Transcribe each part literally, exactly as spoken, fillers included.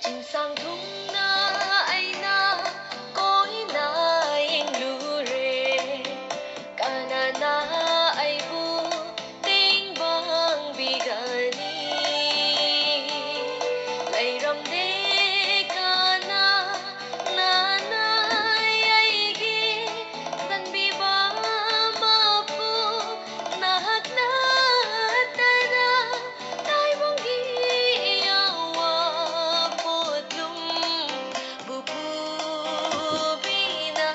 ꯆꯤꯡꯁꯥꯡ ꯊꯨꯡꯅ ꯑꯩꯅ ꯀꯣꯏꯅ ꯌꯦꯡꯂꯨꯔꯦ, ꯀꯅꯥꯅ ꯑꯩꯕꯨ ꯇꯦꯡꯕꯥꯡꯕꯤꯒꯅꯤ? ꯂꯩꯔꯝꯗꯦ ꯀꯅꯥ, ꯅꯥꯅ ꯑꯩꯒꯤ ꯆꯟꯕꯤꯕ ꯃꯄꯨ, ꯅꯍꯥꯛ ꯅꯠꯇꯅ ꯇꯥꯏꯕꯪꯒꯤ ꯑꯋꯥ ꯄꯣꯠꯂꯨꯝꯕꯨ ꯄꯨꯕꯤꯅꯕ꯫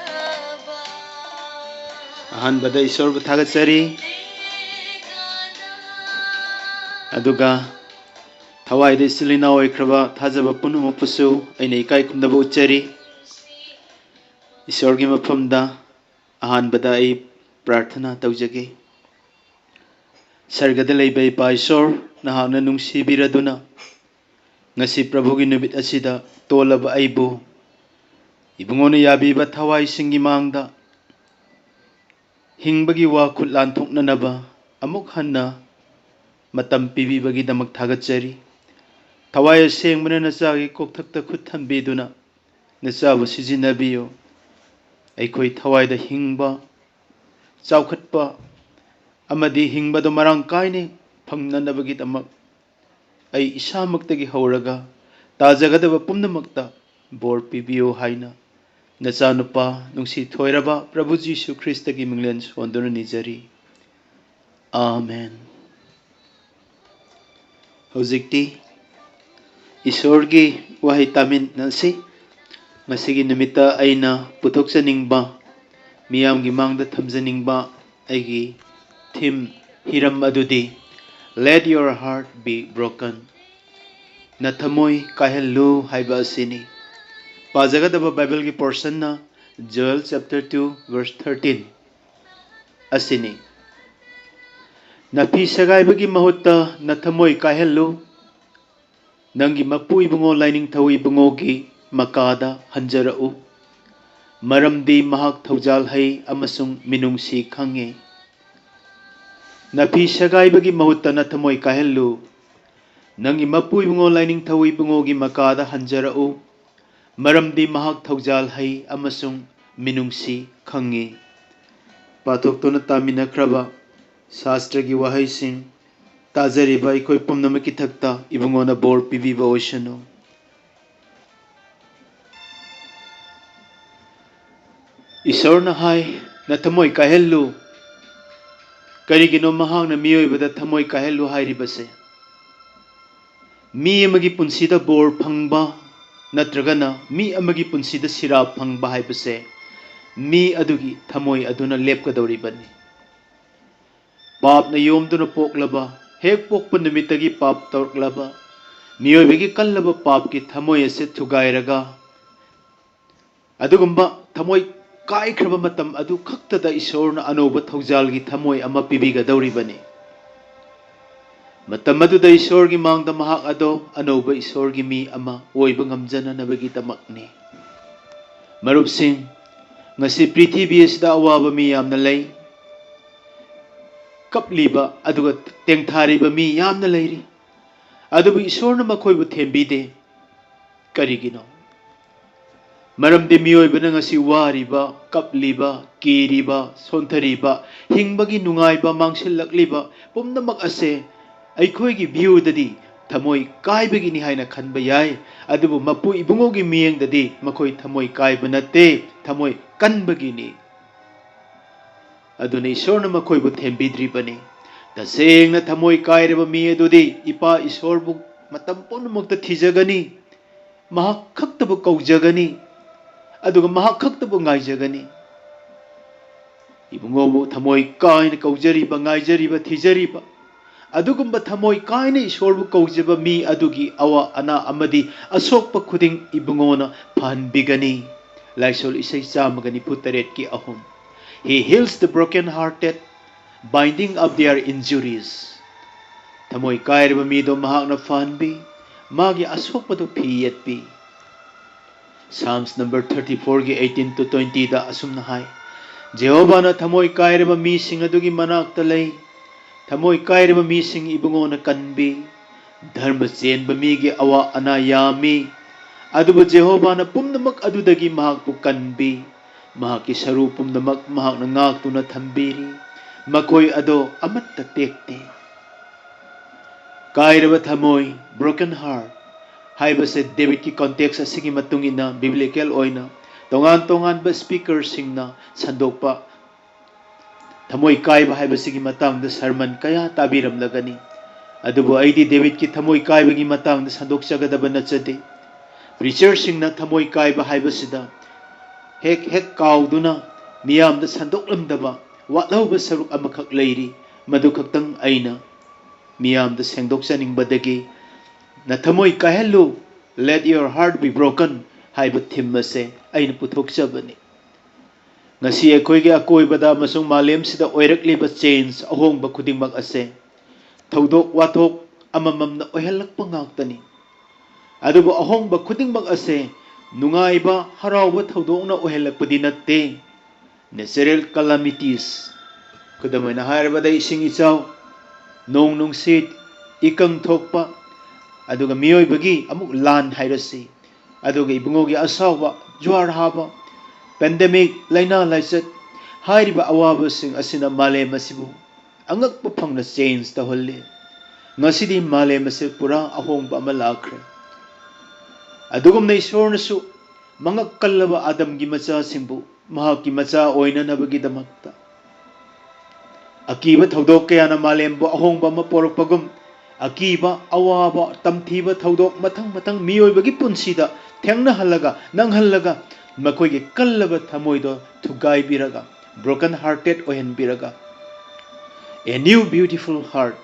ꯑꯍꯥꯟꯕꯗ ꯏꯁꯣꯔꯕꯨ ꯊꯥꯒꯠꯆꯔꯤ, ꯑꯗꯨꯒ ꯊꯋꯥꯏꯗ ꯏꯆꯤꯜ ꯏꯅꯥꯎ ꯑꯣꯏꯈ꯭ꯔꯕ ꯊꯥꯖꯕ ꯄꯨꯝꯅꯃꯛꯄꯨꯁꯨ ꯑꯩꯅ ꯏꯀꯥꯏ ꯈꯨꯝꯅꯕ ꯎꯠꯆꯔꯤ꯫ ꯏꯁꯣꯔꯒꯤ ꯃꯐꯝꯗ ꯑꯍꯥꯟꯕꯗ ꯑꯩ ꯄ꯭ꯔꯥꯔꯊꯅꯥ ꯇꯧꯖꯒꯦ꯫ ꯁꯔꯒꯗ ꯂꯩꯕ ꯏꯄꯥ ꯏꯁꯣꯔ, ꯅꯍꯥꯛꯅ ꯅꯨꯡꯁꯤꯕꯤꯔꯗꯨꯅ ꯉꯁꯤ ꯄ꯭ꯔꯚꯨꯒꯤ ꯅꯨꯃꯤꯠ ꯑꯁꯤꯗ ꯇꯣꯜꯂꯕ ꯑꯩꯕꯨ ꯏꯕꯨꯡꯉꯣꯅ ꯌꯥꯕꯤꯕ ꯊꯋꯥꯏꯁꯤꯡꯒꯤ ꯃꯥꯡꯗ ꯍꯤꯡꯕꯒꯤ ꯋꯥ ꯈꯨꯠ ꯂꯥꯟꯊꯣꯛꯅꯅꯕ ꯑꯃꯨꯛ ꯍꯟꯅ ꯃꯇꯝ ꯄꯤꯕꯤꯕꯒꯤꯗꯃꯛ ꯊꯥꯒꯠꯆꯔꯤ꯫ ꯊꯋꯥꯏ ꯑꯁꯦꯡꯕꯅ ꯅꯆꯥꯒꯤ ꯀꯣꯛꯊꯛꯇ ꯈꯨꯠ ꯊꯝꯕꯤꯗꯨꯅ ꯅꯆꯥꯕꯨ ꯁꯤꯖꯤꯟꯅꯕꯤꯌꯨ꯫ ꯑꯩꯈꯣꯏ ꯊꯋꯥꯏꯗ ꯍꯤꯡꯕ, ꯆꯥꯎꯈꯠꯄ ꯑꯃꯗꯤ ꯍꯤꯡꯕꯗ ꯃꯔꯥꯡ ꯀꯥꯏꯅ ꯐꯪꯅꯅꯕꯒꯤꯗꯃꯛ ꯑꯩ ꯏꯁꯥꯃꯛꯇꯒꯤ ꯍꯧꯔꯒ ꯇꯥꯖꯒꯗꯕ ꯄꯨꯝꯅꯃꯛꯇ ꯕꯣꯔ ꯄꯤꯕꯤꯌꯨ ꯍꯥꯏꯅ ꯅꯆꯥꯅꯨꯄꯥ ꯅꯨꯡꯁꯤ ꯊꯣꯏꯔꯕ ꯄ꯭ꯔꯚꯨ ꯖꯤꯁꯨ ꯈ꯭ꯔꯤꯁꯇꯒꯤ ꯃꯤꯡꯂꯦꯟ ꯁꯣꯟꯗꯨꯅ ꯅꯤꯖꯔꯤ꯫ ꯑꯥꯃꯦꯟ꯫ ꯍꯧꯖꯤꯛꯇꯤ ꯏꯁꯣꯔꯒꯤ ꯋꯥꯍꯩ ꯇꯥꯃꯤꯟꯅꯁꯤ꯫ ꯉꯁꯤꯒꯤ ꯅꯨꯃꯤꯠꯇ ꯑꯩꯅ ꯄꯨꯊꯣꯛꯆꯅꯤꯡꯕ, ꯃꯤꯌꯥꯝꯒꯤ ꯃꯥꯡꯗ ꯊꯝꯖꯅꯤꯡꯕ ꯑꯩꯒꯤ ꯊꯤꯝ, ꯍꯤꯔꯝ ꯑꯗꯨꯗꯤ Let Your Heart Be Broken, ꯅꯊꯃꯣꯏ ꯀꯥꯏꯍꯜꯂꯨ ꯍꯥꯏꯕ ꯑꯁꯤꯅꯤ꯫ ꯄꯥꯖꯒꯗꯕ ꯕꯥꯏꯕꯜꯒꯤ ꯄꯣꯔꯁꯟꯅ Joel chapter two verse thirteen ꯑꯁꯤꯅꯤ꯫ ꯅꯥꯐꯤ ꯁꯦꯒꯥꯏꯕꯒꯤ ꯃꯍꯨꯠꯇ ꯅꯊꯃꯣꯏ ꯀꯥꯏꯍꯜꯂꯨ꯫ ꯅꯪꯒꯤ ꯃꯄꯨ ꯏꯕꯨꯡꯉꯣ ꯂꯥꯏꯅꯤꯡꯊꯧ ꯏꯕꯨꯡꯉꯣꯒꯤ ꯃꯀꯥꯗ ꯍꯟꯖꯔꯛꯎ, ꯃꯔꯝꯗꯤ ꯃꯍꯥꯛ ꯊꯧꯖꯥꯜ ꯍꯩ ꯑꯃꯁꯨꯡ ꯃꯤꯅꯨꯡꯁꯤ ꯈꯪꯉꯤ꯫ ꯅꯥꯐꯤ ꯁꯦꯒꯥꯏꯕꯒꯤ ꯃꯍꯨꯠꯇ ꯅꯊꯃꯣꯏ ꯀꯥꯏꯍꯜꯂꯨ꯫ ꯅꯪꯒꯤ ꯃꯄꯨ ꯏꯕꯨꯡꯉꯣ ꯂꯥꯏꯅꯤꯡꯊꯧ ꯏꯕꯨꯡꯉꯣꯒꯤ ꯃꯀꯥꯗ ꯍꯟꯖꯔꯛꯎ, ꯃꯔꯝꯗꯤ ꯃꯍꯥꯛ ꯊꯧꯖꯥꯜ ꯍꯩ ꯑꯃꯁꯨꯡ ꯃꯤꯅꯨꯡꯁꯤ ꯈꯪꯉꯤ꯫ ꯄꯥꯊꯣꯛꯇꯨꯅ ꯇꯥꯃꯤꯟꯅꯈ꯭ꯔꯕ ꯁꯥꯁꯇ꯭ꯔꯒꯤ ꯋꯥꯍꯩꯁꯤꯡ ꯇꯥꯖꯔꯤꯕ ꯑꯩꯈꯣꯏ ꯄꯨꯝꯅꯃꯛꯀꯤ ꯊꯛꯇ ꯏꯕꯨꯡꯉꯣꯅ ꯕꯣꯔ ꯄꯤꯕꯤꯕ ꯑꯣꯏꯁꯅꯨ꯫ ꯏꯁꯣꯔꯅ ꯍꯥꯏ, "ꯅꯊꯃꯣꯏ ꯀꯥꯏꯍꯜꯂꯨ"꯫ ꯀꯔꯤꯒꯤꯅꯣ ꯃꯍꯥꯛꯅ ꯃꯤꯑꯣꯏꯕꯗ ꯊꯃꯣꯏ ꯀꯥꯏꯍꯜꯂꯨ ꯍꯥꯏꯔꯤꯕꯁꯦ? ꯃꯤ ꯑꯃꯒꯤ ꯄꯨꯟꯁꯤꯗ ꯕꯣꯔ ꯐꯪꯕ ꯅꯠꯇ꯭ꯔꯒꯅ ꯃꯤ ꯑꯃꯒꯤ ꯄꯨꯟꯁꯤꯗ ꯁꯤꯔꯥ ꯐꯪꯕ ꯍꯥꯏꯕꯁꯦ ꯃꯤ ꯑꯗꯨꯒꯤ ꯊꯃꯣꯏ ꯑꯗꯨꯅ ꯂꯦꯞꯀꯗꯧꯔꯤꯕꯅꯤ꯫ ꯄꯥꯞꯅ ꯌꯣꯝꯗꯨꯅ ꯄꯣꯛꯂꯕ, ꯍꯦꯛ ꯄꯣꯛꯄ ꯅꯨꯃꯤꯠꯇꯒꯤ ꯄꯥꯞ ꯇꯧꯔꯛꯂꯕ ꯃꯤꯑꯣꯏꯕꯒꯤ ꯀꯜꯂꯕ ꯄꯥꯞꯀꯤ ꯊꯃꯣꯏ ꯑꯁꯤ ꯊꯨꯒꯥꯏꯔꯒ, ꯑꯗꯨꯒꯨꯝꯕ ꯊꯃꯣꯏ ꯀꯥꯏꯈ꯭ꯔꯕ ꯃꯇꯝ ꯑꯗꯨ ꯈꯛꯇꯗ ꯏꯁꯣꯔꯅ ꯑꯅꯧꯕ ꯊꯧꯖꯥꯜꯒꯤ ꯊꯃꯣꯏ ꯑꯃ ꯄꯤꯕꯤꯒꯗꯧꯔꯤꯕꯅꯤ꯫ ꯃꯇꯝ ꯑꯗꯨꯗ ꯏꯁꯣꯔꯒꯤ ꯃꯥꯡꯗ ꯃꯍꯥꯛ ꯑꯗꯣ ꯑꯅꯧꯕ ꯏꯁꯣꯔꯒꯤ ꯃꯤ ꯑꯃ ꯑꯣꯏꯕ ꯉꯝꯖꯅꯅꯕꯒꯤꯗꯃꯛꯅꯤ꯫ ꯃꯔꯨꯞꯁꯤꯡ, ꯉꯁꯤ ꯄ꯭ꯔꯤꯊꯤꯕꯤ ꯑꯁꯤꯗ ꯑꯋꯥꯕ ꯃꯤ ꯌꯥꯝꯅ ꯂꯩ, ꯀꯞꯂꯤꯕ ꯑꯗꯨꯒ ꯇꯦꯡꯊꯥꯔꯤꯕ ꯃꯤ ꯌꯥꯝꯅ ꯂꯩꯔꯤ, ꯑꯗꯨꯕꯨ ꯏꯁꯣꯔꯅ ꯃꯈꯣꯏꯕꯨ ꯊꯦꯝꯕꯤꯗꯦ꯫ ꯀꯔꯤꯒꯤꯅꯣ? ꯃꯔꯝꯗꯤ ꯃꯤꯑꯣꯏꯕꯅ ꯉꯁꯤ ꯋꯥꯔꯤꯕ, ꯀꯞꯂꯤꯕ, ꯀꯤꯔꯤꯕ, ꯁꯣꯟꯊꯔꯤꯕ, ꯍꯤꯡꯕꯒꯤ ꯅꯨꯡꯉꯥꯏꯕ ꯃꯥꯡꯁꯤꯜꯂꯛꯂꯤꯕ ꯄꯨꯝꯅꯃꯛ ꯑꯁꯦ ꯑꯩꯈꯣꯏꯒꯤ ꯚ꯭ꯌꯨꯗꯗꯤ ꯊꯃꯣꯏ ꯀꯥꯏꯕꯒꯤꯅꯤ ꯍꯥꯏꯅ ꯈꯟꯕ ꯌꯥꯏ, ꯑꯗꯨꯕꯨ ꯃꯄꯨ ꯏꯕꯨꯡꯉꯣꯒꯤ ꯃꯤꯠꯌꯦꯡꯗꯗꯤ ꯃꯈꯣꯏ ꯊꯃꯣꯏ ꯀꯥꯏꯕ ꯅꯠꯇꯦ, ꯊꯃꯣꯏ ꯀꯟꯕꯒꯤꯅꯤ꯫ ꯑꯗꯨꯅ ꯏꯁꯣꯔꯅ ꯃꯈꯣꯏꯕꯨ ꯊꯦꯝꯕꯤꯗ꯭ꯔꯤꯕꯅꯤ꯫ ꯇꯁꯦꯡꯅ ꯊꯃꯣꯏ ꯀꯥꯏꯔꯕ ꯃꯤ ꯑꯗꯨꯗꯤ ꯏꯄꯥ ꯏꯁꯣꯔꯕꯨ ꯃꯇꯝ ꯄꯨꯝꯅꯃꯛꯇ ꯊꯤꯖꯒꯅꯤ, ꯃꯍꯥꯛ ꯈꯛꯇꯕꯨ ꯀꯧꯖꯒꯅꯤ, ꯑꯗꯨꯒ ꯃꯍꯥꯛ ꯈꯛꯇꯕꯨ ꯉꯥꯏꯖꯒꯅꯤ꯫ ꯏꯕꯨꯡꯉꯣꯕꯨ ꯊꯃꯣꯏ ꯀꯥꯏꯅ ꯀꯧꯖꯔꯤꯕ, ꯉꯥꯏꯖꯔꯤꯕ, ꯊꯤꯖꯔꯤꯕ, ꯑꯗꯨꯒꯨꯝꯕ ꯊꯃꯣꯏ ꯀꯥꯏꯅ ꯏꯁꯣꯔꯕꯨ ꯀꯧꯖꯕ ꯃꯤ ꯑꯗꯨꯒꯤ ꯑꯋꯥ ꯑꯅꯥ ꯑꯃꯗꯤ ꯑꯁꯣꯛꯄ ꯈꯨꯗꯤꯡ ꯏꯕꯨꯡꯉꯣꯅ ꯐꯍꯟꯕꯤꯒꯅꯤ꯫ ꯂꯥꯏꯁꯣꯜ ꯏꯁꯩ ꯆꯥꯝꯃꯒ ꯅꯤꯐꯨ ꯇꯔꯦꯠꯀꯤ ꯑꯍꯨꯝ꯫ He heals the broken hearted, binding up their injuries. ꯊꯃꯣꯏ ꯀꯥꯏꯔꯕ ꯃꯤꯗꯣ ꯃꯍꯥꯛꯅ ꯐꯍꯟꯕꯤ, ꯃꯥꯒꯤ ꯑꯁꯣꯛꯄꯗꯣ ꯐꯤ ꯌꯦꯠꯄꯤ꯫ Psalms number thirty fourꯒꯤ eighteen to twentyꯗ ꯑꯁꯨꯝꯅ ꯍꯥꯏ, "ꯖꯦꯍꯣꯚꯥꯅ ꯊꯃꯣꯏ ꯀꯥꯏꯔꯕ ꯃꯤꯁꯤꯡ ꯑꯗꯨꯒꯤ ꯃꯅꯥꯛꯇ ꯂꯩ, ꯊꯃꯣꯏ ꯀꯥꯏꯔꯕ ꯃꯤꯁꯤꯡ ꯏꯕꯨꯡꯉꯣꯅ ꯀꯟꯕꯤ, ꯙꯔꯃ ꯆꯦꯟꯕ ꯃꯤꯒꯤ ꯑꯋꯥ ꯑꯅꯥ ꯌꯥꯝꯃꯤ, ꯑꯗꯨꯕꯨ ꯖꯦꯍꯣꯚꯥꯅ ꯄꯨꯝꯅꯃꯛ ꯑꯗꯨꯗꯒꯤ ꯃꯍꯥꯛꯄꯨ ꯀꯟꯕꯤ꯫ ꯃꯍꯥꯛꯀꯤ ꯁꯔꯨ ꯄꯨꯝꯅꯃꯛ ꯃꯍꯥꯛꯅ ꯉꯥꯛꯇꯨꯅ ꯊꯝꯕꯤꯔꯤ꯫ ꯃꯈꯣꯏ ꯑꯗꯣ ꯑꯃꯠꯇ ꯇꯦꯛꯇꯦ꯫ ꯀꯥꯏꯔꯕ ꯊꯃꯣꯏ, broken heart, ꯍꯥꯏꯕꯁꯦ ꯗꯦꯕꯤꯠꯀꯤ context ꯑꯁꯤꯒꯤ ꯃꯇꯨꯡ ꯏꯟꯅ biblical ꯑꯣꯏꯅ ꯇꯣꯉꯥꯟ ꯇꯣꯉꯥꯟꯕ speakerꯁꯤꯡꯅ ꯁꯟꯗꯣꯛꯄ ꯊꯃꯣꯏ ꯀꯥꯏꯕ ꯍꯥꯏꯕꯁꯤꯒꯤ ꯃꯇꯥꯡꯗ sermon ꯀꯌꯥ ꯇꯥꯕꯤꯔꯝꯂꯒꯅꯤ꯫ ꯑꯗꯨꯕꯨ ꯑꯩꯗꯤ ꯗꯦꯕꯤꯠꯀꯤ ꯊꯃꯣꯏ ꯀꯥꯏꯕꯒꯤ ꯃꯇꯥꯡꯗ ꯁꯟꯗꯣꯛꯆꯒꯗꯕ ꯅꯠꯆꯗꯦ꯫ Preacherꯁꯤꯡꯅ ꯊꯃꯣꯏ ꯀꯥꯏꯕ ꯍꯥꯏꯕꯁꯤꯗ ꯍꯦꯛ ꯍꯦꯛ ꯀꯥꯎꯗꯨꯅ ꯃꯤꯌꯥꯝꯗ ꯁꯟꯗꯣꯛꯂꯝꯗꯕ ꯋꯥꯠꯍꯧꯕ ꯁꯔꯨꯛ ꯑꯃꯈꯛ ꯂꯩꯔꯤ꯫ ꯃꯗꯨ ꯈꯛꯇꯪ ꯑꯩꯅ ꯃꯤꯌꯥꯝꯗ ꯁꯦꯡꯗꯣꯛꯆꯅꯤꯡꯕꯗꯒꯤ "ꯅꯊꯃꯣꯏ ꯀꯥꯏꯍꯜꯂꯨ, let your heart be broken" ꯍꯥꯏꯕ theme ꯑꯁꯦ ꯑꯩꯅ ꯄꯨꯊꯣꯛꯆꯕꯅꯤ꯫ ꯉꯁꯤ ꯑꯩꯈꯣꯏꯒꯤ ꯑꯀꯣꯏꯕꯗ ꯑꯃꯁꯨꯡ ꯃꯥꯂꯦꯝꯁꯤꯗ ꯑꯣꯏꯔꯛꯂꯤꯕ change, ꯑꯍꯣꯡꯕ ꯈꯨꯗꯤꯡꯃꯛ ꯑꯁꯦ ꯊꯧꯗꯣꯛ ꯋꯥꯊꯣꯛ ꯑꯃꯃꯝꯅ ꯑꯣꯏꯍꯜꯂꯛꯄ ꯉꯥꯛꯇꯅꯤ꯫ ꯑꯗꯨꯕꯨ ꯑꯍꯣꯡꯕ ꯈꯨꯗꯤꯡꯃꯛ ꯑꯁꯦ ꯅꯨꯡꯉꯥꯏꯕ, ꯍꯔꯥꯎꯕ ꯊꯧꯗꯣꯛꯅ ꯑꯣꯏꯍꯜꯂꯛꯄꯗꯤ ꯅꯠꯇꯦ꯫ Natural calamities, ꯈꯨꯗꯝ ꯑꯣꯏꯅ ꯍꯥꯏꯔꯕꯗ ꯏꯁꯤꯡ ꯏꯆꯥꯎ, ꯅꯣꯡ ꯅꯨꯡꯁꯤꯠ, ꯏꯀꯪ ꯊꯣꯛꯄ, ꯑꯗꯨꯒ ꯃꯤꯑꯣꯏꯕꯒꯤ ꯑꯃꯨꯛ ꯂꯥꯟ ꯍꯥꯏꯔꯁꯤ, ꯑꯗꯨꯒ ꯏꯕꯨꯡꯉꯣꯒꯤ ꯑꯁꯥꯎꯕ, ꯖ꯭ꯋꯥꯔ ꯍꯥꯕ, pandemic, ꯂꯥꯏꯅꯥ ꯂꯥꯏꯆꯠ, ꯍꯥꯏꯔꯤꯕ ꯑꯋꯥꯕꯁꯤꯡ ꯑꯁꯤꯅ ꯃꯥꯂꯦꯝ ꯑꯁꯤꯕꯨ ꯑꯉꯛꯄ ꯐꯪꯅ change ꯇꯧꯍꯜꯂꯤ꯫ ꯉꯁꯤꯗꯤ ꯃꯥꯂꯦꯝ ꯑꯁꯤ ꯄꯨꯔꯥ ꯑꯍꯣꯡꯕ ꯑꯃ ꯂꯥꯛꯈ꯭ꯔꯦ꯫ ꯑꯗꯨꯒꯨꯝꯅ ꯏꯁꯣꯔꯅꯁꯨ ꯃꯉꯛ ꯀꯜꯂꯕ ꯑꯥꯗꯝꯒꯤ ꯃꯆꯥꯁꯤꯡꯕꯨ ꯃꯍꯥꯛꯀꯤ ꯃꯆꯥ ꯑꯣꯏꯅꯅꯕꯒꯤꯗꯃꯛꯇ ꯑꯀꯤꯕ ꯊꯧꯗꯣꯛ ꯀꯌꯥꯅ ꯃꯥꯂꯦꯝꯕꯨ ꯑꯍꯣꯡꯕ ꯑꯃ ꯄꯣꯔꯛꯄꯒꯨꯝ, ꯑꯀꯤꯕ, ꯑꯋꯥꯕ, ꯇꯝꯊꯤꯕ ꯊꯧꯗꯣꯛ ꯃꯊꯪ ꯃꯊꯪ ꯃꯤꯑꯣꯏꯕꯒꯤ ꯄꯨꯟꯁꯤꯗ ꯊꯦꯡꯅꯍꯜꯂꯒ, ꯅꯪꯍꯜꯂꯒ, ꯃꯈꯣꯏꯒꯤ ꯀꯜꯂꯕ ꯊꯃꯣꯏꯗꯣ ꯊꯨꯒꯥꯏꯕꯤꯔꯒ, broken hearted ꯑꯣꯏꯍꯟꯕꯤꯔꯒ, a new beautiful heart,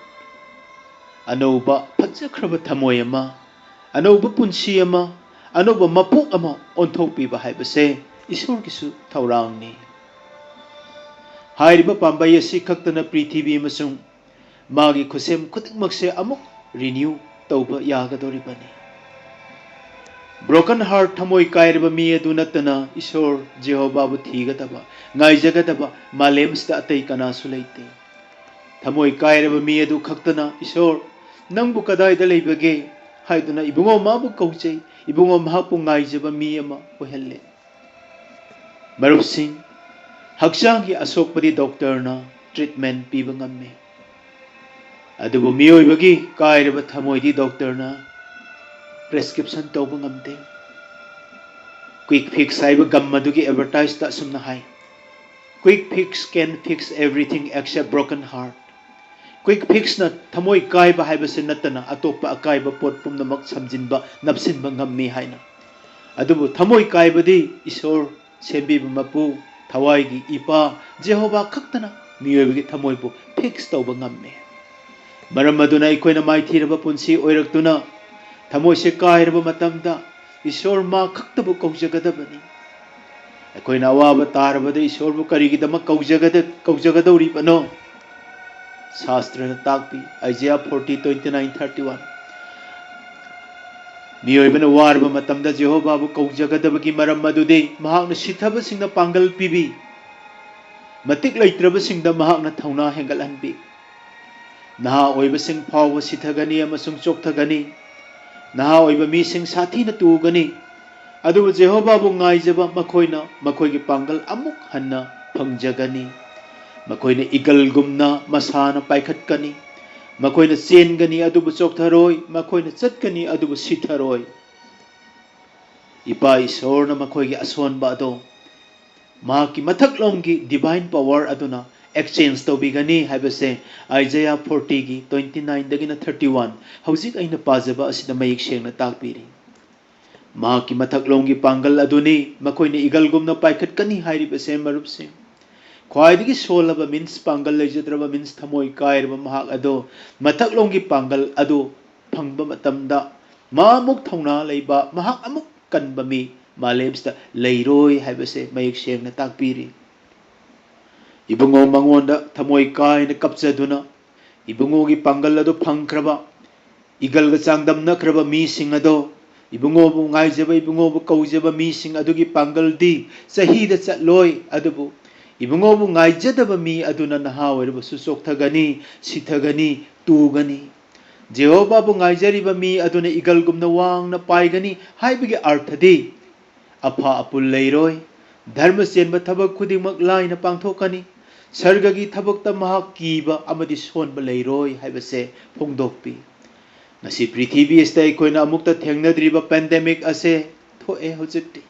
ꯑꯅꯧꯕ ꯐꯖꯈ꯭ꯔꯕ ꯊꯃꯣꯏ ꯑꯃ, ꯑꯅꯧꯕ ꯄꯨꯟꯁꯤ ꯑꯃ, ꯑꯅꯧꯕ ꯃꯄꯣꯛ ꯑꯃ ꯑꯣꯟꯊꯣꯛꯄꯤꯕ ꯍꯥꯏꯕꯁꯦ ꯏꯁꯣꯔꯒꯤꯁꯨ ꯊꯧꯔꯥꯡꯅꯤ꯫ ꯍꯥꯏꯔꯤꯕ ꯄꯥꯝꯕꯩ ꯑꯁꯤ ꯈꯛꯇꯅ ꯄ꯭ꯔꯤꯊꯤꯕꯤ ꯑꯃꯁꯨꯡ ꯃꯥꯒꯤ ꯈꯨꯠꯁꯦꯝ ꯈꯨꯗꯤꯡꯃꯛꯁꯦ ꯑꯃꯨꯛ renew ꯇꯧꯕ ꯌꯥꯒꯗꯧꯔꯤꯕꯅꯤ꯫ Broken heart, ꯊꯃꯣꯏ ꯀꯥꯏꯔꯕ ꯃꯤ ꯑꯗꯨ ꯅꯠꯇꯅ ꯏꯁꯣꯔ ꯖꯦꯍꯣꯚꯥꯕꯨ ꯊꯤꯒꯗꯕ, ꯉꯥꯏꯖꯒꯗꯕ ꯃꯥꯂꯦꯝꯁꯤꯗ ꯑꯇꯩ ꯀꯅꯥꯁꯨ ꯂꯩꯇꯦ꯫ ꯊꯃꯣꯏ ꯀꯥꯏꯔꯕ ꯃꯤ ꯑꯗꯨ ꯈꯛꯇꯅ ꯏꯁꯣꯔ "ꯅꯪꯕꯨ ꯀꯗꯥꯏꯗ ꯂꯩꯕꯒꯦ?" ꯍꯥꯏꯗꯨꯅ ꯏꯕꯨꯡꯉꯣ ꯃꯥꯕꯨ ꯀꯧꯖꯩ꯫ ꯏꯕꯨꯡꯉꯣ ꯃꯍꯥꯛꯄꯨ ꯉꯥꯏꯖꯕ ꯃꯤ ꯑꯃ ꯑꯣꯏꯍꯜꯂꯦ꯫ ꯃꯔꯨꯞꯁꯤꯡ, ꯍꯛꯆꯥꯡꯒꯤ ꯑꯁꯣꯛꯄꯗꯤ ꯗꯣꯛꯇꯔꯅ ꯇ꯭ꯔꯤꯠꯃꯦꯟ ꯄꯤꯕ ꯉꯝꯃꯤ, ꯑꯗꯨꯕꯨ ꯃꯤꯑꯣꯏꯕꯒꯤ ꯀꯥꯏꯔꯕ ꯊꯃꯣꯏꯗꯤ ꯗꯣꯛꯇꯔꯅ ꯄ꯭ꯔꯦꯁꯀ꯭ꯔꯤꯞꯁꯟ ꯇꯧꯕ ꯉꯝꯗꯦ꯫ ꯀ꯭ꯋꯤꯛ ꯐꯤꯛꯁ ꯍꯥꯏꯕ ꯒꯝ ꯑꯗꯨꯒꯤ ꯑꯦꯗꯚꯔꯇꯥꯏꯖꯇ ꯑꯁꯨꯝꯅ ꯍꯥꯏ, "Quick fix can fix everything except broken heart." Quick ꯐꯤꯛꯁꯅ ꯊꯃꯣꯏ ꯀꯥꯏꯕ ꯍꯥꯏꯕꯁꯤ ꯅꯠꯇꯅ ꯑꯇꯣꯞꯄ ꯑꯀꯥꯏꯕ ꯄꯣꯠ ꯄꯨꯝꯅꯃꯛ ꯁꯝꯖꯤꯟꯕ, ꯅꯞꯁꯤꯟꯕ ꯉꯝꯃꯤ ꯍꯥꯏꯅ꯫ ꯑꯗꯨꯕꯨ ꯊꯃꯣꯏ ꯀꯥꯏꯕꯗꯤ ꯏꯁꯣꯔ, ꯁꯦꯝꯕꯤꯕ ꯃꯄꯨ, ꯊꯋꯥꯏꯒꯤ ꯏꯄꯥ ꯖꯦꯍꯣꯚꯥ ꯈꯛꯇꯅ ꯃꯤꯑꯣꯏꯕꯒꯤ ꯊꯃꯣꯏꯕꯨ ꯐꯤꯛꯁ ꯇꯧꯕ ꯉꯝꯃꯤ꯫ ꯃꯔꯝ ꯑꯗꯨꯅ ꯑꯩꯈꯣꯏꯅ ꯃꯥꯏꯊꯤꯔꯕ ꯄꯨꯟꯁꯤ ꯑꯣꯏꯔꯛꯇꯨꯅ ꯊꯃꯣꯏꯁꯦ ꯀꯥꯏꯔꯕ ꯃꯇꯝꯗ ꯏꯁꯣꯔ ꯃꯥ ꯈꯛꯇꯕꯨ ꯀꯧꯖꯒꯗꯕꯅꯤ꯫ ꯑꯩꯈꯣꯏꯅ ꯑꯋꯥꯕ ꯇꯥꯔꯕꯗ ꯏꯁꯣꯔꯕꯨ ꯀꯔꯤꯒꯤꯗꯃꯛ ꯀꯧꯖꯒꯗ-, ꯀꯧꯖꯒꯗꯧꯔꯤꯕꯅꯣ? ꯁꯥꯁꯇ꯭ꯔꯅ ꯇꯥꯛꯄꯤ, ꯑꯥꯏꯖꯦꯌꯥ forty, twenty nine, thirty one. ꯃꯤꯑꯣꯏꯕꯅ ꯋꯥꯔꯕ ꯃꯇꯝꯗ ꯖꯦꯍꯣꯚꯥꯕꯨ ꯀꯧꯖꯒꯗꯕꯒꯤ ꯃꯔꯝ ꯑꯗꯨꯗꯤ ꯃꯍꯥꯛꯅ ꯁꯤꯊꯕꯁꯤꯡꯅ ꯄꯥꯡꯒꯜ ꯄꯤꯕꯤ, ꯃꯇꯤꯛ ꯂꯩꯇ꯭ꯔꯕꯁꯤꯡꯗ ꯃꯍꯥꯛꯅ ꯊꯧꯅꯥ ꯍꯦꯟꯒꯠꯍꯟꯕꯤ꯫ ꯅꯍꯥ ꯑꯣꯏꯕꯁꯤꯡ ꯐꯥꯎꯕ ꯁꯤꯊꯒꯅꯤ ꯑꯃꯁꯨꯡ ꯆꯣꯛꯊꯒꯅꯤ꯫ ꯅꯍꯥ ꯑꯣꯏꯕ ꯃꯤꯁꯤꯡ ꯁꯥꯊꯤꯅ ꯇꯨꯒꯅꯤ꯫ ꯑꯗꯨꯕꯨ ꯖꯦꯍꯣꯚꯥꯕꯨ ꯉꯥꯏꯖꯕ ꯃꯈꯣꯏꯅ ꯃꯈꯣꯏꯒꯤ ꯄꯥꯡꯒꯜ ꯑꯃꯨꯛ ꯍꯟꯅ ꯐꯪꯖꯒꯅꯤ꯫ ꯃꯈꯣꯏꯅ ꯏꯒꯜꯒꯨꯝꯅ ꯃꯁꯥꯅ ꯄꯥꯏꯈꯠꯀꯅꯤ꯫ ꯃꯈꯣꯏꯅ ꯆꯦꯟꯒꯅꯤ, ꯑꯗꯨꯕꯨ ꯆꯣꯛꯊꯔꯣꯏ꯫ ꯃꯈꯣꯏꯅ ꯆꯠꯀꯅꯤ, ꯑꯗꯨꯕꯨ ꯁꯤꯊꯔꯣꯏ꯫ ꯏꯄꯥ ꯏꯁꯣꯔꯅ ꯃꯈꯣꯏꯒꯤ ꯑꯁꯣꯟꯕ ꯑꯗꯣ ꯃꯍꯥꯛꯀꯤ ꯃꯊꯛꯂꯣꯝꯒꯤ ꯗꯤꯚꯥꯏꯟ ꯄꯋꯥꯔ ꯑꯗꯨꯅ ꯑꯦꯛꯁꯆꯦꯟꯖ ꯇꯧꯕꯤꯒꯅꯤ ꯍꯥꯏꯕꯁꯦ ꯑꯥꯏꯖꯦꯌꯥ ꯐꯣꯔꯇꯤꯒꯤ ꯇ꯭ꯋꯦꯟꯇꯤ ꯅꯥꯏꯟꯗꯒꯤꯅ ꯊꯥꯔꯇꯤ ꯋꯥꯟ, ꯍꯧꯖꯤꯛ ꯑꯩꯅ ꯄꯥꯖꯕ ꯑꯁꯤꯗ ꯃꯌꯦꯛ ꯁꯦꯡꯅ ꯇꯥꯛꯄꯤꯔꯤ꯫ ꯃꯍꯥꯛꯀꯤ ꯃꯊꯛꯂꯣꯝꯒꯤ ꯄꯥꯡꯒꯜ ꯑꯗꯨꯅꯤ꯫ ꯃꯈꯣꯏꯅ ꯏꯒꯜꯒꯨꯝꯅ ꯄꯥꯏꯈꯠꯀꯅꯤ ꯍꯥꯏꯔꯤꯕꯁꯦ, ꯃꯔꯨꯞꯁꯤꯡ, ꯈ꯭ꯋꯥꯏꯗꯒꯤ ꯁꯣꯜꯂꯕ, ꯃꯤꯟꯁ ꯄꯥꯡꯒꯜ ꯂꯩꯖꯗ꯭ꯔꯕ, ꯃꯤꯟꯁ ꯊꯃꯣꯏ ꯀꯥꯏꯔꯕ ꯃꯍꯥꯛ ꯑꯗꯣ ꯃꯊꯛꯂꯣꯝꯒꯤ ꯄꯥꯡꯒꯜ ꯑꯗꯨ ꯐꯪꯕ ꯃꯇꯝꯗ ꯃꯥꯃꯨꯛ ꯊꯧꯅꯥ ꯂꯩꯕ, ꯃꯍꯥꯛ ꯑꯃꯨꯛ ꯀꯟꯕ ꯃꯤ ꯃꯥꯂꯦꯝꯁꯤꯗ ꯂꯩꯔꯣꯏ ꯍꯥꯏꯕꯁꯦ ꯃꯌꯦꯛ ꯁꯦꯡꯅ ꯇꯥꯛꯄꯤꯔꯤ꯫ ꯏꯕꯨꯡꯉꯣ ꯃꯉꯣꯟꯗ ꯊꯃꯣꯏ ꯀꯥꯏꯅ ꯀꯞꯆꯗꯨꯅ ꯏꯕꯨꯡꯉꯣꯒꯤ ꯄꯥꯡꯒꯜ ꯑꯗꯨ ꯐꯪꯈ꯭ꯔꯕ, ꯏꯒꯜꯒ ꯆꯥꯡꯗꯝꯅꯈ꯭ꯔꯕ ꯃꯤꯁꯤꯡ ꯑꯗꯣ, ꯏꯕꯨꯡꯉꯣꯕꯨ ꯉꯥꯏꯖꯕ, ꯏꯕꯨꯡꯉꯣꯕꯨ ꯀꯧꯖꯕ ꯃꯤꯁꯤꯡ ꯑꯗꯨꯒꯤ ꯄꯥꯡꯒꯜꯗꯤ ꯆꯍꯤꯗ ꯆꯠꯂꯣꯏ꯫ ꯑꯗꯨꯕꯨ ꯏꯕꯨꯡꯉꯣꯕꯨ ꯉꯥꯏꯖꯗꯕ ꯃꯤ ꯑꯗꯨꯅ ꯅꯍꯥ ꯑꯣꯏꯔꯕꯁꯨ ꯆꯣꯛꯊꯒꯅꯤ, ꯁꯤꯊꯒꯅꯤ, ꯇꯨꯒꯅꯤ꯫ ꯖꯦꯍꯣꯚꯥꯕꯨ ꯉꯥꯏꯖꯔꯤꯕ ꯃꯤ ꯑꯗꯨꯅ ꯏꯒꯜꯒꯨꯝꯅ ꯋꯥꯡꯅ ꯄꯥꯏꯒꯅꯤ ꯍꯥꯏꯕꯒꯤ ꯑꯔꯊꯗꯤ, ꯑꯐ ꯑꯄꯨꯜ ꯂꯩꯔꯣꯏ, ꯙꯔꯃ ꯆꯦꯟꯕ ꯊꯕꯛ ꯈꯨꯗꯤꯡꯃꯛ ꯂꯥꯏꯅ ꯄꯥꯡꯊꯣꯛꯀꯅꯤ, ꯁꯔꯒꯒꯤ ꯊꯕꯛꯇ ꯃꯍꯥꯛ ꯀꯤꯕ ꯑꯃꯗꯤ ꯁꯣꯟꯕ ꯂꯩꯔꯣꯏ ꯍꯥꯏꯕꯁꯦ ꯐꯣꯡꯗꯣꯛꯄꯤ꯫ ꯉꯁꯤ ꯄ꯭ꯔꯤꯊꯤꯕꯤ ꯑꯁꯤꯗ ꯑꯩꯈꯣꯏꯅ ꯑꯃꯨꯛꯇ ꯊꯦꯡꯅꯗ꯭ꯔꯤꯕ ꯄꯦꯟꯗꯦꯃꯤꯛ ꯑꯁꯦ ꯊꯣꯛꯑꯦ ꯍꯧꯖꯤꯛꯇꯤ꯫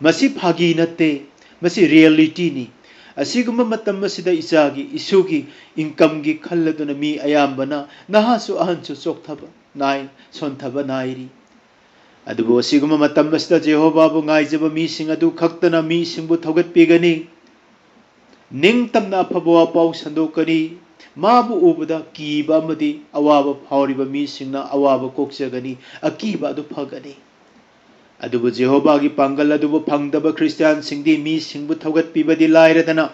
ꯃꯁꯤ ꯐꯥꯒꯤ ꯅꯠꯇꯦ, ꯃꯁꯤ ꯔꯤꯌꯦꯂꯤꯇꯤꯅꯤ꯫ ꯑꯁꯤꯒꯨꯝꯕ ꯃꯇꯝ ꯑꯁꯤꯗ ꯏꯆꯥꯒꯤ, ꯏꯁꯨꯒꯤ ꯏꯟꯀꯝꯒꯤ ꯈꯜꯂꯗꯨꯅ ꯃꯤ ꯑꯌꯥꯝꯕꯅ, ꯅꯍꯥꯁꯨ ꯑꯍꯟꯁꯨ, ꯆꯣꯛꯊꯕ ꯅꯥꯏ, ꯁꯣꯟꯊꯕ ꯅꯥꯏꯔꯤ꯫ ꯑꯗꯨꯕꯨ ꯑꯁꯤꯒꯨꯝꯕ ꯃꯇꯝ ꯑꯁꯤꯗ ꯖꯦꯍꯣꯚꯥꯕꯨ ꯉꯥꯏꯖꯕ ꯃꯤꯁꯤꯡ ꯑꯗꯨ ꯈꯛꯇꯅ ꯃꯤꯁꯤꯡꯕꯨ ꯊꯧꯒꯠꯄꯤꯒꯅꯤ꯫ ꯅꯤꯡꯇꯝꯅ ꯑꯐꯕ ꯋꯥꯄꯥꯎ ꯁꯟꯗꯣꯛꯀꯅꯤ꯫ ꯃꯥꯕꯨ ꯎꯕꯗ ꯀꯤꯕ ꯑꯃꯗꯤ ꯑꯋꯥꯕ ꯐꯥꯎꯔꯤꯕ ꯃꯤꯁꯤꯡꯅ ꯑꯋꯥꯕ ꯀꯣꯛꯆꯒꯅꯤ, ꯑꯀꯤꯕ ꯑꯗꯨ ꯐꯒꯅꯤ꯫ ꯑꯗꯨꯕꯨ ꯖꯦꯍꯣꯚꯥꯒꯤ ꯄꯥꯡꯒꯜ ꯑꯗꯨꯕꯨ ꯐꯪꯗꯕ ꯈ꯭ꯔꯤꯁꯇꯤꯌꯥꯟꯁꯤꯡꯗꯤ ꯃꯤꯁꯤꯡꯕꯨ ꯊꯧꯒꯠꯄꯤꯕꯗꯤ ꯂꯥꯏꯔꯗꯅ,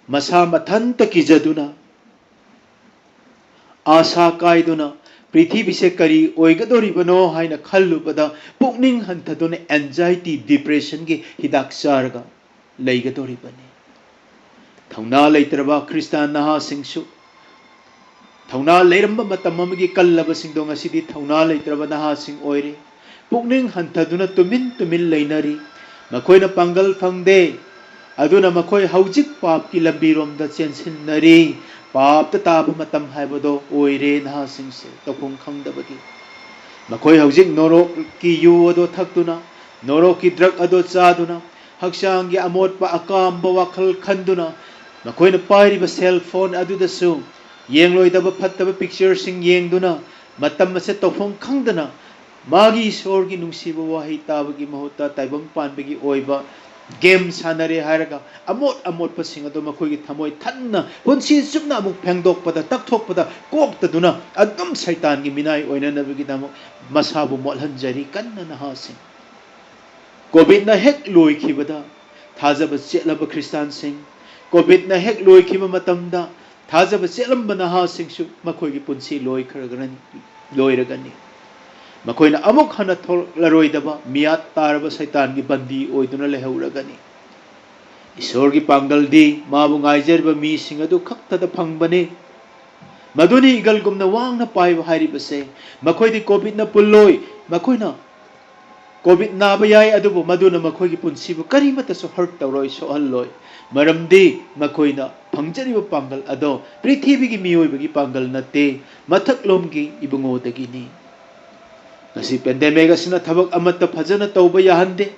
ꯃꯁꯥ ꯃꯊꯟꯇ ꯀꯤꯖꯗꯨꯅ, ꯑꯥꯁꯥ ꯀꯥꯏꯗꯨꯅ, ꯄ꯭ꯔꯤꯊꯤꯕꯤꯁꯦ ꯀꯔꯤ ꯑꯣꯏꯒꯗꯧꯔꯤꯕꯅꯣ ꯍꯥꯏꯅ ꯈꯜꯂꯨꯕꯗ ꯄꯨꯛꯅꯤꯡ ꯍꯟꯊꯗꯨꯅ ꯑꯦꯟꯖꯥꯏꯇꯤ, ꯗꯤꯄ꯭ꯔꯦꯁꯟꯒꯤ ꯍꯤꯗꯥꯛ ꯆꯥꯔꯒ ꯂꯩꯒꯗꯧꯔꯤꯕꯅꯤ꯫ ꯊꯧꯅꯥ ꯂꯩꯇ꯭ꯔꯕ ꯈ꯭ꯔꯤꯁꯇꯥꯟ ꯅꯍꯥꯁꯤꯡꯁꯨ, ꯊꯧꯅꯥ ꯂꯩꯔꯝꯕ ꯃꯇꯝ ꯑꯃꯒꯤ ꯀꯜꯂꯕꯁꯤꯡꯗꯣ ꯉꯁꯤꯗꯤ ꯊꯧꯅꯥ ꯂꯩꯇ꯭ꯔꯕ ꯅꯍꯥꯁꯤꯡ ꯑꯣꯏꯔꯦ꯫ ꯄꯨꯛꯅꯤꯡ ꯍꯟꯊꯗꯨꯅ ꯇꯨꯃꯤꯟ ꯇꯨꯃꯤꯟ ꯂꯩꯅꯔꯤ꯫ ꯃꯈꯣꯏꯅ ꯄꯥꯡꯒꯜ ꯐꯪꯗꯦ꯫ ꯑꯗꯨꯅ ꯃꯈꯣꯏ ꯍꯧꯖꯤꯛ ꯄꯥꯞꯀꯤ ꯂꯝꯕꯤꯔꯣꯝꯗ ꯆꯦꯟꯁꯤꯟꯅꯔꯤ꯫ ꯄꯥꯞꯇ ꯇꯥꯕ ꯃꯇꯝ ꯍꯥꯏꯕꯗꯣ ꯑꯣꯏꯔꯦ ꯅꯍꯥꯁꯤꯡꯁꯦ, ꯇꯧꯐꯝ ꯈꯪꯗꯕꯒꯤ꯫ ꯃꯈꯣꯏ ꯍꯧꯖꯤꯛ ꯅꯣꯔꯣꯛꯀꯤ ꯌꯨ ꯑꯗꯣ ꯊꯛꯇꯨꯅ, ꯅꯣꯔꯣꯛꯀꯤ ꯗ꯭ꯔꯒ ꯑꯗꯣ ꯆꯥꯗꯨꯅ, ꯍꯛꯆꯥꯡꯒꯤ ꯑꯃꯣꯠꯄ ꯑꯀꯥꯝꯕ ꯋꯥꯈꯜ ꯈꯟꯗꯨꯅ, ꯃꯈꯣꯏꯅ ꯄꯥꯏꯔꯤꯕ ꯁꯦꯜ ꯐꯣꯟ ꯑꯗꯨꯗꯁꯨ ꯌꯦꯡꯂꯣꯏꯗꯕ ꯐꯠꯇꯕ ꯄꯤꯛꯆꯔꯁꯤꯡ ꯌꯦꯡꯗꯨꯅ, ꯃꯇꯝ ꯑꯁꯦ ꯇꯧꯐꯝ ꯈꯪꯗꯅ ꯃꯥꯒꯤ ꯏꯁꯣꯔꯒꯤ ꯅꯨꯡꯁꯤꯕ ꯋꯥꯍꯩ ꯇꯥꯕꯒꯤ ꯃꯍꯨꯠꯇ ꯇꯥꯏꯕꯪ ꯄꯥꯟꯕꯒꯤ ꯑꯣꯏꯕ ꯒꯦꯝ ꯁꯥꯟꯅꯔꯦ ꯍꯥꯏꯔꯒ ꯑꯃꯣꯠ ꯑꯃꯣꯠꯄꯁꯤꯡ ꯑꯗꯨ ꯃꯈꯣꯏꯒꯤ ꯊꯃꯣꯏ ꯊꯟꯅ ꯄꯨꯟꯁꯤ ꯆꯨꯞꯅ ꯑꯃꯨꯛ ꯐꯦꯡꯗꯣꯛꯄꯗ, ꯇꯛꯊꯣꯛꯄꯗ ꯀꯣꯛꯇꯗꯨꯅ ꯑꯗꯨꯝ ꯁꯩꯇꯥꯟꯒꯤ ꯃꯤꯅꯥꯏ ꯑꯣꯏꯅꯅꯕꯒꯤꯗꯃꯛ ꯃꯁꯥꯕꯨ ꯃꯣꯠꯍꯟꯖꯔꯤ ꯀꯟꯅ ꯅꯍꯥꯁꯤꯡ꯫ ꯀꯣꯚꯤꯗꯅ ꯍꯦꯛ ꯂꯣꯏꯈꯤꯕꯗ ꯊꯥꯖꯕ ꯆꯦꯠꯂꯕ ꯈ꯭ꯔꯤꯁꯇꯥꯟꯁꯤꯡ, ꯀꯣꯚꯤꯗꯅ ꯍꯦꯛ ꯂꯣꯏꯈꯤꯕ ꯃꯇꯝꯗ ꯊꯥꯖꯕ ꯆꯦꯠꯂꯝꯕ ꯅꯍꯥꯁꯤꯡꯁꯨ ꯃꯈꯣꯏꯒꯤ ꯄꯨꯟꯁꯤ ꯂꯣꯏꯈ꯭ꯔꯒꯅꯤ, ꯂꯣꯏꯔꯒꯅꯤ꯫ ꯃꯈꯣꯏꯅ ꯑꯃꯨꯛ ꯍꯟꯅ ꯊꯣꯛꯂꯔꯣꯏꯗꯕ ꯃꯤꯌꯥꯠ ꯇꯥꯔꯕ ꯁꯩꯇꯥꯟꯒꯤ ꯕꯟꯗꯤ ꯑꯣꯏꯗꯨꯅ ꯂꯩꯍꯧꯔꯒꯅꯤ꯫ ꯏꯁꯣꯔꯒꯤ ꯄꯥꯡꯒꯜꯗꯤ ꯃꯥꯕꯨ ꯉꯥꯏꯖꯔꯤꯕ ꯃꯤꯁꯤꯡ ꯑꯗꯨ ꯈꯛꯇꯗ ꯐꯪꯕꯅꯤ꯫ ꯃꯗꯨꯅꯤ ꯏꯒꯜꯒꯨꯝꯅ ꯋꯥꯡꯅ ꯄꯥꯏꯕ ꯍꯥꯏꯔꯤꯕꯁꯦ꯫ ꯃꯈꯣꯏꯗꯤ ꯀꯣꯚꯤꯗꯅ ꯄꯨꯜꯂꯣꯏ, ꯃꯈꯣꯏꯅ ꯀꯣꯚꯤꯗ ꯅꯥꯕ ꯌꯥꯏ, ꯑꯗꯨꯕꯨ ꯃꯗꯨꯅ ꯃꯈꯣꯏꯒꯤ ꯄꯨꯟꯁꯤꯕꯨ ꯀꯔꯤꯃꯠꯇꯁꯨ ꯍꯔꯠ ꯇꯧꯔꯣꯏ, ꯁꯣꯛꯍꯜꯂꯣꯏ꯫ ꯃꯔꯝꯗꯤ ꯃꯈꯣꯏꯅ ꯐꯪꯖꯔꯤꯕ ꯄꯥꯡꯒꯜ ꯑꯗꯣ ꯄ꯭ꯔꯤꯊꯤꯕꯤꯒꯤ ꯃꯤꯑꯣꯏꯕꯒꯤ ꯄꯥꯡꯒꯜ ꯅꯠꯇꯦ, ꯃꯊꯛꯂꯣꯝꯒꯤ ꯏꯕꯨꯡꯉꯣꯗꯒꯤꯅꯤ꯫ ꯉꯁꯤ ꯄꯦꯟꯗꯦꯃꯤꯛ ꯑꯁꯤꯅ ꯊꯕꯛ ꯑꯃꯠꯇ ꯐꯖꯅ ꯇꯧꯕ ꯌꯥꯍꯟꯗꯦ꯫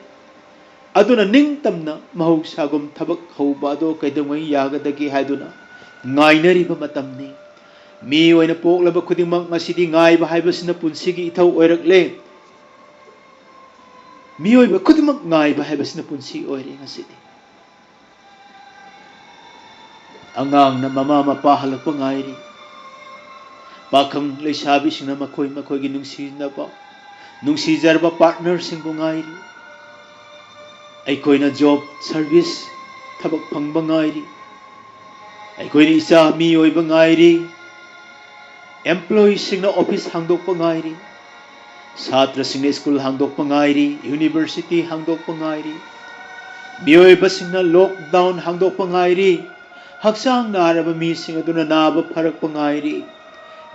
ꯑꯗꯨꯅ ꯅꯤꯡꯇꯝꯅ ꯃꯍꯧꯁꯥꯒꯨꯝ ꯊꯕꯛ ꯍꯧꯕ ꯑꯗꯣ ꯀꯩꯗꯧꯉꯩ ꯌꯥꯒꯗꯒꯦ ꯍꯥꯏꯗꯨꯅ ꯉꯥꯏꯅꯔꯤꯕ ꯃꯇꯝꯅꯤ꯫ ꯃꯤ ꯑꯣꯏꯅ ꯄꯣꯛꯂꯕ ꯈꯨꯗꯤꯡꯃꯛ ꯉꯁꯤꯗꯤ ꯉꯥꯏꯕ ꯍꯥꯏꯕꯁꯤꯅ ꯄꯨꯟꯁꯤꯒꯤ ꯏꯊꯧ ꯑꯣꯏꯔꯛꯂꯦ꯫ ꯃꯤꯑꯣꯏꯕ ꯈꯨꯗꯤꯡꯃꯛ ꯉꯥꯏꯕ ꯍꯥꯏꯕꯁꯤꯅ ꯄꯨꯟꯁꯤ ꯑꯣꯏꯔꯦ ꯉꯁꯤꯗꯤ꯫ ꯑꯉꯥꯡꯅ ꯃꯃꯥ ꯃꯄꯥ ꯍꯜꯂꯛꯄ ꯉꯥꯏꯔꯤ꯫ ꯄꯥꯈꯪ ꯂꯩꯁꯥꯕꯤꯁꯤꯡꯅ ꯃꯈꯣꯏ ꯃꯈꯣꯏꯒꯤ ꯅꯨꯡꯁꯤꯅꯕ, ꯅꯨꯡꯁꯤꯖꯔꯕ ꯄꯥꯔꯠꯅꯔꯁꯤꯡꯕꯨ ꯉꯥꯏꯔꯤ꯫ ꯑꯩꯈꯣꯏꯅ ꯖꯣꯕ, ꯁꯔꯚꯤꯁ, ꯊꯕꯛ ꯐꯪꯕ ꯉꯥꯏꯔꯤ꯫ ꯑꯩꯈꯣꯏꯅ ꯏꯆꯥ ꯃꯤ ꯑꯣꯏꯕ ꯉꯥꯏꯔꯤ꯫ ꯑꯦꯝꯄ꯭ꯂꯣꯌꯤꯁꯤꯡꯅ ꯑꯣꯐꯤꯁ ꯍꯥꯡꯗꯣꯛꯄ ꯉꯥꯏꯔꯤ꯫ ꯁꯥꯇ꯭ꯔꯁꯤꯡꯅ ꯁ꯭ꯀꯨꯜ ꯍꯥꯡꯗꯣꯛꯄ ꯉꯥꯏꯔꯤ, ꯌꯨꯅꯤꯚꯔꯁꯤꯇꯤ ꯍꯥꯡꯗꯣꯛꯄ ꯉꯥꯏꯔꯤ꯫ ꯃꯤꯑꯣꯏꯕꯁꯤꯡꯅ ꯂꯣꯛꯗꯥꯎꯟ ꯍꯥꯡꯗꯣꯛꯄ ꯉꯥꯏꯔꯤ꯫ ꯍꯛꯆꯥꯡ ꯅꯥꯔꯕ ꯃꯤꯁꯤꯡ ꯑꯗꯨꯅ ꯅꯥꯕ ꯐꯔꯛꯄ ꯉꯥꯏꯔꯤ꯫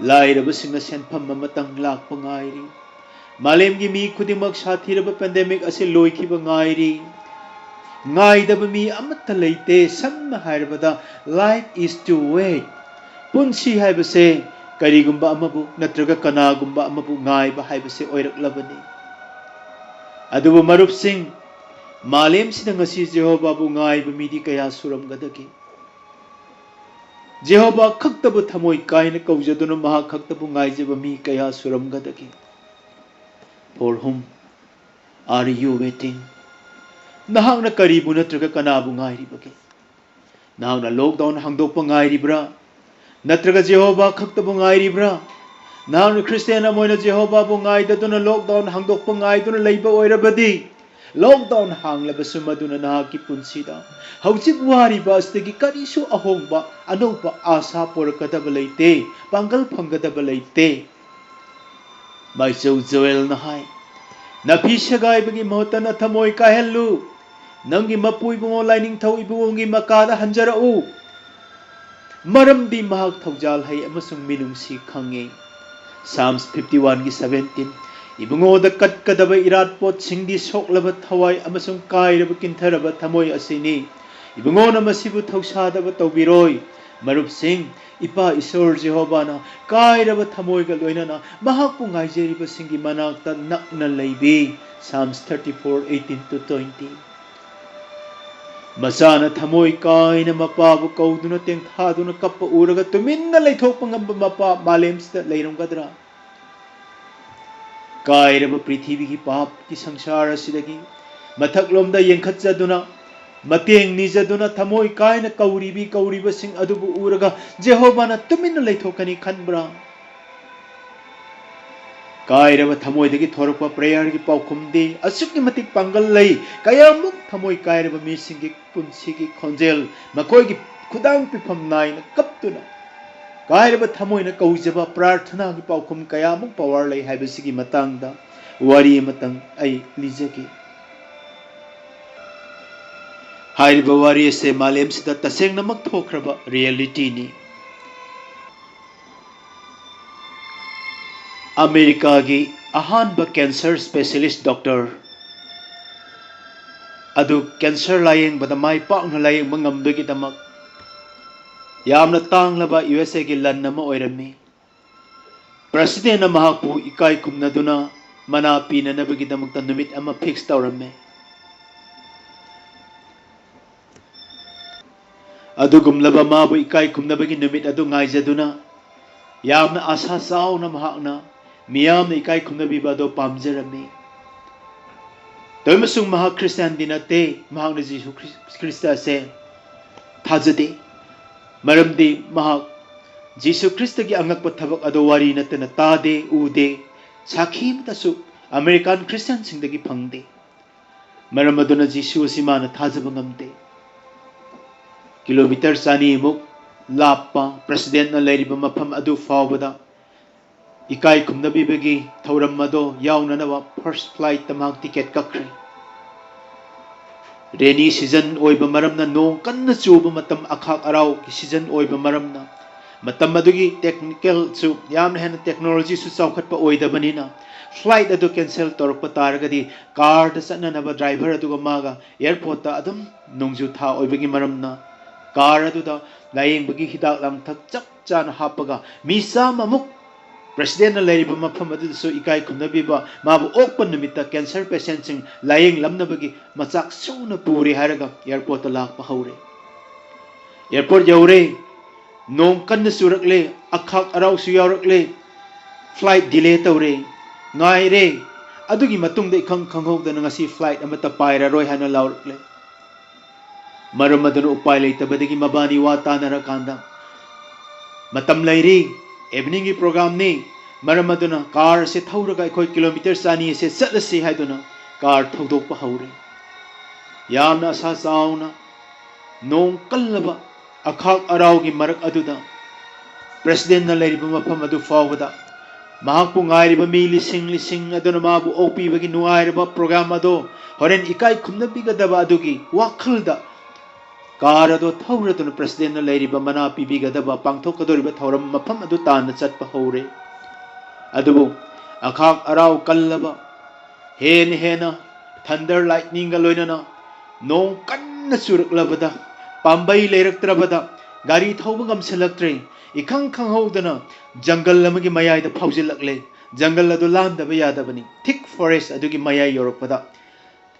ꯂꯥꯏꯔꯕꯁꯤꯡꯅ ꯁꯦꯟꯐꯝ ꯑꯃꯇꯪ ꯂꯥꯛꯄ ꯉꯥꯏꯔꯤ꯫ ꯃꯥꯂꯦꯝꯒꯤ ꯃꯤ ꯈꯨꯗꯤꯡꯃꯛ ꯁꯥꯊꯤꯔꯕ ꯄꯦꯟꯗꯦꯃꯤꯛ ꯑꯁꯤ ꯂꯣꯏꯈꯤꯕ ꯉꯥꯏꯔꯤ꯫ ꯉꯥꯏꯗꯕ ꯃꯤ ꯑꯃꯠꯇ ꯂꯩꯇꯦ꯫ ꯁꯝꯅ ꯍꯥꯏꯔꯕꯗ, life is to wait꯫ ꯄꯨꯟꯁꯤ ꯍꯥꯏꯕꯁꯦ ꯀꯔꯤꯒꯨꯝꯕ ꯑꯃꯕꯨ ꯅꯠꯇ꯭ꯔꯒ ꯀꯅꯥꯒꯨꯝꯕ ꯑꯃꯕꯨ ꯉꯥꯏꯕ ꯍꯥꯏꯕꯁꯦ ꯑꯣꯏꯔꯛꯂꯕꯅꯤ꯫ ꯑꯗꯨꯕꯨ ꯃꯔꯨꯞꯁꯤꯡ, ꯃꯥꯂꯦꯝꯁꯤꯗ ꯉꯁꯤ ꯖꯦꯍꯣꯚꯥꯕꯨ ꯉꯥꯏꯕ ꯃꯤꯗꯤ ꯀꯌꯥ ꯁꯨꯔꯝꯒꯗꯒꯦ? ꯖꯦꯍꯣꯚꯥ ꯈꯛꯇꯕꯨ ꯊꯃꯣꯏ ꯀꯥꯏꯅ ꯀꯧꯖꯗꯨꯅ ꯃꯍꯥꯛ ꯈꯛꯇꯕꯨ ꯉꯥꯏꯖꯕ ꯃꯤ ꯀꯌꯥ ꯁꯨꯔꯝꯒꯗꯒꯦ? For whom are you waiting? ꯅꯍꯥꯛꯅ ꯀꯔꯤꯕꯨ ꯅꯠꯇ꯭ꯔꯒ ꯀꯅꯥꯕꯨ ꯉꯥꯏꯔꯤꯕꯒꯦ? ꯅꯍꯥꯛꯅ ꯂꯣꯛꯗꯥꯎꯟ ꯍꯥꯡꯗꯣꯛꯄ ꯉꯥꯏꯔꯤꯕ꯭ꯔꯥ? ꯅꯠꯇ꯭ꯔꯒ ꯖꯦꯍꯣꯚꯥ ꯈꯛꯇꯕꯨ ꯉꯥꯏꯔꯤꯕ꯭ꯔꯥ? ꯅꯍꯥꯛꯅ ꯈ꯭ꯔꯤꯁꯇꯤꯌꯥꯟ ꯑꯃ ꯑꯣꯏꯅ ꯖꯦꯍꯣꯚꯥꯕꯨ ꯉꯥꯏꯗꯗꯨꯅ ꯂꯣꯛꯗꯥꯎꯟ ꯍꯥꯡꯗꯣꯛꯄ ꯉꯥꯏꯗꯨꯅ ꯂꯩꯕ ꯑꯣꯏꯔꯕꯗꯤ, ꯂꯣꯛꯗꯥꯎꯟ ꯍꯥꯡꯂꯕꯁꯨ ꯃꯗꯨꯅ ꯅꯍꯥꯛꯀꯤ ꯄꯨꯟꯁꯤꯗ ꯍꯧꯖꯤꯛ ꯋꯥꯔꯤꯕ ꯑꯁꯤꯗꯒꯤ ꯀꯔꯤꯁꯨ ꯑꯍꯣꯡꯕ, ꯑꯅꯧꯕ ꯑꯥꯁꯥ ꯄꯨꯔꯛꯀꯗꯕ ꯂꯩꯇꯦ, ꯄꯥꯡꯒꯜ ꯐꯪꯒꯗꯕ ꯂꯩꯇꯦ꯫ ꯃꯥꯏꯆꯧ ꯖꯣꯑꯦꯜꯅ ꯍꯥꯏ, "ꯅꯐꯤ ꯁꯦꯒꯥꯏꯕꯒꯤ ꯃꯍꯨꯠꯇ ꯅꯊꯃꯣꯏ ꯀꯥꯏꯍꯜꯂꯨ꯫ ꯅꯪꯒꯤ ꯃꯄꯨ ꯏꯕꯨꯡꯉꯣ ꯂꯥꯏꯅꯤꯡꯊꯧ ꯏꯕꯨꯡꯉꯣꯒꯤ ꯃꯀꯥꯗ ꯍꯟꯖꯔꯛꯎ꯫ ꯃꯔꯝꯗꯤ ꯃꯍꯥꯛ ꯊꯧꯖꯥꯜ ꯍꯩ ꯑꯃꯁꯨꯡ ꯃꯤꯅꯨꯡꯁꯤ ꯈꯪꯉꯤ꯫ Psalms fifty one ꯒꯤ seventeen, "ꯏꯕꯨꯡꯉꯣꯗ ꯀꯠꯀꯗꯕ ꯏꯔꯥꯠꯄꯣꯠꯁꯤꯡꯗꯤ ꯁꯣꯛꯂꯕ ꯊꯋꯥꯏ ꯑꯃꯁꯨꯡ ꯀꯥꯏꯔꯕ ꯀꯤꯟꯊꯔꯕ ꯊꯃꯣꯏ ꯑꯁꯤꯅꯤ꯫ ꯏꯕꯨꯡꯉꯣꯅ ꯃꯁꯤꯕꯨ ꯊꯧꯁꯥꯗꯕ ꯇꯧꯕꯤꯔꯣꯏ꯫" ꯃꯔꯨꯞꯁꯤꯡ, ꯏꯄꯥ ꯏꯁꯣꯔ ꯖꯦꯍꯣꯚꯥꯅ ꯀꯥꯏꯔꯕ ꯊꯃꯣꯏꯒ ꯂꯣꯏꯅꯅ ꯃꯍꯥꯛꯄꯨ ꯉꯥꯏꯖꯔꯤꯕꯁꯤꯡꯒꯤ ꯃꯅꯥꯛꯇ ꯅꯛꯅ ꯂꯩꯕꯤ꯫ Psalms thirty four eighteen to twenty꯫ ꯃꯆꯥꯅ ꯊꯃꯣꯏ ꯀꯥꯏꯅ ꯃꯄꯥꯕꯨ ꯀꯧꯗꯨꯅ ꯇꯦꯡꯊꯥꯗꯨꯅ ꯀꯞꯄ ꯎꯔꯒ ꯇꯨꯃꯤꯟꯅ ꯂꯩꯊꯣꯛꯄ ꯉꯝꯕ ꯃꯄꯥ ꯃꯥꯂꯦꯝꯁꯤꯗ ꯂꯩꯔꯝꯒꯗ꯭ꯔꯥ? ꯀꯥꯏꯔꯕ ꯄ꯭ꯔꯤꯊꯤꯕꯤꯒꯤ ꯄꯥꯞꯀꯤ ꯁꯪꯁꯥꯔ ꯑꯁꯤꯗꯒꯤ ꯃꯊꯛꯂꯣꯝꯗ ꯌꯦꯡꯈꯠꯆꯗꯨꯅ, ꯃꯇꯦꯡ ꯅꯤꯖꯗꯨꯅ ꯊꯃꯣꯏ ꯀꯥꯏꯅ ꯀꯧꯔꯤꯕꯤ ꯀꯧꯔꯤꯕꯁꯤꯡ ꯑꯗꯨꯕꯨ ꯎꯔꯒ ꯖꯦꯍꯣꯚꯥꯅ ꯇꯨꯃꯤꯟꯅ ꯂꯩꯊꯣꯛꯀꯅꯤ ꯈꯟꯕ꯭ꯔꯥ? ꯀꯥꯏꯔꯕ ꯊꯃꯣꯏꯗꯒꯤ ꯊꯣꯔꯛꯄ ꯄ꯭ꯔꯦꯌꯔꯒꯤ ꯄꯥꯎꯈꯨꯝꯗꯤ ꯑꯁꯨꯛꯀꯤ ꯃꯇꯤꯛ ꯄꯥꯡꯒꯜ ꯂꯩ꯫ ꯀꯌꯥꯃꯨꯛ ꯊꯃꯣꯏ ꯀꯥꯏꯔꯕ ꯃꯤꯁꯤꯡꯒꯤ ꯄꯨꯟꯁꯤꯒꯤ ꯈꯣꯟꯖꯦꯜ, ꯃꯈꯣꯏꯒꯤ ꯈꯨꯗꯥꯡ ꯄꯤꯐꯝ ꯅꯥꯏꯅ ꯀꯞꯇꯨꯅ, ꯀꯥꯏꯔꯕ ꯊꯃꯣꯏꯅ ꯀꯧꯖꯕ ꯄ꯭ꯔꯥꯔꯊꯅꯥꯒꯤ ꯄꯥꯎꯈꯨꯝ ꯀꯌꯥꯃꯨꯛ ꯄꯋꯥꯔ ꯂꯩ ꯍꯥꯏꯕꯁꯤꯒꯤ ꯃꯇꯥꯡꯗ ꯋꯥꯔꯤ ꯑꯃꯇꯪ ꯑꯩ ꯂꯤꯖꯒꯦ꯫ ꯍꯥꯏꯔꯤꯕ ꯋꯥꯔꯤ ꯑꯁꯦ ꯃꯥꯂꯦꯝꯁꯤꯗ ꯇꯁꯦꯡꯅꯃꯛ ꯊꯣꯛꯈ꯭ꯔꯕ ꯔꯤꯌꯦꯂꯤꯇꯤꯅꯤ꯫ ꯑꯃꯦꯔꯤꯀꯥꯒꯤ ꯑꯍꯥꯟꯕ ꯀꯦꯟꯁꯔ ꯁ꯭ꯄꯦꯁꯤꯌꯦꯂꯤꯁ ꯗꯣꯛꯇꯔ ꯑꯗꯨ ꯀꯦꯟꯁꯔ ꯂꯥꯌꯦꯡꯕꯗ ꯃꯥꯏ ꯄꯥꯛꯅ ꯂꯥꯌꯦꯡꯕ ꯉꯝꯕꯒꯤꯗꯃꯛ ꯌꯥꯝꯅ ꯇꯥꯡꯂꯕ ꯌꯨ ꯑꯦꯁ ꯑꯦꯒꯤ ꯂꯟ ꯑꯃ ꯑꯣꯏꯔꯝꯃꯤ꯫ ꯄ꯭ꯔꯁꯤꯗꯦꯟꯅ ꯃꯍꯥꯛꯄꯨ ꯏꯀꯥꯏ ꯈꯨꯝꯅꯗꯨꯅ ꯃꯅꯥ ꯄꯤꯅꯅꯕꯒꯤꯗꯃꯛꯇ ꯅꯨꯃꯤꯠ ꯑꯃ ꯐꯤꯛꯁ ꯇꯧꯔꯝꯃꯤ꯫ ꯑꯗꯨꯒꯨꯝꯂꯕ ꯃꯥꯕꯨ ꯏꯀꯥꯏ ꯈꯨꯝꯅꯕꯒꯤ ꯅꯨꯃꯤꯠ ꯑꯗꯨ ꯉꯥꯏꯖꯗꯨꯅ ꯌꯥꯝꯅ ꯑꯥꯁꯥ ꯆꯥꯎꯅ ꯃꯍꯥꯛꯅ ꯃꯤꯌꯥꯝꯅ ꯏꯀꯥꯏ ꯈꯨꯝꯅꯕꯤꯕ ꯑꯗꯨ ꯄꯥꯝꯖꯔꯝꯃꯤ꯫ ꯇꯧꯏꯃꯁꯨꯡ ꯃꯍꯥꯛ ꯈ꯭ꯔꯤꯁꯇꯤꯌꯥꯟꯗꯤ ꯅꯠꯇꯦ꯫ ꯃꯍꯥꯛꯅ ꯖꯤꯁꯨ ꯈ꯭ꯔꯤ-, ꯈ꯭ꯔꯤꯁꯇ ꯑꯁꯦ ꯊꯥꯖꯗꯦ꯫ ꯃꯔꯝꯗꯤ ꯃꯍꯥꯛ ꯖꯤꯁꯨ ꯈ꯭ꯔꯤꯁꯇꯒꯤ ꯑꯉꯛꯄ ꯊꯕꯛ ꯑꯗꯨ ꯋꯥꯔꯤ ꯅꯠꯇꯅ ꯇꯥꯗꯦ, ꯎꯗꯦ꯫ ꯁꯥꯈꯤ ꯑꯃꯠꯇꯁꯨ ꯑꯃꯦꯔꯤꯀꯥꯟ ꯈ꯭ꯔꯤꯁꯇꯤꯌꯥꯟꯁꯤꯡꯗꯒꯤ ꯐꯪꯗꯦ꯫ ꯃꯔꯝ ꯑꯗꯨꯅ ꯖꯤꯁꯨ ꯑꯁꯤ ꯃꯥꯅ ꯊꯥꯖꯕ ꯉꯝꯗꯦ꯫ ꯀꯤꯂꯣꯃꯤꯇꯔ ꯆꯅꯤꯃꯨꯛ ꯂꯥꯞꯄ ꯄ꯭ꯔꯁꯤꯗꯦꯟꯅ ꯂꯩꯔꯤꯕ ꯃꯐꯝ ꯑꯗꯨ ꯐꯥꯎꯕꯗ ꯏꯀꯥꯏ ꯈꯨꯝꯅꯕꯤꯕꯒꯤ ꯊꯧꯔꯝ ꯑꯗꯨ ꯌꯥꯎꯅꯅꯕ ꯐꯥꯔꯁ ꯐ꯭ꯂꯥꯏꯠꯇ ꯃꯍꯥꯛ ꯇꯤꯀꯦꯠ ꯀꯛꯈ꯭ꯔꯦ꯫ Rainy season ꯑꯣꯏꯕ ꯃꯔꯝꯅ, ꯅꯣꯡ ꯀꯟꯅ ꯆꯨꯕ ꯃꯇꯝ, ꯑꯈꯥꯛ ꯑꯔꯥꯎꯒꯤ season ꯑꯣꯏꯕ ꯃꯔꯝꯅ, ꯃꯇꯝ ꯑꯗꯨꯒꯤ technicalꯁꯨ ꯌꯥꯝꯅ ꯍꯦꯟꯅ technologyꯁꯨ ꯆꯥꯎꯈꯠꯄ ꯑꯣꯏꯗꯕꯅꯤꯅ, flight ꯑꯗꯨ cancel ꯇꯧꯔꯛꯄ ꯇꯥꯔꯒꯗꯤ, carꯗ ꯆꯠꯅꯅꯕ driver ꯑꯗꯨꯒ ꯃꯥꯒ airportꯇ ꯑꯗꯨꯝ, ꯅꯣꯡꯖꯨ ꯊꯥ ꯑꯣꯏꯕꯒꯤ ꯃꯔꯝꯅ, car ꯑꯗꯨꯗ ꯂꯥꯌꯦꯡꯕꯒꯤ ꯍꯤꯗꯥꯛ ꯂꯥꯡꯊꯛ ꯆꯞ ꯆꯥꯅ ꯍꯥꯞꯄꯒ, ꯃꯤ ꯆꯥꯝꯃꯃꯨꯛ presidentꯅ ꯂꯩꯔꯤꯕ ꯃꯐꯝ ꯑꯗꯨꯗꯁꯨ ꯏꯀꯥꯏ ꯈꯨꯝꯅꯕꯤꯕ, ꯃꯥꯕꯨ ꯑꯣꯛꯄ ꯅꯨꯃꯤꯠꯇ cancer patientꯁꯤꯡ ꯂꯥꯌꯦꯡꯂꯝꯅꯕꯒꯤ ꯃꯆꯥꯛ ꯁꯨꯅ ꯄꯨꯔꯦ ꯍꯥꯏꯔꯒ airportꯇ ꯂꯥꯛꯄ ꯍꯧꯔꯦ꯫ Airport ꯌꯧꯔꯦ, ꯅꯣꯡ ꯀꯟꯅ ꯆꯨꯔꯛꯂꯦ, ꯑꯈꯥꯛ ꯑꯔꯥꯎꯁꯨ ꯌꯥꯎꯔꯛꯂꯦ, flight delay ꯇꯧꯔꯦ, ꯉꯥꯏꯔꯦ꯫ ꯑꯗꯨꯒꯤ ꯃꯇꯨꯡꯗ ꯏꯈꯪ ꯈꯪꯍꯧꯗꯅ ꯉꯁꯤ flight ꯑꯃꯠꯇ ꯄꯥꯏꯔꯔꯣꯏ ꯍꯥꯏꯅ ꯂꯥꯎꯔꯛꯂꯦ꯫ ꯃꯔꯝ ꯑꯗꯨꯅ ꯎꯄꯥꯏ ꯂꯩꯇꯕꯗꯒꯤ ꯃꯕꯥꯅꯤ ꯋꯥ ꯇꯥꯅꯔꯀꯥꯟꯗ, "ꯃꯇꯝ ꯂꯩꯔꯤ, eveningꯒꯤ programꯅꯤ, ꯃꯔꯝ ꯑꯗꯨꯅ car ꯑꯁꯦ ꯊꯧꯔꯒ ꯑꯩꯈꯣꯏ kilometre ꯆꯅꯤ ꯑꯁꯦ ꯆꯠꯂꯁꯤ" ꯍꯥꯏꯗꯨꯅ car ꯊꯧꯗꯣꯛꯄ ꯍꯧꯔꯦ꯫ ꯌꯥꯝꯅ ꯑꯁꯥ ꯆꯥꯎꯅ, ꯅꯣꯡ ꯀꯜꯂꯕ ꯑꯈꯥꯛ ꯑꯔꯥꯎꯒꯤ ꯃꯔꯛ ꯑꯗꯨꯗ, presidentꯅ ꯂꯩꯔꯤꯕ ꯃꯐꯝ ꯑꯗꯨ ꯐꯥꯎꯕꯗ ꯃꯍꯥꯛꯄꯨ ꯉꯥꯏꯔꯤꯕ ꯃꯤ ꯂꯤꯁꯤꯡ ꯂꯤꯁꯤꯡ ꯑꯗꯨꯅ ꯃꯥꯕꯨ ꯑꯣꯛꯄꯤꯕꯒꯤ ꯅꯨꯡꯉꯥꯏꯔꯕ program ꯑꯗꯨ ꯍꯣꯔꯦꯟ ꯏꯀꯥꯏ ꯈꯨꯝꯅꯕꯤꯒꯗꯕ ꯑꯗꯨꯒꯤ ꯋꯥꯈꯜꯗ, car ꯑꯗꯨ ꯊꯧꯔꯗꯨꯅ presidentꯅ ꯂꯩꯔꯤꯕ ꯃꯅꯥ ꯄꯤꯕꯤꯒꯗꯕ ꯄꯥꯡꯊꯣꯛꯀꯗꯧꯔꯤꯕ ꯊꯧꯔꯝ ꯃꯐꯝ ꯑꯗꯨ ꯇꯥꯟꯅ ꯆꯠꯄ ꯍꯧꯔꯦ꯫ ꯑꯗꯨꯕꯨ ꯑꯈꯥꯛ ꯑꯔꯥꯎ ꯀꯜꯂꯕ, ꯍꯦꯟꯅ ꯍꯦꯟꯅ thunder lightningꯒ ꯂꯣꯏꯅꯅ ꯅꯣꯡ ꯀꯟꯅ ꯆꯨꯔꯛꯂꯕꯗ, ꯄꯥꯝꯕꯩ ꯂꯩꯔꯛꯇ꯭ꯔꯕꯗ, ꯒꯥꯔꯤ ꯊꯧꯕ ꯉꯝꯁꯤꯜꯂꯛꯇ꯭ꯔꯦ꯫ ꯏꯈꯪ ꯈꯪꯍꯧꯗꯅ ꯖꯪꯒꯜ ꯑꯃꯒꯤ ꯃꯌꯥꯏꯗ ꯐꯥꯎꯖꯤꯜꯂꯛꯂꯦ꯫ ꯖꯪꯒꯜ ꯑꯗꯨ ꯂꯥꯟꯗꯕ ꯌꯥꯗꯕꯅꯤ꯫ Thick forest ꯑꯗꯨꯒꯤ ꯃꯌꯥꯏ ꯌꯧꯔꯛꯄꯗ,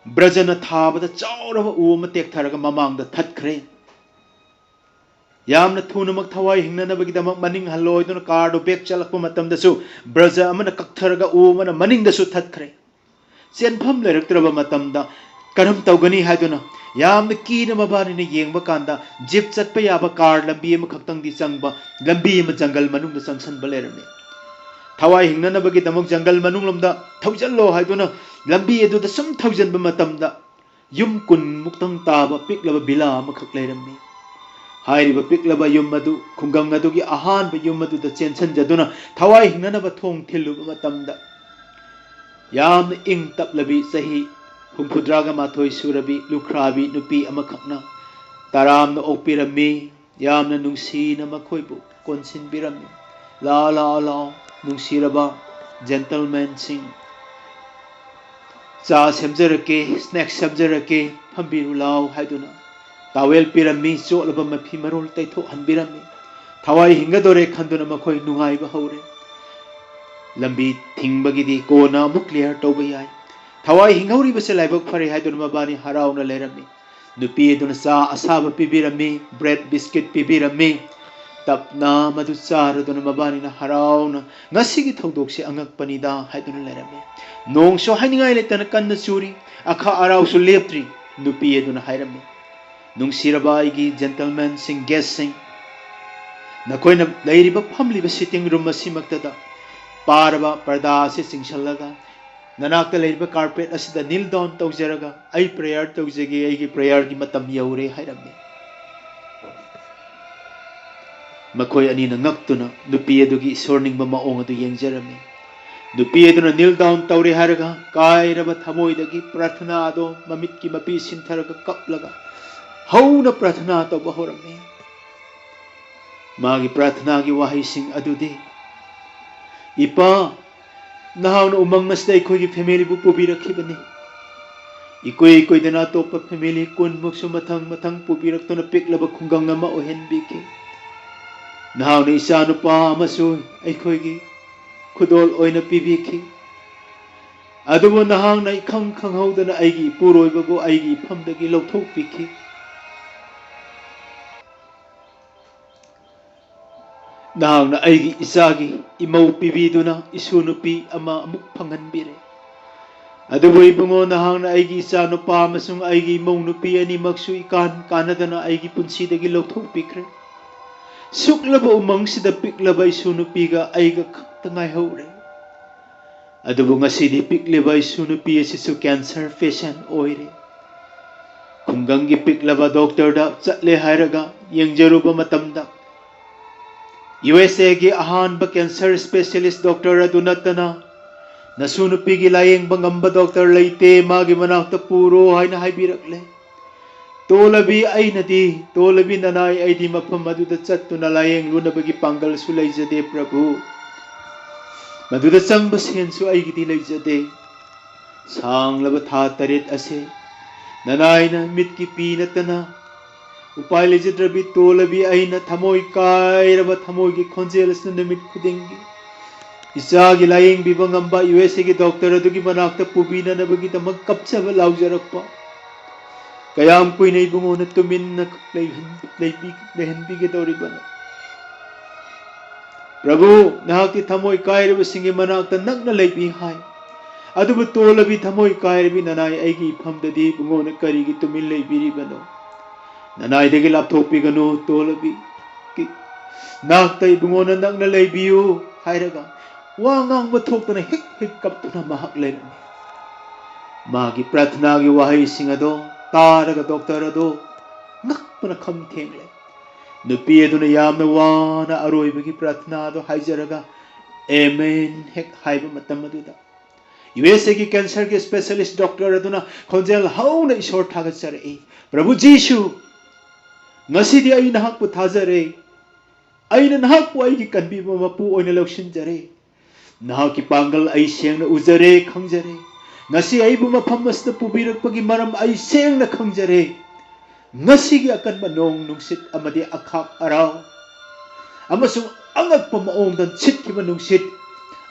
ꯕ꯭ꯔꯖꯅ ꯊꯥꯕꯗ ꯆꯥꯎꯔꯕ ꯎ ꯑꯃ ꯇꯦꯛꯊꯔꯒ ꯃꯃꯥꯡꯗ ꯊꯠꯈ꯭ꯔꯦ꯫ ꯌꯥꯝꯅ ꯊꯨꯅꯃꯛ ꯊꯋꯥꯏ ꯍꯤꯡꯅꯅꯕꯒꯤꯗꯃꯛ ꯃꯅꯤꯡ ꯍꯜꯂꯣꯏꯗꯨꯅ carꯗꯨ back ꯆꯠꯂꯛꯄ ꯃꯇꯝꯗꯁꯨ, ꯕ꯭ꯔꯖ ꯑꯃꯅ ꯀꯛꯊꯔꯒ ꯎ ꯑꯃꯅ ꯃꯅꯤꯡꯗꯁꯨ ꯊꯠꯈ꯭ꯔꯦ꯫ ꯆꯦꯟꯐꯝ ꯂꯩꯔꯛꯇ꯭ꯔꯕ ꯃꯇꯝꯗ ꯀꯔꯝ ꯇꯧꯒꯅꯤ ꯍꯥꯏꯗꯨꯅ ꯌꯥꯝꯅ ꯀꯤꯅ ꯃꯕꯥꯅꯤꯅ ꯌꯦꯡꯕ ꯀꯥꯟꯗ, jeep ꯆꯠꯄ ꯌꯥꯕ car ꯂꯝꯕꯤ ꯑꯃꯈꯛꯇꯪꯗꯤ ꯆꯪꯕ ꯂꯝꯕꯤ ꯑꯃ ꯖꯪꯒꯜ ꯃꯅꯨꯡꯗ ꯆꯪꯁꯟꯕ ꯂꯩꯔꯝꯃꯤ꯫ ꯊꯋꯥꯏ ꯍꯤꯡꯅꯅꯕꯒꯤꯗꯃꯛ ꯖꯪꯒꯜ ꯃꯅꯨꯡꯂꯣꯝꯗ ꯊꯧꯖꯜꯂꯣ ꯍꯥꯏꯗꯨꯅ ꯂꯝꯕꯤ ꯑꯗꯨꯗ ꯁꯨꯝ ꯊꯧꯖꯟꯕ ꯃꯇꯝꯗ, ꯌꯨꯝ ꯀꯨꯟ ꯃꯨꯛꯇꯪ ꯇꯥꯕ ꯄꯤꯛꯂꯕ villa ꯑꯃꯈꯛ ꯂꯩꯔꯝꯃꯤ꯫ ꯍꯥꯏꯔꯤꯕ ꯄꯤꯛꯂꯕ ꯌꯨꯝ ꯑꯗꯨ, ꯈꯨꯡꯒꯪ ꯑꯗꯨꯒꯤ ꯑꯍꯥꯟꯕ ꯌꯨꯝ ꯑꯗꯨꯗ ꯆꯦꯟꯁꯤꯟꯖꯗꯨꯅ ꯊꯋꯥꯏ ꯍꯤꯡꯅꯅꯕ ꯊꯣꯡ ꯊꯤꯜꯂꯨꯕ ꯃꯇꯝꯗ, ꯌꯥꯝꯅ ꯏꯪ ꯇꯞꯂꯕꯤ, ꯆꯍꯤ ꯍꯨꯝꯐꯨꯇꯔꯥꯒ ꯃꯥꯊꯣꯏ ꯁꯨꯔꯕꯤ ꯂꯨꯈ꯭ꯔꯥꯕꯤ ꯅꯨꯄꯤ ꯑꯃꯈꯛꯅ ꯇꯔꯥꯝꯅ ꯑꯣꯛꯄꯤꯔꯝꯃꯤ꯫ ꯌꯥꯝꯅ ꯅꯨꯡꯁꯤꯅ ꯃꯈꯣꯏꯕꯨ ꯀꯣꯟꯁꯤꯟꯕꯤꯔꯝꯃꯤ꯫ "ꯂꯥꯛꯑꯣ, ꯂꯥꯛꯑꯣ, ꯂꯥꯛꯑꯣ, ꯅꯨꯡꯁꯤꯔꯕ ꯖꯦꯟꯇꯜꯃꯦꯟꯁꯤꯡ, ꯆꯥ ꯁꯦꯝꯖꯔꯛꯀꯦ, ꯁ꯭ꯅꯦꯛꯁ ꯁꯦꯝꯖꯔꯛꯀꯦ, ꯐꯝꯕꯤꯔꯨ ꯂꯥꯛꯑꯣ" ꯍꯥꯏꯗꯨꯅ ꯇꯥꯋꯦꯜ ꯄꯤꯔꯝꯃꯤ꯫ ꯆꯣꯠꯂꯕ ꯃꯐꯤ ꯃꯔꯣꯜ ꯇꯩꯊꯣꯛꯍꯟꯕꯤꯔꯝꯃꯤ꯫ ꯊꯋꯥꯏ ꯍꯤꯡꯒꯗꯣꯔꯦ ꯈꯟꯗꯨꯅ ꯃꯈꯣꯏ ꯅꯨꯡꯉꯥꯏꯕ ꯍꯧꯔꯦ꯫ ꯂꯝꯕꯤ ꯊꯤꯡꯕꯒꯤꯗꯤ ꯀꯣꯟꯅ ꯑꯃꯨꯛ ꯀ꯭ꯂꯤꯌꯥꯔ ꯇꯧꯕ ꯌꯥꯏ꯫ ꯊꯋꯥꯏ ꯍꯤꯡꯍꯧꯔꯤꯕꯁꯦ ꯂꯥꯏꯕꯛ ꯐꯔꯦ ꯍꯥꯏꯗꯨꯅ ꯃꯕꯥꯅꯤ ꯍꯔꯥꯎꯅ ꯂꯩꯔꯝꯃꯤ꯫ ꯅꯨꯄꯤ ꯑꯗꯨꯅ ꯆꯥ ꯑꯁꯥꯕ ꯄꯤꯕꯤꯔꯝꯃꯤ, ꯕ꯭ꯔꯦꯗ ꯕꯤꯁꯀꯤꯠ ꯄꯤꯕꯤꯔꯝꯃꯤ꯫ ꯇꯞꯅ ꯃꯗꯨ ꯆꯥꯔꯗꯨꯅ ꯃꯕꯥꯅꯤꯅ ꯍꯔꯥꯎꯅ, "ꯉꯁꯤꯒꯤ ꯊꯧꯗꯣꯛꯁꯦ ꯑꯉꯛꯄꯅꯤꯗ" ꯍꯥꯏꯗꯨꯅ ꯂꯩꯔꯝꯃꯤ꯫ ꯅꯣꯡꯁꯨ ꯍꯥꯏꯅꯤꯡꯉꯥꯏ ꯂꯩꯇꯅ ꯀꯟꯅ ꯆꯨꯔꯤ, ꯑꯈꯥ ꯑꯔꯥꯎꯁꯨ ꯂꯦꯞꯇ꯭ꯔꯤ꯫ ꯅꯨꯄꯤ ꯑꯗꯨꯅ ꯍꯥꯏꯔꯝꯃꯤ, "ꯅꯨꯡꯁꯤꯔꯕ ꯑꯩꯒꯤ ꯖꯦꯟꯇꯜꯃꯦꯟꯁꯤꯡ, ꯒꯦꯁꯁꯤꯡ, ꯅꯈꯣꯏꯅ ꯂꯩꯔꯤꯕ, ꯐꯝꯂꯤꯕ ꯁꯤꯇꯤꯡ ꯔꯨꯝ ꯑꯁꯤꯃꯛꯇꯗ ꯄꯥꯔꯕ ꯄꯔꯗꯥ ꯑꯁꯤ ꯆꯤꯡꯁꯤꯜꯂꯒ ꯅꯅꯥꯛꯇ ꯂꯩꯔꯤꯕ ꯀꯥꯔꯄꯦꯠ ꯑꯁꯤꯗ ꯅꯤꯜ ꯗꯥꯎꯟ ꯇꯧꯖꯔꯒ ꯑꯩ ꯄ꯭ꯔꯦꯌꯔ ꯇꯧꯖꯒꯦ, ꯑꯩꯒꯤ ꯄ꯭ꯔꯦꯌꯔꯒꯤ ꯃꯇꯝ ꯌꯧꯔꯦ" ꯍꯥꯏꯔꯝꯃꯤ꯫ ꯃꯈꯣꯏ ꯑꯅꯤꯅ ꯉꯛꯇꯨꯅ ꯅꯨꯄꯤ ꯑꯗꯨꯒꯤ ꯏꯁꯣꯔ ꯅꯤꯡꯕ ꯃꯑꯣꯡ ꯑꯗꯨ ꯌꯦꯡꯖꯔꯝꯃꯤ꯫ ꯅꯨꯄꯤ ꯑꯗꯨꯅ ꯅꯤꯜ ꯗꯥꯎꯟ ꯇꯧꯔꯦ ꯍꯥꯏꯔꯒ ꯀꯥꯏꯔꯕ ꯊꯃꯣꯏꯗꯒꯤ ꯄ꯭ꯔꯥꯊꯅꯥ ꯑꯗꯣ ꯃꯃꯤꯠꯀꯤ ꯃꯄꯤ ꯁꯤꯟꯊꯔꯒ ꯀꯞꯂꯒ ꯍꯧꯅ ꯄ꯭ꯔꯥꯊꯅꯥ ꯇꯧꯕ ꯍꯧꯔꯝꯃꯤ꯫ ꯃꯥꯒꯤ ꯄ꯭ꯔꯥꯊꯅꯥꯒꯤ ꯋꯥꯍꯩꯁꯤꯡ ꯑꯗꯨꯗꯤ, "ꯏꯄꯥ, ꯅꯍꯥꯛꯅ ꯎꯃꯪ ꯑꯁꯤꯗ ꯑꯩꯈꯣꯏꯒꯤ ꯐꯦꯃꯤꯂꯤꯕꯨ ꯄꯨꯕꯤꯔꯛꯈꯤꯕꯅꯤ꯫ ꯏꯀꯨꯏ ꯀꯨꯏꯗꯅ ꯑꯇꯣꯞꯄ ꯐꯦꯃꯤꯂꯤ ꯀꯨꯟꯃꯨꯛꯁꯨ ꯃꯊꯪ ꯃꯊꯪ ꯄꯨꯕꯤꯔꯛꯇꯨꯅ ꯄꯤꯛꯂꯕ ꯈꯨꯡꯒꯪ ꯑꯃ ꯑꯣꯏꯍꯟꯕꯤꯈꯤ꯫ ꯅꯍꯥꯛꯅ ꯏꯆꯥꯅꯨꯄꯥ ꯑꯃꯁꯨ ꯑꯩꯈꯣꯏꯒꯤ ꯈꯨꯗꯣꯜ ꯑꯣꯏꯅ ꯄꯤꯕꯤꯈꯤ꯫ ꯑꯗꯨꯕꯨ ꯅꯍꯥꯛꯅ ꯏꯈꯪ ꯈꯪꯍꯧꯗꯅ ꯑꯩꯒꯤ ꯏꯄꯨꯔꯣꯏꯕꯕꯨ ꯑꯩꯒꯤ ꯏꯐꯝꯗꯒꯤ ꯂꯧꯊꯣꯛꯄꯤꯈꯤ꯫ ꯅꯍꯥꯛꯅ ꯑꯩꯒꯤ ꯏꯆꯥꯒꯤ ꯏꯃꯧ ꯄꯤꯕꯤꯗꯨꯅ ꯏꯁꯨ ꯅꯨꯄꯤ ꯑꯃ ꯑꯃꯨꯛ ꯐꯪꯍꯟꯕꯤꯔꯦ꯫ ꯑꯗꯨꯕꯨ ꯏꯕꯨꯡꯉꯣ, ꯅꯍꯥꯛꯅ ꯑꯩꯒꯤ ꯏꯆꯥ ꯅꯨꯄꯥ ꯑꯃꯁꯨꯡ ꯑꯩꯒꯤ ꯏꯃꯧ ꯅꯨꯄꯤ ꯑꯅꯤꯃꯛꯁꯨ ꯏꯀꯥꯟ ꯀꯥꯟꯅꯗꯅ ꯑꯩꯒꯤ ꯄꯨꯟꯁꯤꯗꯒꯤ ꯂꯧꯊꯣꯛꯄꯤꯈ꯭ꯔꯦ꯫ ꯁꯨꯛꯂꯕ ꯎꯃꯪꯁꯤꯗ ꯄꯤꯛꯂꯕ ꯏꯁꯨ ꯅꯨꯄꯤꯒ ꯑꯩꯒ ꯈꯛꯇ ꯉꯥꯏꯍꯧꯔꯦ꯫ ꯑꯗꯨꯕꯨ ꯉꯁꯤꯗꯤ ꯄꯤꯛꯂꯤꯕ ꯏꯁꯨ ꯅꯨꯄꯤ ꯑꯁꯤꯁꯨ ꯀꯦꯟꯁꯔ ꯄꯦꯁꯦꯟ ꯑꯣꯏꯔꯦ꯫ ꯈꯨꯡꯒꯪꯒꯤ ꯄꯤꯛꯂꯕ ꯗꯣꯛꯇꯔꯗ ꯆꯠꯂꯦ ꯍꯥꯏꯔꯒ ꯌꯦꯡꯖꯔꯨꯕ ꯃꯇꯝꯗ, ꯌꯨ ꯑꯦꯁ ꯑꯦꯒꯤ ꯑꯍꯥꯟꯕ ꯀꯦꯟꯁꯔ ꯁ꯭ꯄꯦꯁꯤꯌꯦꯂꯤꯁ ꯗꯣꯛꯇꯔ ꯑꯗꯨ ꯅꯠꯇꯅ "ꯅꯁꯨ ꯅꯨꯄꯤꯒꯤ ꯂꯥꯌꯦꯡꯕ ꯉꯝꯕ ꯗꯣꯛꯇꯔ ꯂꯩꯇꯦ, ꯃꯥꯒꯤ ꯃꯅꯥꯛꯇ ꯄꯨꯔꯣ" ꯍꯥꯏꯅ ꯍꯥꯏꯕꯤꯔꯛꯂꯦ꯫ "ꯇꯣꯂꯕꯤ ꯑꯩꯅꯗꯤ, ꯇꯣꯂꯕꯤ ꯅꯅꯥꯏ ꯑꯩꯗꯤ ꯃꯐꯝ ꯑꯗꯨꯗ ꯆꯠꯇꯨꯅ ꯂꯥꯌꯦꯡꯂꯨꯅꯕꯒꯤ ꯄꯥꯡꯒꯜꯁꯨ ꯂꯩꯖꯗꯦ ꯄ꯭ꯔꯚꯨ꯫ ꯃꯗꯨꯗ ꯆꯪꯕ ꯁꯦꯟꯁꯨ ꯑꯩꯒꯤꯗꯤ ꯂꯩꯖꯗꯦ꯫ ꯁꯥꯡꯂꯕ ꯊꯥ ꯇꯔꯦꯠ ꯑꯁꯦ ꯅꯅꯥꯏꯅ ꯃꯤꯠꯀꯤ ꯄꯤ ꯅꯠꯇꯅ ꯎꯄꯥꯏ ꯂꯩꯖꯗ꯭ꯔꯕꯤ ꯇꯣꯂꯕꯤ ꯑꯩꯅ ꯊꯃꯣꯏ ꯀꯥꯏꯔꯕ ꯊꯃꯣꯏꯒꯤ ꯈꯣꯟꯖꯦꯜ ꯑꯁꯤꯅ ꯅꯨꯃꯤꯠ ꯈꯨꯗꯤꯡꯒꯤ ꯏꯆꯥꯒꯤ ꯂꯥꯌꯦꯡꯕꯤꯕ ꯉꯝꯕ ꯌꯨ ꯑꯦꯁ ꯑꯦꯒꯤ ꯗꯣꯛꯇꯔ ꯑꯗꯨꯒꯤ ꯃꯅꯥꯛꯇ ꯄꯨꯕꯤꯅꯅꯕꯒꯤꯗꯃꯛ ꯀꯞꯆꯕ ꯂꯥꯎꯖꯔꯛꯄ꯫ ꯀꯌꯥꯝ ꯀꯨꯏꯅ ꯏꯕꯨꯡꯉꯣꯅ ꯇꯨꯃꯤꯟꯅ ꯂꯩꯍꯟ-, ꯂꯩꯕꯤ-, ꯂꯩꯍꯟꯕꯤꯒꯗꯧꯔꯤꯕꯅꯣ? ꯄ꯭ꯔꯚꯨ, ꯅꯍꯥꯛꯇꯤ ꯊꯃꯣꯏ ꯀꯥꯏꯔꯕꯁꯤꯡꯒꯤ ꯃꯅꯥꯛꯇ ꯅꯛꯅ ꯂꯩꯕꯤ ꯍꯥꯏ꯫ ꯑꯗꯨꯕꯨ ꯇꯣꯜꯂꯕꯤ ꯊꯃꯣꯏ ꯀꯥꯏꯔꯕꯤ ꯅꯅꯥꯏ ꯑꯩꯒꯤ ꯏꯐꯝꯗꯗꯤ ꯏꯕꯨꯡꯉꯣꯅ ꯀꯔꯤꯒꯤ ꯇꯨꯃꯤꯟ ꯂꯩꯕꯤꯔꯤꯕꯅꯣ? ꯅꯅꯥꯏꯗꯒꯤ ꯂꯥꯞꯊꯣꯛꯄꯤꯒꯅꯨ ꯇꯣꯜꯂꯕꯤ꯫ ꯀꯤ-, ꯅꯥꯛꯇ ꯏꯕꯨꯡꯉꯣꯅ ꯅꯛꯅ ꯂꯩꯕꯤꯌꯨ ꯍꯥꯏꯔꯒ ꯋꯥ ꯉꯥꯡꯕ ꯊꯣꯛꯇꯅ ꯍꯤꯛ ꯍꯤꯛ ꯀꯞꯇꯨꯅ ꯃꯍꯥꯛ ꯂꯩꯔꯝꯃꯤ꯫ ꯃꯥꯒꯤ ꯄ꯭ꯔꯥꯊꯅꯥꯒꯤ ꯋꯥꯍꯩꯁꯤꯡ ꯑꯗꯣ ꯇꯥꯔꯒ ꯗꯣꯛꯇꯔ ꯑꯗꯣ ꯉꯛꯄꯅ ꯈꯝ ꯊꯦꯡꯂꯦ꯫ ꯅꯨꯄꯤ ꯑꯗꯨꯅ ꯌꯥꯝꯅ ꯋꯥꯅ ꯑꯔꯣꯏꯕꯒꯤ ꯄ꯭ꯔꯥꯊꯅꯥ ꯑꯗꯣ ꯍꯥꯏꯖꯔꯒ "ꯑꯦꯃꯦꯟ" ꯍꯦꯛ ꯍꯥꯏꯕ ꯃꯇꯝ ꯑꯗꯨꯗ ꯌꯨ ꯑꯦꯁ ꯑꯦꯒꯤ ꯀꯦꯟꯁꯔꯒꯤ ꯁ꯭ꯄꯦꯁꯤꯌꯦꯂꯤꯁ ꯗꯣꯛꯇꯔ ꯑꯗꯨꯅ ꯈꯣꯟꯖꯦꯜ ꯍꯧꯅ ꯏꯁꯣꯔ ꯊꯥꯒꯠꯆꯔꯛꯏ, "ꯄ꯭ꯔꯚꯨ ꯖꯤꯁꯨ, ꯉꯁꯤꯗꯤ ꯑꯩ ꯅꯍꯥꯛꯄꯨ ꯊꯥꯖꯔꯦ꯫ ꯑꯩꯅ ꯅꯍꯥꯛꯄꯨ ꯑꯩꯒꯤ ꯀꯟꯕꯤꯕ ꯃꯄꯨ ꯑꯣꯏꯅ ꯂꯧꯁꯤꯟꯖꯔꯦ꯫ ꯅꯍꯥꯛꯀꯤ ꯄꯥꯡꯒꯜ ꯑꯩ ꯁꯦꯡꯅ ꯎꯖꯔꯦ, ꯈꯪꯖꯔꯦ꯫ ꯉꯁꯤ ꯑꯩꯕꯨ ꯃꯐꯝ ꯑꯁꯤꯗ ꯄꯨꯕꯤꯔꯛꯄꯒꯤ ꯃꯔꯝ ꯑꯩ ꯁꯦꯡꯅ ꯈꯪꯖꯔꯦ꯫ ꯉꯁꯤꯒꯤ ꯑꯀꯟꯕ ꯅꯣꯡ ꯅꯨꯡꯁꯤꯠ ꯑꯃꯗꯤ ꯑꯈꯥꯛ ꯑꯔꯥꯎ ꯑꯃꯁꯨꯡ ꯑꯉꯛꯄ ꯃꯑꯣꯡꯗ ꯁꯤꯠꯈꯤꯕ ꯅꯨꯡꯁꯤꯠ,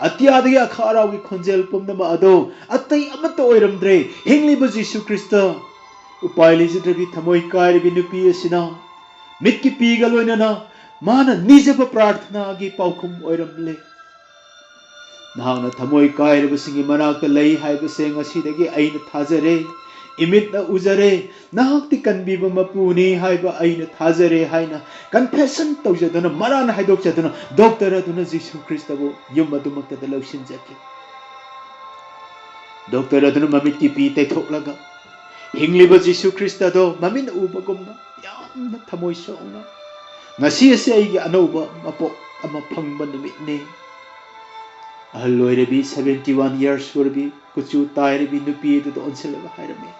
ꯑꯇꯤꯌꯥꯗꯒꯤ ꯑꯈꯥꯛ ꯑꯔꯥꯎꯒꯤ ꯈꯣꯟꯖꯦꯜ ꯄꯨꯝꯅꯃꯛ ꯑꯗꯣ ꯑꯇꯩ ꯑꯃꯠꯇ ꯑꯣꯏꯔꯝꯗ꯭ꯔꯦ, ꯍꯤꯡꯂꯤꯕ ꯖꯤꯁꯨ ꯈ꯭ꯔꯤꯁꯇ, ꯎꯄꯥꯏ ꯂꯩꯖꯗ꯭ꯔꯕꯤ ꯊꯃꯣꯏ ꯀꯥꯏꯔꯕꯤ ꯅꯨꯄꯤ ꯑꯁꯤꯅ ꯃꯤꯠꯀꯤ ꯄꯤꯒ ꯂꯣꯏꯅꯅ ꯃꯥꯅ ꯅꯤꯖꯕ ꯄ꯭ꯔꯥꯔꯊꯅꯥꯒꯤ ꯄꯥꯎꯈꯨꯝ ꯑꯣꯏꯔꯝꯂꯦ꯫ ꯅꯍꯥꯛꯅ ꯊꯃꯣꯏ ꯀꯥꯏꯔꯕꯁꯤꯡꯒꯤ ꯃꯅꯥꯛꯇ ꯂꯩ ꯍꯥꯏꯕꯁꯦ ꯉꯁꯤꯗꯒꯤ ꯑꯩꯅ ꯊꯥꯖꯔꯦ, ꯏꯃꯤꯠꯅ ꯎꯖꯔꯦ, ꯅꯍꯥꯛꯇꯤ ꯀꯟꯕꯤꯕ ꯃꯄꯨꯅꯤ ꯍꯥꯏꯕ ꯑꯩꯅ ꯊꯥꯖꯔꯦ" ꯍꯥꯏꯅ ꯀꯟꯐꯦꯁꯟ ꯇꯧꯖꯗꯨꯅ, ꯃꯔꯥꯟ ꯍꯥꯏꯗꯣꯛꯆꯗꯨꯅ ꯗꯣꯛꯇꯔ ꯑꯗꯨꯅ ꯖꯤꯁꯨ ꯈ꯭ꯔꯤꯁꯇꯕꯨ ꯌꯨꯝ ꯑꯗꯨꯃꯛꯇꯗ ꯂꯧꯁꯤꯟꯖꯈꯤ꯫ ꯗꯣꯛꯇꯔ ꯑꯗꯨꯅ ꯃꯃꯤꯠꯀꯤ ꯄꯤ ꯇꯩꯊꯣꯛꯂꯒ ꯍꯤꯡꯂꯤꯕ ꯖꯤꯁꯨ ꯈ꯭ꯔꯤꯁꯇꯗꯣ ꯃꯃꯤꯠꯅ ꯎꯕꯒꯨꯝꯅ ꯌꯥꯝꯅ ꯊꯃꯣꯏ ꯁꯣꯛꯅ, "ꯉꯁꯤ ꯑꯁꯤ ꯑꯩꯒꯤ ꯑꯅꯧꯕ ꯃꯄꯣꯛ ꯑꯃ ꯐꯪꯕ ꯅꯨꯃꯤꯠꯅꯤ꯫ ꯑꯍꯜ ꯑꯣꯏꯔꯕꯤ, seventy one years ꯁꯨꯔꯕꯤ, ꯀꯨꯆꯨ ꯇꯥꯏꯔꯕꯤ ꯅꯨꯄꯤ ꯑꯗꯨꯗ ꯑꯣꯟꯁꯤꯜꯂꯒ ꯍꯥꯏꯔꯝꯃꯤ,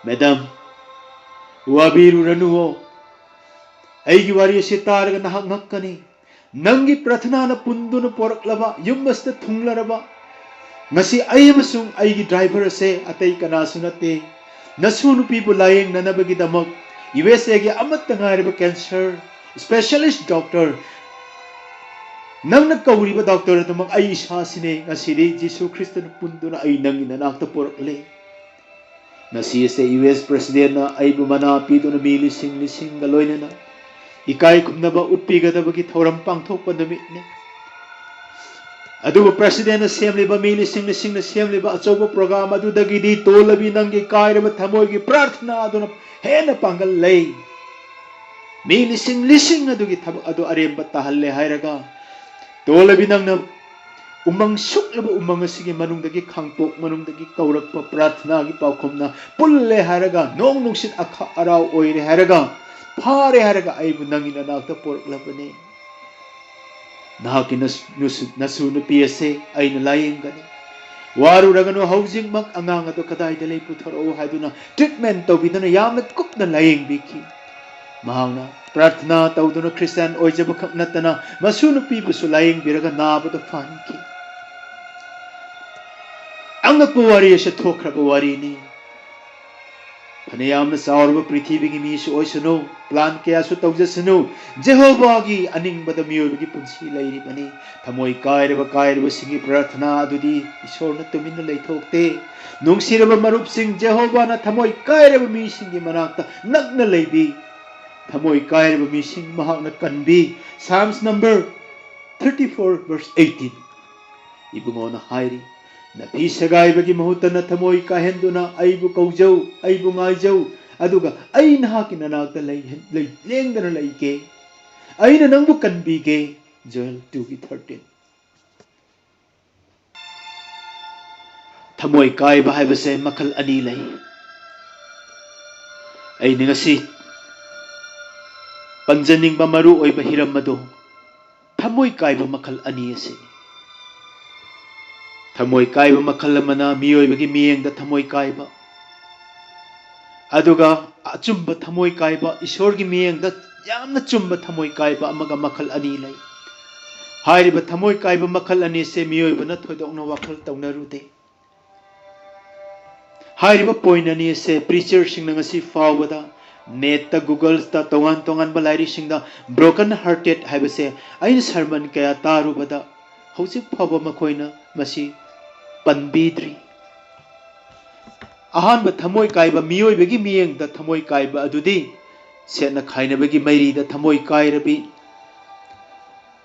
"ꯃꯦꯗꯥꯝ, ꯋꯥꯕꯤꯔꯨꯔꯅꯨꯋꯣ꯫ ꯑꯩꯒꯤ ꯋꯥꯔꯤ ꯑꯁꯤ ꯇꯥꯔꯒ ꯅꯍꯥꯛ ꯉꯛꯀꯅꯤ꯫ ꯅꯪꯒꯤ ꯄ꯭ꯔꯊꯅꯥꯅ ꯄꯨꯟꯗꯨꯅ ꯄꯣꯔꯛꯂꯕ ꯌꯨꯝ ꯑꯁꯤꯗ ꯊꯨꯡꯂꯔꯕ ꯉꯁꯤ ꯑꯩ ꯑꯃꯁꯨꯡ ꯑꯩꯒꯤ ꯗ꯭ꯔꯥꯏꯚꯔ ꯑꯁꯦ ꯑꯇꯩ ꯀꯅꯥꯁꯨ ꯅꯠꯇꯦ꯫ ꯅꯁꯨ ꯅꯨꯄꯤꯕꯨ ꯂꯥꯌꯦꯡꯅꯅꯕꯒꯤꯗꯃꯛ ꯌꯨ ꯑꯦꯁ ꯑꯦꯒꯤ ꯑꯃꯠꯇ ꯉꯥꯏꯔꯕ ꯀꯦꯟꯁꯔ ꯁ꯭ꯄꯦꯁꯤꯌꯦꯂꯤꯁ ꯗꯣꯛꯇꯔ, ꯅꯪꯅ ꯀꯧꯔꯤꯕ ꯗꯣꯛꯇꯔ ꯑꯗꯨꯃꯛ ꯑꯩ ꯏꯁꯥꯁꯤꯅꯦ꯫ ꯉꯁꯤꯗꯤ ꯖꯤꯁꯨ ꯈ꯭ꯔꯤꯁꯇꯅ ꯄꯨꯟꯗꯨꯅ ꯑꯩ ꯅꯪꯒꯤ ꯅꯅꯥꯛꯇ ꯄꯣꯔꯛꯂꯦ꯫ ꯉꯁꯤ ꯑꯁꯦ ꯌꯨ ꯑꯦꯁ ꯄ꯭ꯔꯦꯁꯤꯗꯦꯟꯅ ꯑꯩꯕꯨ ꯃꯅꯥ ꯄꯤꯗꯨꯅ ꯃꯤ ꯂꯤꯁꯤꯡ ꯂꯤꯁꯤꯡꯒ ꯂꯣꯏꯅꯅ ꯏꯀꯥꯏ ꯈꯨꯝꯅꯕ ꯎꯠꯄꯤꯒꯗꯕꯒꯤ ꯊꯧꯔꯝ ꯄꯥꯡꯊꯣꯛꯄ ꯅꯨꯃꯤꯠꯅꯤ꯫ ꯑꯗꯨꯕꯨ ꯄ꯭ꯔꯦꯁꯤꯗꯦꯟꯅ ꯁꯦꯝꯂꯤꯕ, ꯃꯤ ꯂꯤꯁꯤꯡ ꯂꯤꯁꯤꯡꯅ ꯁꯦꯝꯂꯤꯕ ꯑꯆꯧꯕ ꯄ꯭ꯔꯣꯒ꯭ꯔꯥꯝ ꯑꯗꯨꯗꯒꯤꯗꯤ ꯇꯣꯜꯂꯕꯤ ꯅꯪꯒꯤ ꯀꯥꯏꯔꯕ ꯊꯃꯣꯏꯒꯤ ꯄ꯭ꯔꯥꯔꯊꯅꯥ ꯑꯗꯨꯅ ꯍꯦꯟꯅ ꯄꯥꯡꯒꯜ ꯂꯩ꯫ ꯃꯤ ꯂꯤꯁꯤꯡ ꯂꯤꯁꯤꯡ ꯑꯗꯨꯒꯤ ꯊꯕꯛ ꯑꯗꯨ ꯑꯔꯦꯝꯕ ꯇꯥꯍꯜꯂꯦ ꯍꯥꯏꯔꯒ, ꯇꯣꯜꯂꯕꯤ ꯅꯪꯅ ꯎꯃꯪ ꯁꯨꯛꯂꯕ ꯎꯃꯪ ꯑꯁꯤꯒꯤ ꯃꯅꯨꯡꯗꯒꯤ, ꯈꯥꯡꯄꯣꯛ ꯃꯅꯨꯡꯗꯒꯤ ꯀꯧꯔꯛꯄ ꯄ꯭ꯔꯥꯔꯊꯅꯥꯒꯤ ꯄꯥꯎꯈꯨꯝꯅ ꯄꯨꯜꯂꯦ ꯍꯥꯏꯔꯒ, ꯅꯣꯡ ꯅꯨꯡꯁꯤꯠ ꯑꯈꯥ ꯑꯔꯥꯎ ꯑꯣꯏꯔꯦ ꯍꯥꯏꯔꯒ, ꯐꯥꯔꯦ ꯍꯥꯏꯔꯒ ꯑꯩꯕꯨ ꯅꯪꯒꯤ ꯅꯅꯥꯛꯇ ꯄꯣꯔꯛꯂꯕꯅꯤ꯫ ꯅꯍꯥꯛꯀꯤ ꯅꯁꯨ, ꯅꯁꯨ, ꯅꯁꯨ ꯅꯨꯄꯤ ꯑꯁꯦ ꯑꯩꯅ ꯂꯥꯌꯦꯡꯒꯅꯤ꯫ ꯋꯥꯔꯨꯔꯒꯅꯨ, ꯍꯧꯖꯤꯛꯃꯛ ꯑꯉꯥꯡ ꯑꯗꯨ ꯀꯗꯥꯏꯗ ꯂꯩ ꯄꯨꯊꯣꯔꯛꯎ ꯍꯥꯏꯗꯨꯅ ꯇ꯭ꯔꯤꯠꯃꯦꯟ ꯇꯧꯕꯤꯗꯨꯅ ꯌꯥꯝꯅ ꯀꯨꯞꯅ ꯂꯥꯌꯦꯡꯕꯤꯈꯤ꯫ ꯃꯍꯥꯛꯅ ꯄ꯭ꯔꯥꯔꯊꯅꯥ ꯇꯧꯗꯨꯅ ꯈ꯭ꯔꯤꯁꯇꯤꯌꯥꯟ ꯑꯣꯏꯖꯕ ꯈꯛ ꯅꯠꯇꯅ ꯃꯁꯨ ꯅꯨꯄꯤꯕꯨꯁꯨ ꯂꯥꯌꯦꯡꯕꯤꯔꯒ ꯅꯥꯕꯗꯨ ꯐꯍꯟꯈꯤ꯫ ꯑꯉꯛꯄ ꯋꯥꯔꯤ ꯑꯁꯤ ꯊꯣꯛꯈ꯭ꯔꯕ ꯋꯥꯔꯤꯅꯤ꯫ ꯐꯅꯌꯥꯝꯅ ꯆꯥꯎꯔꯕ ꯄ꯭ꯔꯤꯊꯤꯕꯤꯒꯤ ꯃꯤꯁꯨ ꯑꯣꯏꯁꯅꯨ, ꯄ꯭ꯂꯥꯟ ꯀꯌꯥꯁꯨ ꯇꯧꯖꯁꯅꯨ, ꯖꯦꯍꯣꯚꯥꯒꯤ ꯑꯅꯤꯡꯕꯗ ꯃꯤꯑꯣꯏꯕꯒꯤ ꯄꯨꯟꯁꯤ ꯂꯩꯔꯤꯕꯅꯤ꯫ ꯊꯃꯣꯏ ꯀꯥꯏꯔꯕ ꯀꯥꯏꯔꯕꯁꯤꯡꯒꯤ ꯄ꯭ꯔꯥꯔꯊꯅꯥ ꯑꯗꯨꯗꯤ ꯏꯁꯣꯔꯅ ꯇꯨꯃꯤꯟꯅ ꯂꯩꯊꯣꯛꯇꯦ꯫ ꯅꯨꯡꯁꯤꯔꯕ ꯃꯔꯨꯞꯁꯤꯡ, ꯖꯦꯍꯣꯚꯥꯅ ꯊꯃꯣꯏ ꯀꯥꯏꯔꯕ ꯃꯤꯁꯤꯡꯒꯤ ꯃꯅꯥꯛꯇ ꯅꯛꯅ ꯂꯩꯕꯤ꯫ ꯊꯃꯣꯏ ꯀꯥꯏꯔꯕ ꯃꯤꯁꯤꯡ ꯃꯍꯥꯛꯅ ꯀꯟꯕꯤ꯫ Psalms number thirty four verse eighteen꯫ ꯏꯕꯨꯡꯉꯣꯅ ꯍꯥꯏꯔꯤ, "ꯅꯐꯤ ꯁꯦꯒꯥꯏꯕꯒꯤ ꯃꯍꯨꯠꯇ ꯅꯊꯃꯣꯏ ꯀꯥꯏꯍꯟꯗꯨꯅ ꯑꯩꯕꯨ ꯀꯧꯖꯧ, ꯑꯩꯕꯨ ꯉꯥꯏꯖꯧ, ꯑꯗꯨꯒ ꯑꯩ ꯅꯍꯥꯛꯀꯤ ꯅꯅꯥꯛꯇ ꯂꯩ-, ꯂꯩ-, ꯂꯦꯡꯗꯅ ꯂꯩꯒꯦ꯫ ꯑꯩꯅ ꯅꯪꯕꯨ ꯀꯟꯕꯤꯒꯦ"꯫ ꯖꯣꯌꯦꯜ two ꯒꯤ thirteen꯫ ꯊꯃꯣꯏ ꯀꯥꯏꯕ ꯍꯥꯏꯕꯁꯦ ꯃꯈꯜ ꯑꯅꯤ ꯂꯩ꯫ ꯑꯩꯅ ꯉꯁꯤ ꯄꯟꯖꯅꯤꯡꯕ ꯃꯔꯨ ꯑꯣꯏꯕ ꯍꯤꯔꯝ ꯑꯗꯨ ꯊꯃꯣꯏ ꯀꯥꯏꯕ ꯃꯈꯜ ꯑꯅꯤ ꯑꯁꯤꯅꯤ꯫ ꯊꯃꯣꯏ ꯀꯥꯏꯕ ꯃꯈꯜ ꯑꯃꯅ ꯃꯤꯑꯣꯏꯕꯒꯤ ꯃꯤꯠꯌꯦꯡꯗ ꯊꯃꯣꯏ ꯀꯥꯏꯕ, ꯑꯗꯨꯒ ꯑꯆꯨꯝꯕ ꯊꯃꯣꯏ ꯀꯥꯏꯕ, ꯏꯁꯣꯔꯒꯤ ꯃꯤꯠꯌꯦꯡꯗ ꯌꯥꯝꯅ ꯆꯨꯝꯕ ꯊꯃꯣꯏ ꯀꯥꯏꯕ ꯑꯃꯒ ꯃꯈꯜ ꯑꯅꯤ ꯂꯩ꯫ ꯍꯥꯏꯔꯤꯕ ꯊꯃꯣꯏ ꯀꯥꯏꯕ ꯃꯈꯜ ꯑꯅꯤꯁꯦ ꯃꯤꯑꯣꯏꯕꯅ ꯊꯣꯏꯗꯣꯛꯅ ꯋꯥꯈꯜ ꯇꯧꯅꯔꯨꯗꯦ꯫ ꯍꯥꯏꯔꯤꯕ point ꯑꯅꯤ ꯑꯁꯦ preacherꯁꯤꯡꯅ ꯉꯁꯤ ꯐꯥꯎꯕꯗ net ꯇ, Google ꯇ, ꯇꯣꯉꯥꯟ ꯇꯣꯉꯥꯟꯕ ꯂꯥꯏꯔꯤꯛꯁꯤꯡꯗ broken hearted ꯍꯥꯏꯕꯁꯦ ꯑꯩꯅ sermon ꯀꯌꯥ ꯇꯥꯔꯨꯕꯗ ꯍꯧꯖꯤꯛ ꯐꯥꯎꯕ ꯃꯈꯣꯏꯅ ꯃꯁꯤ ꯄꯟꯕꯤꯗ꯭ꯔꯤ꯫ ꯑꯍꯥꯟꯕ ꯊꯃꯣꯏ ꯀꯥꯏꯕ, ꯃꯤꯑꯣꯏꯕꯒꯤ ꯃꯤꯠꯌꯦꯡꯗ ꯊꯃꯣꯏ ꯀꯥꯏꯕ ꯑꯗꯨꯗꯤ ꯁꯦꯠꯅ ꯈꯥꯏꯅꯕꯒꯤ ꯃꯩꯔꯤꯗ ꯊꯃꯣꯏ ꯀꯥꯏꯔꯕꯤ,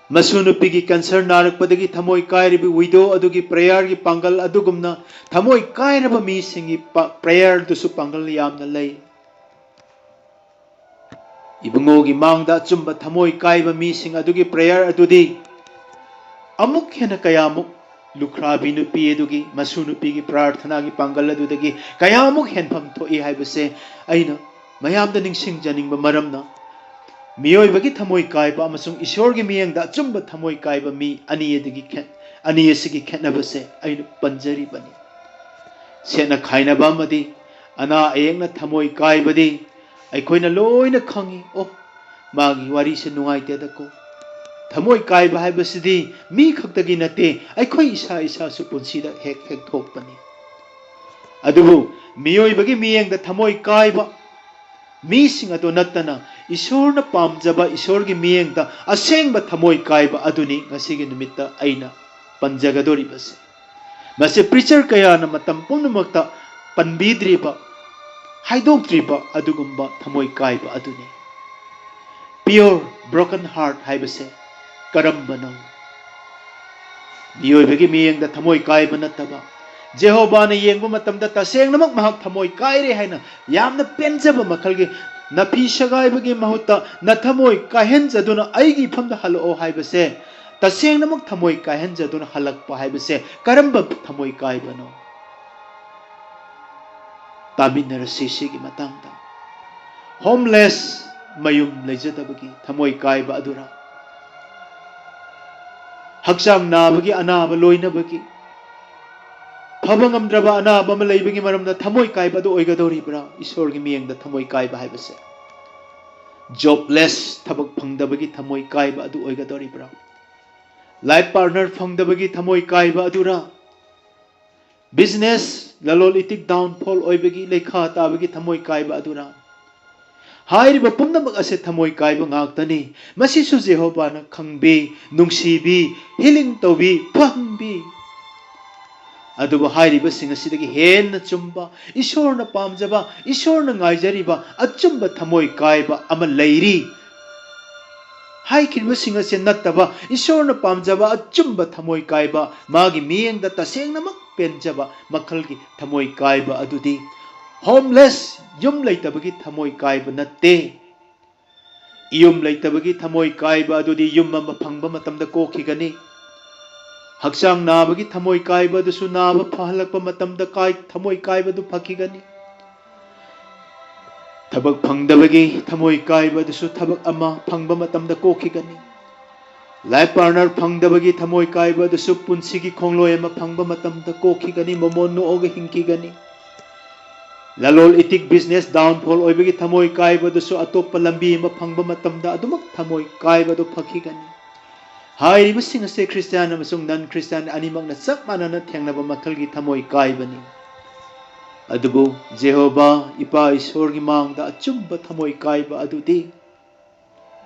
ꯃꯁꯨ ꯅꯨꯄꯤꯒꯤ cancer ꯅꯥꯔꯛꯄꯗꯒꯤ ꯊꯃꯣꯏ ꯀꯥꯏꯔꯤꯕ widow ꯑꯗꯨꯒꯤ prayer ꯒꯤ ꯄꯥꯡꯒꯜ ꯑꯗꯨꯒꯨꯝꯅ ꯊꯃꯣꯏ ꯀꯥꯏꯔꯕ ꯃꯤꯁꯤꯡꯒꯤ ꯄ-, prayer ꯗꯨꯁꯨ ꯄꯥꯡꯒꯜ ꯌꯥꯝꯅ ꯂꯩ꯫ ꯏꯕꯨꯡꯉꯣꯒꯤ ꯃꯥꯡꯗ ꯑꯆꯨꯝꯕ ꯊꯃꯣꯏ ꯀꯥꯏꯕ ꯃꯤꯁꯤꯡ ꯑꯗꯨꯒꯤ prayer ꯑꯗꯨꯗꯤ ꯑꯃꯨꯛ ꯍꯦꯟꯅ ꯀꯌꯥꯃꯨꯛ ꯂꯨꯈ꯭ꯔꯥꯕꯤ ꯅꯨꯄꯤ ꯑꯗꯨꯒꯤ, ꯃꯁꯨ ꯅꯨꯄꯤꯒꯤ ꯄ꯭ꯔꯥꯔꯊꯅꯥꯒꯤ ꯄꯥꯡꯒꯜ ꯑꯗꯨꯗꯒꯤ ꯀꯌꯥꯃꯨꯛ ꯍꯦꯟꯐꯝ ꯊꯣꯛꯏ ꯍꯥꯏꯕꯁꯦ ꯑꯩꯅ ꯃꯌꯥꯝꯗ ꯅꯤꯡꯁꯤꯡꯖꯅꯤꯡꯕ ꯃꯔꯝꯅ, ꯃꯤꯑꯣꯏꯕꯒꯤ ꯊꯃꯣꯏ ꯀꯥꯏꯕ ꯑꯃꯁꯨꯡ ꯏꯁꯣꯔꯒꯤ ꯃꯤꯠꯌꯦꯡꯗ ꯑꯆꯨꯝꯕ ꯊꯃꯣꯏ ꯀꯥꯏꯕ ꯃꯤ ꯑꯅꯤ ꯑꯗꯨꯒꯤ ꯈꯦꯠ-, ꯑꯅꯤ ꯑꯁꯤꯒꯤ ꯈꯦꯠꯅꯕꯁꯦ ꯑꯩꯅ ꯄꯟꯖꯔꯤꯕꯅꯤ꯫ ꯁꯦꯠꯅ ꯈꯥꯏꯅꯕ ꯑꯃꯗꯤ ꯑꯅꯥ ꯑꯌꯦꯛꯅ ꯊꯃꯣꯏ ꯀꯥꯏꯕꯗꯤ ꯑꯩꯈꯣꯏꯅ ꯂꯣꯏꯅ ꯈꯪꯉꯤ꯫ "ꯑꯣ, ꯃꯥꯒꯤ ꯋꯥꯔꯤꯁꯦ ꯅꯨꯡꯉꯥꯏꯇꯦꯗꯀꯣ"꯫ ꯊꯃꯣꯏ ꯀꯥꯏꯕ ꯍꯥꯏꯕꯁꯤꯗꯤ ꯃꯤ ꯈꯛꯇꯒꯤ ꯅꯠꯇꯦ, ꯑꯩꯈꯣꯏ ꯏꯁꯥ ꯏꯁꯥꯁꯨ ꯄꯨꯟꯁꯤꯗ ꯍꯦꯛ ꯍꯦꯛ ꯊꯣꯛꯄꯅꯤ꯫ ꯑꯗꯨꯕꯨ ꯃꯤꯑꯣꯏꯕꯒꯤ ꯃꯤꯠꯌꯦꯡꯗ ꯊꯃꯣꯏ ꯀꯥꯏꯕ ꯃꯤꯁꯤꯡ ꯑꯗꯨ ꯅꯠꯇꯅ ꯏꯁꯣꯔꯅ ꯄꯥꯝꯖꯕ ꯏꯁꯣꯔꯒꯤ ꯃꯤꯠꯌꯦꯡꯗ ꯑꯁꯦꯡꯕ ꯊꯃꯣꯏ ꯀꯥꯏꯕ ꯑꯗꯨꯅꯤ ꯉꯁꯤꯒꯤ ꯅꯨꯃꯤꯠꯇ ꯑꯩꯅ ꯄꯟꯖꯒꯗꯧꯔꯤꯕꯁꯦ꯫ ꯃꯁꯤ preacher ꯀꯌꯥꯅ ꯃꯇꯝ ꯄꯨꯝꯅꯃꯛꯇ ꯄꯟꯕꯤꯗ꯭ꯔꯤꯕ, ꯍꯥꯏꯗꯣꯛꯇ꯭ꯔꯤꯕ ꯑꯗꯨꯒꯨꯝꯕ ꯊꯃꯣꯏ ꯀꯥꯏꯕ ꯑꯗꯨꯅꯤ꯫ Pure broken heart ꯍꯥꯏꯕꯁꯦ ꯀꯔꯝꯕꯅꯣ? ꯃꯤꯑꯣꯏꯕꯒꯤ ꯃꯤꯠꯌꯦꯡꯗ ꯊꯃꯣꯏ ꯀꯥꯏꯕ ꯅꯠꯇꯕ, ꯖꯦꯍꯣꯚꯥꯅ ꯌꯦꯡꯕ ꯃꯇꯝꯗ ꯇꯁꯦꯡꯅꯃꯛ ꯃꯍꯥꯛ ꯊꯃꯣꯏ ꯀꯥꯏꯔꯦ ꯍꯥꯏꯅ ꯌꯥꯝꯅ ꯄꯦꯟꯖꯕ ꯃꯈꯜꯒꯤ, ꯅꯐꯤ ꯁꯦꯒꯥꯏꯕꯒꯤ ꯃꯍꯨꯠꯇ ꯅꯊꯃꯣꯏ ꯀꯥꯏꯍꯟꯖꯗꯨꯅ ꯑꯩꯒꯤ ꯏꯐꯝꯗ ꯍꯜꯂꯛꯑꯣ ꯍꯥꯏꯕꯁꯦ, ꯇꯁꯦꯡꯅꯃꯛ ꯊꯃꯣꯏ ꯀꯥꯏꯍꯟꯖꯗꯨꯅ ꯍꯜꯂꯛꯄ ꯍꯥꯏꯕꯁꯦ ꯀꯔꯝꯕ ꯊꯃꯣꯏ ꯀꯥꯏꯕꯅꯣ? ꯇꯥꯃꯤꯟꯅꯔꯁꯤ ꯁꯤꯒꯤ ꯃꯇꯥꯡꯗ꯫ Homeless, ꯃꯌꯨꯝ ꯂꯩꯖꯗꯕꯒꯤ ꯊꯃꯣꯏ ꯀꯥꯏꯕ ꯑꯗꯨꯔ? ꯍꯛꯆꯥꯡ ꯅꯥꯕꯒꯤ, ꯑꯅꯥꯕ ꯂꯣꯏꯅꯕꯒꯤ, ꯐꯕ ꯉꯝꯗ꯭ꯔꯕ ꯑꯅꯥꯕ ꯑꯃ ꯂꯩꯕꯒꯤ ꯃꯔꯝꯗ ꯊꯃꯣꯏ ꯀꯥꯏꯕ ꯑꯗꯨ ꯑꯣꯏꯒꯗꯧꯔꯤꯕ꯭ꯔꯥ? ꯏꯁꯣꯔꯒꯤ ꯃꯤꯠꯌꯦꯡꯗ ꯊꯃꯣꯏ ꯀꯥꯏꯕ ꯍꯥꯏꯕꯁꯦ, jobless, ꯊꯕꯛ ꯐꯪꯗꯕꯒꯤ ꯊꯃꯣꯏ ꯀꯥꯏꯕ ꯑꯗꯨ ꯑꯣꯏꯒꯗꯧꯔꯤꯕ꯭ꯔꯥ? Life partner ꯐꯪꯗꯕꯒꯤ ꯊꯃꯣꯏ ꯀꯥꯏꯕ ꯑꯗꯨꯔꯥ? Business, ꯂꯂꯣꯟ ꯏꯇꯤꯛ downfall ꯑꯣꯏꯕꯒꯤ, ꯂꯩꯈꯥ ꯇꯥꯕꯒꯤ ꯊꯃꯣꯏ ꯀꯥꯏꯕ ꯑꯗꯨꯔꯥ? ꯍꯥꯏꯔꯤꯕ ꯄꯨꯝꯅꯃꯛ ꯑꯁꯦ ꯊꯃꯣꯏ ꯀꯥꯏꯕ ꯉꯥꯛꯇꯅꯤ꯫ ꯃꯁꯤꯁꯨ ꯖꯦꯍꯣꯚꯥꯅ ꯈꯪꯕꯤ, ꯅꯨꯡꯁꯤꯕꯤ, healing ꯇꯧꯕꯤ, ꯐꯍꯟꯕꯤ꯫ ꯑꯗꯨꯕꯨ ꯍꯥꯏꯔꯤꯕꯁꯤꯡ ꯑꯁꯤꯗꯒꯤ ꯍꯦꯟꯅ ꯆꯨꯝꯕ, ꯏꯁꯣꯔꯅ ꯄꯥꯝꯖꯕ, ꯏꯁꯣꯔꯅ ꯉꯥꯏꯖꯔꯤꯕ ꯑꯆꯨꯝꯕ ꯊꯃꯣꯏ ꯀꯥꯏꯕ ꯑꯃ ꯂꯩꯔꯤ꯫ ꯍꯥꯏꯈꯤꯕꯁꯤꯡ ꯑꯁꯤ ꯅꯠꯇꯕ, ꯏꯁꯣꯔꯅ ꯄꯥꯝꯖꯕ ꯑꯆꯨꯝꯕ ꯊꯃꯣꯏ ꯀꯥꯏꯕ, ꯃꯥꯒꯤ ꯃꯤꯠꯌꯦꯡꯗ ꯇꯁꯦꯡꯅꯃꯛ ꯄꯦꯟꯖꯕ ꯃꯈꯜꯒꯤ ꯊꯃꯣꯏ ꯀꯥꯏꯕ ꯑꯗꯨꯗꯤ homeless, ꯌꯨꯝ ꯂꯩꯇꯕꯒꯤ ꯊꯃꯣꯏ ꯀꯥꯏꯕ ꯅꯠꯇꯦ꯫ ꯌꯨꯝ ꯂꯩꯇꯕꯒꯤ ꯊꯃꯣꯏ ꯀꯥꯏꯕ ꯑꯗꯨꯗꯤ ꯌꯨꯝ ꯑꯃ ꯐꯪꯕ ꯃꯇꯝꯗ ꯀꯣꯛꯈꯤꯒꯅꯤ꯫ ꯍꯛꯆꯥꯡ ꯅꯥꯕꯒꯤ ꯊꯃꯣꯏ ꯀꯥꯏꯕ ꯑꯗꯨꯁꯨ ꯅꯥꯕ ꯐꯍꯜꯂꯛꯄ ꯃꯇꯝꯗ ꯀꯥꯏ-, ꯊꯃꯣꯏ ꯀꯥꯏꯕꯗꯨ ꯐꯈꯤꯒꯅꯤ꯫ ꯊꯕꯛ ꯐꯪꯗꯕꯒꯤ ꯊꯃꯣꯏ ꯀꯥꯏꯕ ꯑꯗꯨꯁꯨ ꯊꯕꯛ ꯑꯃ ꯐꯪꯕ ꯃꯇꯝꯗ ꯀꯣꯛꯈꯤꯒꯅꯤ꯫ Life partner ꯐꯪꯗꯕꯒꯤ ꯊꯃꯣꯏ ꯀꯥꯏꯕ ꯑꯗꯨꯁꯨ ꯄꯨꯟꯁꯤꯒꯤ ꯈꯣꯡꯂꯣꯏ ꯑꯃ ꯐꯪꯕ ꯃꯇꯝꯗ ꯀꯣꯛꯈꯤꯒꯅꯤ, ꯃꯃꯣꯟ ꯅꯣꯛꯑꯒ ꯍꯤꯡꯈꯤꯒꯅꯤ꯫ ꯂꯂꯣꯜ ꯏꯇꯤꯛ, business downfall ꯑꯣꯏꯕꯒꯤ ꯊꯃꯣꯏ ꯀꯥꯏꯕ ꯑꯗꯨꯁꯨ ꯑꯇꯣꯞꯄ ꯂꯝꯕꯤ ꯑꯃ ꯐꯪꯕ ꯃꯇꯝꯗ ꯑꯗꯨꯃꯛ ꯊꯃꯣꯏ ꯀꯥꯏꯕ ꯑꯗꯨ ꯐꯈꯤꯒꯅꯤ꯫ ꯍꯥꯏꯔꯤꯕꯁꯤꯡ ꯑꯁꯦ Christian ꯑꯃꯁꯨꯡ non Christian ꯑꯅꯤꯃꯛꯅ ꯆꯞ ꯃꯥꯟꯅꯅ ꯊꯦꯡꯅꯕ ꯃꯈꯜꯒꯤ ꯊꯃꯣꯏ ꯀꯥꯏꯕꯅꯤ꯫ ꯑꯗꯨꯕꯨ ꯖꯦꯍꯣꯚꯥ ꯏꯄꯥ ꯏꯁꯣꯔꯒꯤ ꯃꯥꯡꯗ ꯑꯆꯨꯝꯕ ꯊꯃꯣꯏ ꯀꯥꯏꯕ ꯑꯗꯨꯗꯤ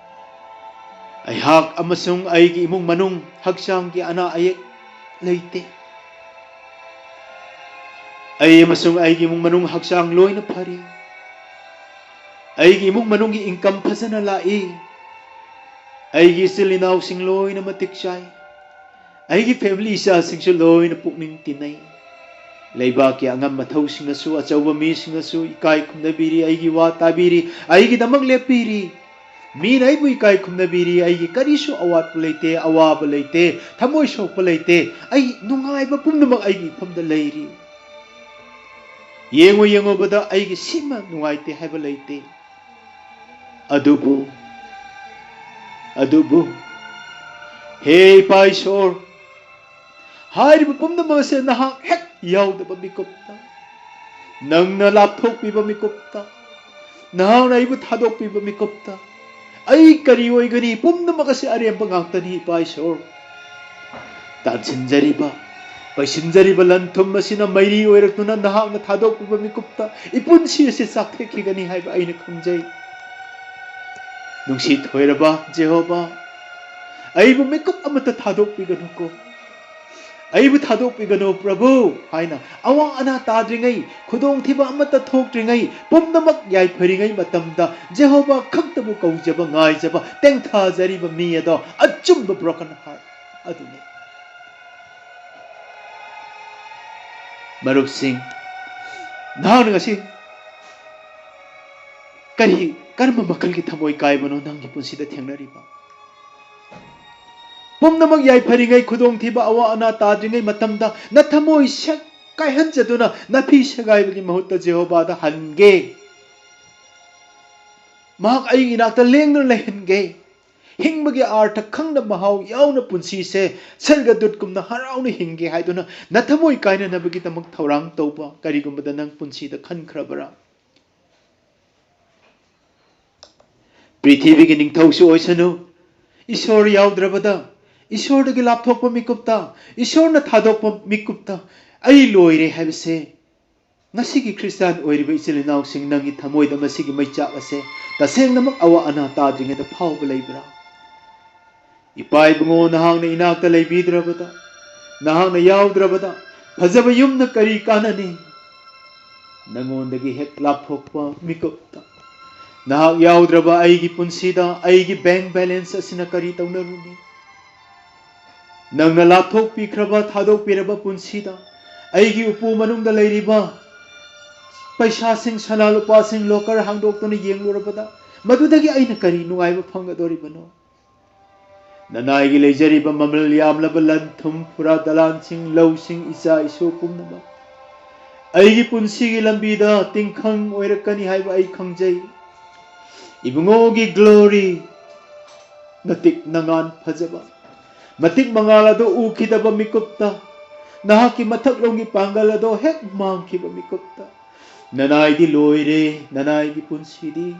ꯑꯩꯍꯥꯛ ꯑꯃꯁꯨꯡ ꯑꯩꯒꯤ ꯏꯃꯨꯡ ꯃꯅꯨꯡ ꯍꯛꯆꯥꯡꯒꯤ ꯑꯅꯥ ꯑꯌꯦꯛ ꯂꯩꯇꯦ꯫ ꯑꯩ ꯑꯃꯁꯨꯡ ꯑꯩꯒꯤ ꯏꯃꯨꯡ ꯃꯅꯨꯡ ꯍꯛꯆꯥꯡ ꯂꯣꯏꯅ ꯐꯔꯤ꯫ ꯑꯩꯒꯤ ꯏꯃꯨꯡ ꯃꯅꯨꯡꯒꯤ income ꯐꯖꯅ ꯂꯥꯛꯏ꯫ ꯑꯩꯒꯤ ꯏꯆꯤꯜ ꯏꯅꯥꯎꯁꯤꯡ ꯂꯣꯏꯅ ꯃꯇꯤꯛ ꯆꯥꯏ꯫ ꯑꯩꯒꯤ family ꯏꯆꯥꯁꯤꯡꯁꯨ ꯂꯣꯏꯅ ꯄꯨꯛꯅꯤꯡ ꯇꯤꯟꯅꯩ꯫ ꯂꯩꯕꯥꯛꯀꯤ ꯑꯉꯝ ꯑꯊꯧꯁꯤꯡꯅꯁꯨ, ꯑꯆꯧꯕ ꯃꯤꯁꯤꯡꯅꯁꯨ ꯏꯀꯥꯏ ꯈꯨꯝꯅꯕꯤꯔꯤ, ꯑꯩꯒꯤ ꯋꯥ ꯇꯥꯕꯤꯔꯤ, ꯑꯩꯒꯤꯗꯃꯛ ꯂꯦꯞꯄꯤꯔꯤ꯫ ꯃꯤꯅ ꯑꯩꯕꯨ ꯏꯀꯥꯏ ꯈꯨꯝꯅꯕꯤꯔꯤ, ꯑꯩꯒꯤ ꯀꯔꯤꯁꯨ ꯑꯋꯥꯠꯄ ꯂꯩꯇꯦ, ꯑꯋꯥꯕ ꯂꯩꯇꯦ, ꯊꯃꯣꯏ ꯁꯣꯛꯄ ꯂꯩꯇꯦ꯫ ꯑꯩ ꯅꯨꯡꯉꯥꯏꯕ ꯄꯨꯝꯅꯃꯛ ꯑꯩꯒꯤ ꯏꯐꯝꯗ ꯂꯩꯔꯤ꯫ ꯌꯦꯡꯉꯨ ꯌꯦꯡꯉꯨꯕꯗ ꯑꯩꯒꯤ ꯁꯤꯃ ꯅꯨꯡꯉꯥꯏꯇꯦ ꯍꯥꯏꯕ ꯂꯩꯇꯦ꯫ ꯑꯗꯨꯕꯨ, ꯑꯗꯨꯕꯨ, ꯍꯦ ꯏꯄꯥ ꯏꯁꯣꯔ, ꯍꯥꯏꯔꯤꯕ ꯄꯨꯝꯅꯃꯛ ꯑꯁꯦ ꯅꯍꯥꯛ ꯍꯦꯛ ꯌꯥꯎꯗꯕ ꯃꯤꯀꯨꯞꯇ, ꯅꯪꯅ ꯂꯥꯞꯊꯣꯛꯄꯤꯕ ꯃꯤꯀꯨꯞꯇ, ꯅꯍꯥꯛꯅ ꯑꯩꯕꯨ ꯊꯥꯗꯣꯛꯄꯤꯕ ꯃꯤꯀꯨꯞꯇ, ꯑꯩ ꯀꯔꯤ ꯑꯣꯏꯒꯅꯤ? ꯄꯨꯝꯅꯃꯛ ꯑꯁꯤ ꯑꯔꯦꯝꯕ ꯉꯥꯛꯇꯅꯤ, ꯏꯄꯥ ꯏꯁꯣꯔ꯫ ꯇꯥꯟꯁꯤꯟꯖꯔꯤꯕ, ꯄꯩꯁꯤꯟꯖꯔꯤꯕ ꯂꯟ ꯊꯨꯝ ꯑꯁꯤꯅ ꯃꯩꯔꯤ ꯑꯣꯏꯔꯛꯇꯨꯅ ꯅꯍꯥꯛꯅ ꯊꯥꯗꯣꯛꯄꯤꯕ ꯃꯤꯀꯨꯞꯇ ꯏꯄꯨꯟꯁꯤ ꯑꯁꯤ ꯆꯥꯛꯊꯦꯛꯈꯤꯒꯅꯤ ꯍꯥꯏꯕ ꯑꯩꯅ ꯈꯪꯖꯩ꯫ ꯅꯨꯡꯁꯤ ꯊꯣꯏꯔꯕ ꯖꯦꯍꯣꯕꯥ, ꯑꯩꯕꯨ ꯃꯤꯀꯨꯞ ꯑꯃꯠꯇ ꯊꯥꯗꯣꯛꯄꯤꯒꯅꯨꯀꯣ꯫ "ꯑꯩꯕꯨ ꯊꯥꯗꯣꯛꯄꯤꯒꯅꯨ ꯄ꯭ꯔꯚꯨ" ꯍꯥꯏꯅ ꯑꯋꯥ ꯑꯅꯥ ꯇꯥꯗ꯭ꯔꯤꯉꯩ, ꯈꯨꯗꯣꯡꯊꯤꯕ ꯑꯃꯠꯇ ꯊꯣꯛꯇ꯭ꯔꯤꯉꯩ, ꯄꯨꯝꯅꯃꯛ ꯌꯥꯏꯐꯔꯤꯉꯩ ꯃꯇꯝꯗ ꯖꯦꯍꯣꯕꯥ ꯈꯛꯇꯕꯨ ꯀꯧꯖꯕ, ꯉꯥꯏꯖꯕ, ꯇꯦꯡꯊꯥꯖꯔꯤꯕ ꯃꯤ ꯑꯗꯣ ꯑꯆꯨꯝꯕ broken heart ꯑꯗꯨꯅꯤ꯫ ꯃꯔꯨꯞꯁꯤꯡ, ꯅꯍꯥꯛꯅ ꯉꯁꯤ ꯀꯔꯤ, ꯀꯔꯝꯕ ꯃꯈꯜꯒꯤ ꯊꯃꯣꯏ ꯀꯥꯏꯕꯅꯣ ꯅꯪꯒꯤ ꯄꯨꯟꯁꯤꯗ ꯊꯦꯡꯅꯔꯤꯕ? ꯄꯨꯝꯅꯃꯛ ꯌꯥꯏꯐꯔꯤꯉꯩ, ꯈꯨꯗꯣꯡꯊꯤꯕ, ꯑꯋꯥ ꯑꯅꯥ ꯇꯥꯗ꯭ꯔꯤꯉꯩ ꯃꯇꯝꯗ ꯅꯊꯃꯣꯏ ꯁꯦꯛ-, ꯀꯥꯏꯍꯟꯖꯗꯨꯅ ꯅꯥꯄꯤ ꯁꯦꯒꯥꯏꯕꯒꯤ ꯃꯍꯨꯠꯇ ꯖꯦꯍꯣꯚꯥꯗ ꯍꯟꯒꯦ꯫ ꯃꯍꯥꯛ ꯑꯩꯒꯤ ꯏꯅꯥꯛꯇ ꯂꯦꯡꯗꯨꯅ ꯂꯩꯍꯟꯒꯦ꯫ ꯍꯤꯡꯕꯒꯤ ꯑꯥꯔꯊ ꯈꯪꯅ ꯃꯍꯥꯎ ꯌꯥꯎꯅ ꯄꯨꯟꯁꯤꯁꯦ ꯁꯔꯒꯗꯨꯠꯀꯨꯝꯅ ꯍꯔꯥꯎꯅ ꯍꯤꯡꯒꯦ ꯍꯥꯏꯗꯨꯅ ꯅꯊꯃꯣꯏ ꯀꯥꯏꯅꯅꯕꯒꯤꯗꯃꯛ ꯊꯧꯔꯥꯡ ꯇꯧꯕ ꯀꯔꯤꯒꯨꯝꯕꯗ ꯅꯪ ꯄꯨꯟꯁꯤꯗ ꯈꯟꯈ꯭ꯔꯕꯔꯥ? ꯄ꯭ꯔꯤꯊꯤꯕꯤꯒꯤ ꯅꯤꯡꯊꯧꯁꯨ ꯑꯣꯏꯁꯅꯨ, ꯏꯁꯣꯔ ꯌꯥꯎꯗ꯭ꯔꯕꯗ, ꯏꯁꯣꯔꯗꯒꯤ ꯂꯥꯞꯊꯣꯛꯄ ꯃꯤꯀꯨꯞꯇ, ꯏꯁꯣꯔꯅ ꯊꯥꯗꯣꯛꯄ ꯃꯤꯀꯨꯞꯇ ꯑꯩ ꯂꯣꯏꯔꯦ ꯍꯥꯏꯕꯁꯦ ꯉꯁꯤꯒꯤ ꯈ꯭ꯔꯤꯁꯇꯥꯟ ꯑꯣꯏꯔꯤꯕ ꯏꯆꯤꯜ ꯏꯅꯥꯎꯁꯤꯡ, ꯅꯪꯒꯤ ꯊꯃꯣꯏꯗ ꯃꯁꯤꯒꯤ ꯃꯩꯆꯥꯛ ꯑꯁꯦ ꯇꯁꯦꯡꯅꯃꯛ ꯑꯋꯥ ꯑꯅꯥ ꯇꯥꯗ꯭ꯔꯤꯉꯩꯗ ꯐꯥꯎꯕ ꯂꯩꯕ꯭ꯔꯥ? ꯏꯄꯥ ꯏꯕꯨꯡꯉꯣ, ꯅꯍꯥꯛꯅ ꯏꯅꯥꯛꯇ ꯂꯩꯕꯤꯗ꯭ꯔꯕꯗ, ꯅꯍꯥꯛꯅ ꯌꯥꯎꯗ꯭ꯔꯕꯗ ꯐꯖꯕ ꯌꯨꯝꯅ ꯀꯔꯤ ꯀꯥꯟꯅꯅꯤ? ꯅꯉꯣꯟꯗꯒꯤ ꯍꯦꯛ ꯂꯥꯞꯊꯣꯛꯄ ꯃꯤꯀꯨꯞꯇ, ꯅꯍꯥꯛ ꯌꯥꯎꯗ꯭ꯔꯕ ꯑꯩꯒꯤ ꯄꯨꯟꯁꯤꯗ ꯑꯩꯒꯤ bank balance ꯑꯁꯤꯅ ꯀꯔꯤ ꯇꯧꯅꯔꯨꯅꯤ? ꯅꯪꯅ ꯂꯥꯞꯊꯣꯛꯄꯤꯈ꯭ꯔꯕ, ꯊꯥꯗꯣꯛꯄꯤꯔꯕ ꯄꯨꯟꯁꯤꯗ ꯑꯩꯒꯤ ꯎꯄꯨ ꯃꯅꯨꯡꯗ ꯂꯩꯔꯤꯕ ꯄꯩꯁꯥꯁꯤꯡ, ꯁꯅꯥ ꯂꯨꯄꯥꯁꯤꯡ, locker ꯍꯥꯡꯗꯣꯛꯇꯨꯅ ꯌꯦꯡꯂꯨꯔꯕꯗ ꯃꯗꯨꯗꯒꯤ ꯑꯩꯅ ꯀꯔꯤ ꯅꯨꯡꯉꯥꯏꯕ ꯐꯪꯒꯗꯧꯔꯤꯕꯅꯣ? ꯅꯅꯥꯏꯒꯤ ꯂꯩꯖꯔꯤꯕ ꯃꯃꯜ ꯌꯥꯝꯂꯕ ꯂꯟ ꯊꯨꯝ, ꯐꯨꯔꯥ ꯗꯂꯥꯟꯁꯤꯡ, ꯂꯧꯁꯤꯡ, ꯏꯆꯥ ꯏꯁꯨ ꯄꯨꯝꯅꯃꯛ ꯑꯩꯒꯤ ꯄꯨꯟꯁꯤꯒꯤ ꯂꯝꯕꯤꯗ ꯇꯤꯡꯈꯪ ꯑꯣꯏꯔꯛꯀꯅꯤ ꯍꯥꯏꯕ ꯑꯩ ꯈꯪꯖꯩ꯫ ꯏꯕꯨꯡꯉꯣꯒꯤ glory, ꯅꯇꯤꯛ ꯅꯉꯥꯟ ꯐꯖꯕ, ꯃꯇꯤꯛ ꯃꯉꯥꯜ ꯑꯗꯨ ꯎꯈꯤꯗꯕ ꯃꯤꯀꯨꯞꯇ ꯅꯍꯥꯛꯀꯤ ꯃꯊꯛꯂꯣꯝꯒꯤ ꯄꯥꯡꯒꯜ ꯑꯗꯣ ꯍꯦꯛ ꯃꯥꯡꯈꯤꯕ ꯃꯤꯀꯨꯞꯇ, ꯅꯅꯥꯏꯗꯤ ꯂꯣꯏꯔꯦ, ꯅꯅꯥꯏꯒꯤ ꯄꯨꯟꯁꯤꯗꯤ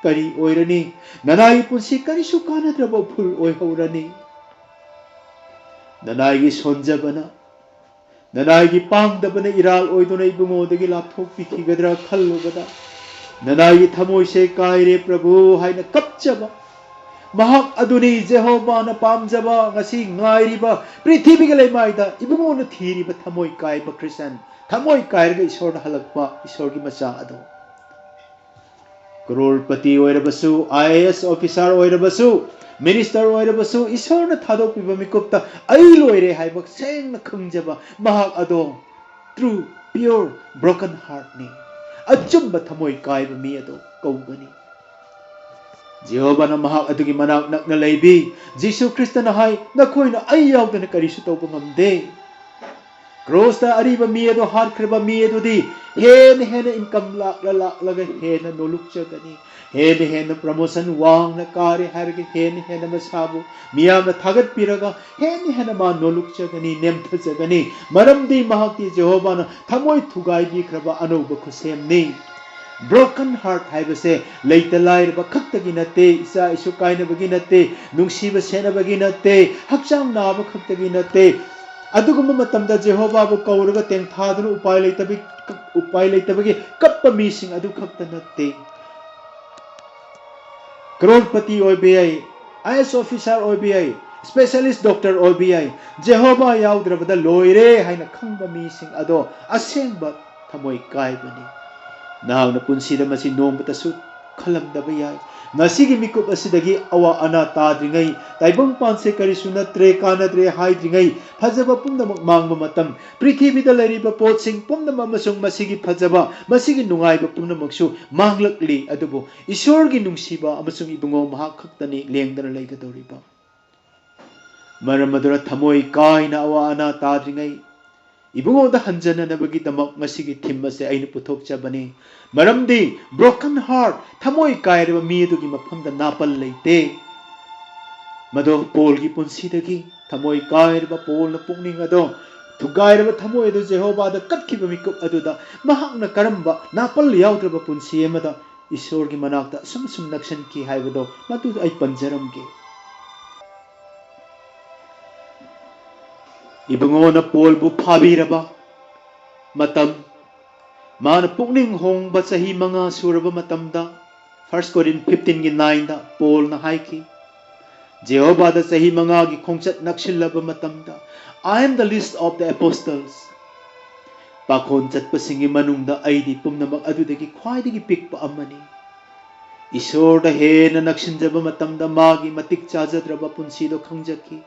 ꯀꯔꯤ ꯑꯣꯏꯔꯅꯤ? ꯅꯅꯥꯏꯒꯤ ꯄꯨꯟꯁꯤ ꯀꯔꯤꯁꯨ ꯀꯥꯟꯅꯗ꯭ꯔꯕ ꯎꯐꯨꯜ ꯑꯣꯏꯍꯧꯔꯅꯤ꯫ ꯅꯅꯥꯏꯒꯤ ꯁꯣꯟꯖꯕꯅ, ꯅꯅꯥꯏꯒꯤ ꯄꯥꯡꯗꯕꯅ ꯏꯔꯥꯜ ꯑꯣꯏꯗꯨꯅ ꯏꯕꯨꯡꯉꯣꯗꯒꯤ ꯂꯥꯞꯊꯣꯛꯄꯤꯈꯤꯒꯗ꯭ꯔꯥ ꯈꯜꯂꯨꯕꯗ, ꯅꯅꯥꯏꯒꯤ ꯊꯃꯣꯏꯁꯦ ꯀꯥꯏꯔꯦ ꯄ꯭ꯔꯚꯨ ꯍꯥꯏꯅ ꯀꯞꯆꯕ, ꯃꯍꯥꯛ ꯑꯗꯨꯅꯤ ꯖꯦꯍꯣꯚꯥꯅ ꯄꯥꯝꯖꯕ, ꯉꯁꯤ ꯉꯥꯏꯔꯤꯕ ꯄ꯭ꯔꯤꯊꯤꯕꯤꯒꯤ ꯂꯩꯃꯥꯏꯗ ꯏꯕꯨꯡꯉꯣꯅ ꯊꯤꯔꯤꯕ ꯊꯃꯣꯏ ꯀꯥꯏꯕ ꯈ꯭ꯔꯤꯁꯇꯥꯟ, ꯊꯃꯣꯏ ꯀꯥꯏꯔꯒ ꯏꯁꯣꯔꯗ ꯍꯜꯂꯛꯄ ꯏꯁꯣꯔꯒꯤ ꯃꯆꯥ ꯑꯗꯣ꯫ ꯀ꯭ꯔꯣꯔꯄꯇꯤ ꯑꯣꯏꯔꯕꯁꯨ, IAS officer ꯑꯣꯏꯔꯕꯁꯨ, minister ꯑꯣꯏꯔꯕꯁꯨ, ꯏꯁꯣꯔꯅ ꯊꯥꯗꯣꯛꯄꯤꯕ ꯃꯤꯀꯨꯞꯇ ꯑꯩ ꯂꯣꯏꯔꯦ ꯍꯥꯏꯕ ꯁꯦꯡꯅ ꯈꯪꯖꯕ ꯃꯍꯥꯛ ꯑꯗꯣ true, pure, broken heartꯅꯤ꯫ ꯑꯆꯨꯝꯕ ꯊꯃꯣꯏ ꯀꯥꯏꯕ ꯃꯤ ꯑꯗꯣ ꯀꯧꯒꯅꯤ꯫ ꯖꯦꯍꯣꯚꯥꯅ ꯃꯍꯥꯛ ꯑꯗꯨꯒꯤ ꯃꯅꯥꯛ ꯅꯛꯅ ꯂꯩꯕꯤ꯫ ꯖꯤꯁꯨ ꯈ꯭ꯔꯤꯁꯇꯅ ꯍꯥꯏ, "ꯅꯈꯣꯏꯅ ꯑꯩ ꯌꯥꯎꯗꯅ ꯀꯔꯤꯁꯨ ꯇꯧꯕ ꯉꯝꯗꯦ"꯫ ꯀ꯭ꯔꯣꯁꯇ ꯑꯔꯤꯕ ꯃꯤ ꯑꯗꯨ ꯍꯥꯠꯈ꯭ꯔꯕ ꯃꯤ ꯑꯗꯨꯗꯤ ꯍꯦꯟꯅ ꯍꯦꯟꯅ income ꯂꯥꯛꯂ ꯂꯥꯛꯂꯒ ꯍꯦꯟꯅ ꯅꯣꯂꯨꯛꯆꯒꯅꯤ꯫ ꯍꯦꯟꯅ ꯍꯦꯟꯅ promotion ꯋꯥꯡꯅ ꯀꯥꯔꯦ ꯍꯥꯏꯔꯒ ꯍꯦꯟꯅ ꯍꯦꯟꯅ ꯃꯁꯥꯕꯨ ꯃꯤꯌꯥꯝꯅ ꯊꯥꯒꯠꯄꯤꯔꯒ ꯍꯦꯟꯅ ꯍꯦꯟꯅ ꯃꯥ ꯅꯣꯂꯨꯛꯆꯒꯅꯤ, ꯅꯦꯝꯊꯖꯒꯅꯤ꯫ ꯃꯔꯝꯗꯤ ꯃꯍꯥꯛꯇꯤ ꯖꯦꯍꯣꯚꯥꯅ ꯊꯃꯣꯏ ꯊꯨꯒꯥꯏꯕꯤꯈ꯭ꯔꯕ ꯑꯅꯧꯕ ꯈꯨꯠꯁꯦꯝꯅꯤ꯫ Broken heart ꯍꯥꯏꯕꯁꯦ ꯂꯩꯇ ꯂꯥꯏꯔꯕ ꯈꯛꯇꯒꯤ ꯅꯠꯇꯦ, ꯏꯆꯥ ꯏꯁꯨ ꯀꯥꯏꯅꯕꯒꯤ ꯅꯠꯇꯦ, ꯅꯨꯡꯁꯤꯕ ꯁꯦꯠꯅꯕꯒꯤ ꯅꯠꯇꯦ, ꯍꯛꯆꯥꯡ ꯅꯥꯕ ꯈꯛꯇꯒꯤ ꯅꯠꯇꯦ꯫ ꯑꯗꯨꯒꯨꯝꯕ ꯃꯇꯝꯗ ꯖꯦꯍꯣꯚꯥꯕꯨ ꯀꯧꯔꯒ ꯇꯦꯡꯊꯥꯗꯨꯅ ꯎꯄꯥꯏ ꯂꯩꯇꯕꯒꯤ, ꯎꯄꯥꯏ ꯂꯩꯇꯕꯒꯤ ꯀꯞꯄ ꯃꯤꯁꯤꯡ ꯑꯗꯨ ꯈꯛꯇ ꯅꯠꯇꯦ꯫ ꯀ꯭ꯔꯣꯔꯄꯇꯤ ꯑꯣꯏꯕ ꯌꯥꯏ, IAS officer ꯑꯣꯏꯕ ꯌꯥꯏ, specialist doctor ꯑꯣꯏꯕ ꯌꯥꯏ, ꯖꯦꯍꯣꯚꯥ ꯌꯥꯎꯗ꯭ꯔꯕꯗ ꯂꯣꯏꯔꯦ ꯍꯥꯏꯅ ꯈꯪꯕ ꯃꯤꯁꯤꯡ ꯑꯗꯣ ꯑꯁꯦꯡꯕ ꯊꯃꯣꯏ ꯀꯥꯏꯕꯅꯤ꯫ ꯅꯍꯥꯛꯅ ꯄꯨꯟꯁꯤꯗ ꯃꯁꯤ ꯅꯣꯡꯃꯇꯁꯨ ꯈꯜꯂꯝꯗꯕ ꯌꯥꯏ꯫ ꯉꯁꯤꯒꯤ ꯃꯤꯀꯨꯞ ꯑꯁꯤꯗꯒꯤ ꯑꯋꯥ ꯑꯅꯥ ꯇꯥꯗ꯭ꯔꯤꯉꯩ, ꯇꯥꯏꯕꯪꯄꯥꯟꯁꯦ ꯀꯔꯤꯁꯨ ꯅꯠꯇ꯭ꯔꯦ, ꯀꯥꯟꯅꯗ꯭ꯔꯦ ꯍꯥꯏꯗ꯭ꯔꯤꯉꯩ, ꯐꯖꯕ ꯄꯨꯝꯅꯃꯛ ꯃꯥꯡꯕ ꯃꯇꯝ, ꯄ꯭ꯔꯤꯊꯤꯕꯤꯗ ꯂꯩꯔꯤꯕ ꯄꯣꯠꯁꯤꯡ ꯄꯨꯝꯅꯃꯛ ꯑꯃꯁꯨꯡ ꯃꯁꯤꯒꯤ ꯐꯖꯕ, ꯃꯁꯤꯒꯤ ꯅꯨꯡꯉꯥꯏꯕ ꯄꯨꯝꯅꯃꯛꯁꯨ ꯃꯥꯡꯂꯛꯂꯤ, ꯑꯗꯨꯕꯨ ꯏꯁꯣꯔꯒꯤ ꯅꯨꯡꯁꯤꯕ ꯑꯃꯁꯨꯡ ꯏꯕꯨꯡꯉꯣ ꯃꯍꯥꯛ ꯈꯛꯇꯅꯤ ꯂꯦꯡꯗꯅ ꯂꯩꯒꯗꯧꯔꯤꯕ꯫ ꯃꯔꯝ ꯑꯗꯨꯅ ꯊꯃꯣꯏ ꯀꯥꯏꯅ ꯑꯋꯥ ꯑꯅꯥ ꯇꯥꯗ꯭ꯔꯤꯉꯩ ꯏꯕꯨꯡꯉꯣꯗ ꯍꯟꯖꯅꯅꯕꯒꯤꯗꯃꯛ ꯉꯁꯤꯒꯤ theme ꯑꯁꯦ ꯑꯩꯅ ꯄꯨꯊꯣꯛꯆꯕꯅꯤ꯫ ꯃꯔꯝꯗꯤ broken heart, ꯊꯃꯣꯏ ꯀꯥꯏꯔꯕ ꯃꯤ ꯑꯗꯨꯒꯤ ꯃꯐꯝꯗ ꯅꯥꯄꯜ ꯂꯩꯇꯦ꯫ ꯃꯗꯣ ꯄꯣꯜꯒꯤ ꯄꯨꯟꯁꯤꯗꯒꯤ ꯊꯃꯣꯏ ꯀꯥꯏꯔꯕ ꯄꯣꯜꯅ ꯄꯨꯛꯅꯤꯡ ꯑꯗꯣ, ꯊꯨꯒꯥꯏꯔꯕ ꯊꯃꯣꯏ ꯑꯗꯨ ꯖꯦꯍꯣꯚꯥꯗ ꯀꯠꯈꯤꯕ ꯃꯤꯀꯨꯞ ꯑꯗꯨꯗ ꯃꯍꯥꯛꯅ ꯀꯔꯝꯕ ꯅꯥꯄꯜ ꯌꯥꯎꯗ꯭ꯔꯕ ꯄꯨꯟꯁꯤ ꯑꯃꯗ ꯏꯁꯣꯔꯒꯤ ꯃꯅꯥꯛꯇ ꯑꯁꯨꯝ ꯑꯁꯨꯝ ꯅꯛꯁꯤꯟꯈꯤ ꯍꯥꯏꯕꯗꯣ ꯃꯗꯨ ꯑꯩ ꯄꯟꯖꯔꯝꯒꯦ꯫ ꯏꯕꯨꯡꯉꯣꯅ ꯄꯣꯜꯕꯨ ꯐꯥꯕꯤꯔꯕ ꯃꯇꯝ, ꯃꯥꯅ ꯄꯨꯛꯅꯤꯡ ꯍꯣꯡꯕ ꯆꯍꯤ ꯃꯉꯥ ꯁꯨꯔꯕ ꯃꯇꯝꯗ, First Corinth fifteen ꯒꯤ nine ꯗ ꯄꯣꯜꯅ ꯍꯥꯏꯈꯤ, "ꯖꯦꯍꯣꯚꯥꯗ ꯆꯍꯤ ꯃꯉꯥꯒꯤ ꯈꯣꯡꯆꯠ ꯅꯛꯁꯤꯜꯂꯕ ꯃꯇꯝꯗ, I am the least of the apostles, ꯄꯥꯈꯣꯟ ꯆꯠꯄꯁꯤꯡꯒꯤ ꯃꯅꯨꯡꯗ ꯑꯩꯗꯤ ꯄꯨꯝꯅꯃꯛ ꯑꯗꯨꯗꯒꯤ ꯈ꯭ꯋꯥꯏꯗꯒꯤ ꯄꯤꯛꯄ ꯑꯃꯅꯤ"꯫ ꯏꯁꯣꯔꯗ ꯍꯦꯟꯅ ꯅꯛꯁꯤꯟꯖꯕ ꯃꯇꯝꯗ ꯃꯥꯒꯤ ꯃꯇꯤꯛ ꯆꯥꯖꯗ꯭ꯔꯕ ꯄꯨꯟꯁꯤꯗꯣ ꯈꯪꯖꯈꯤ꯫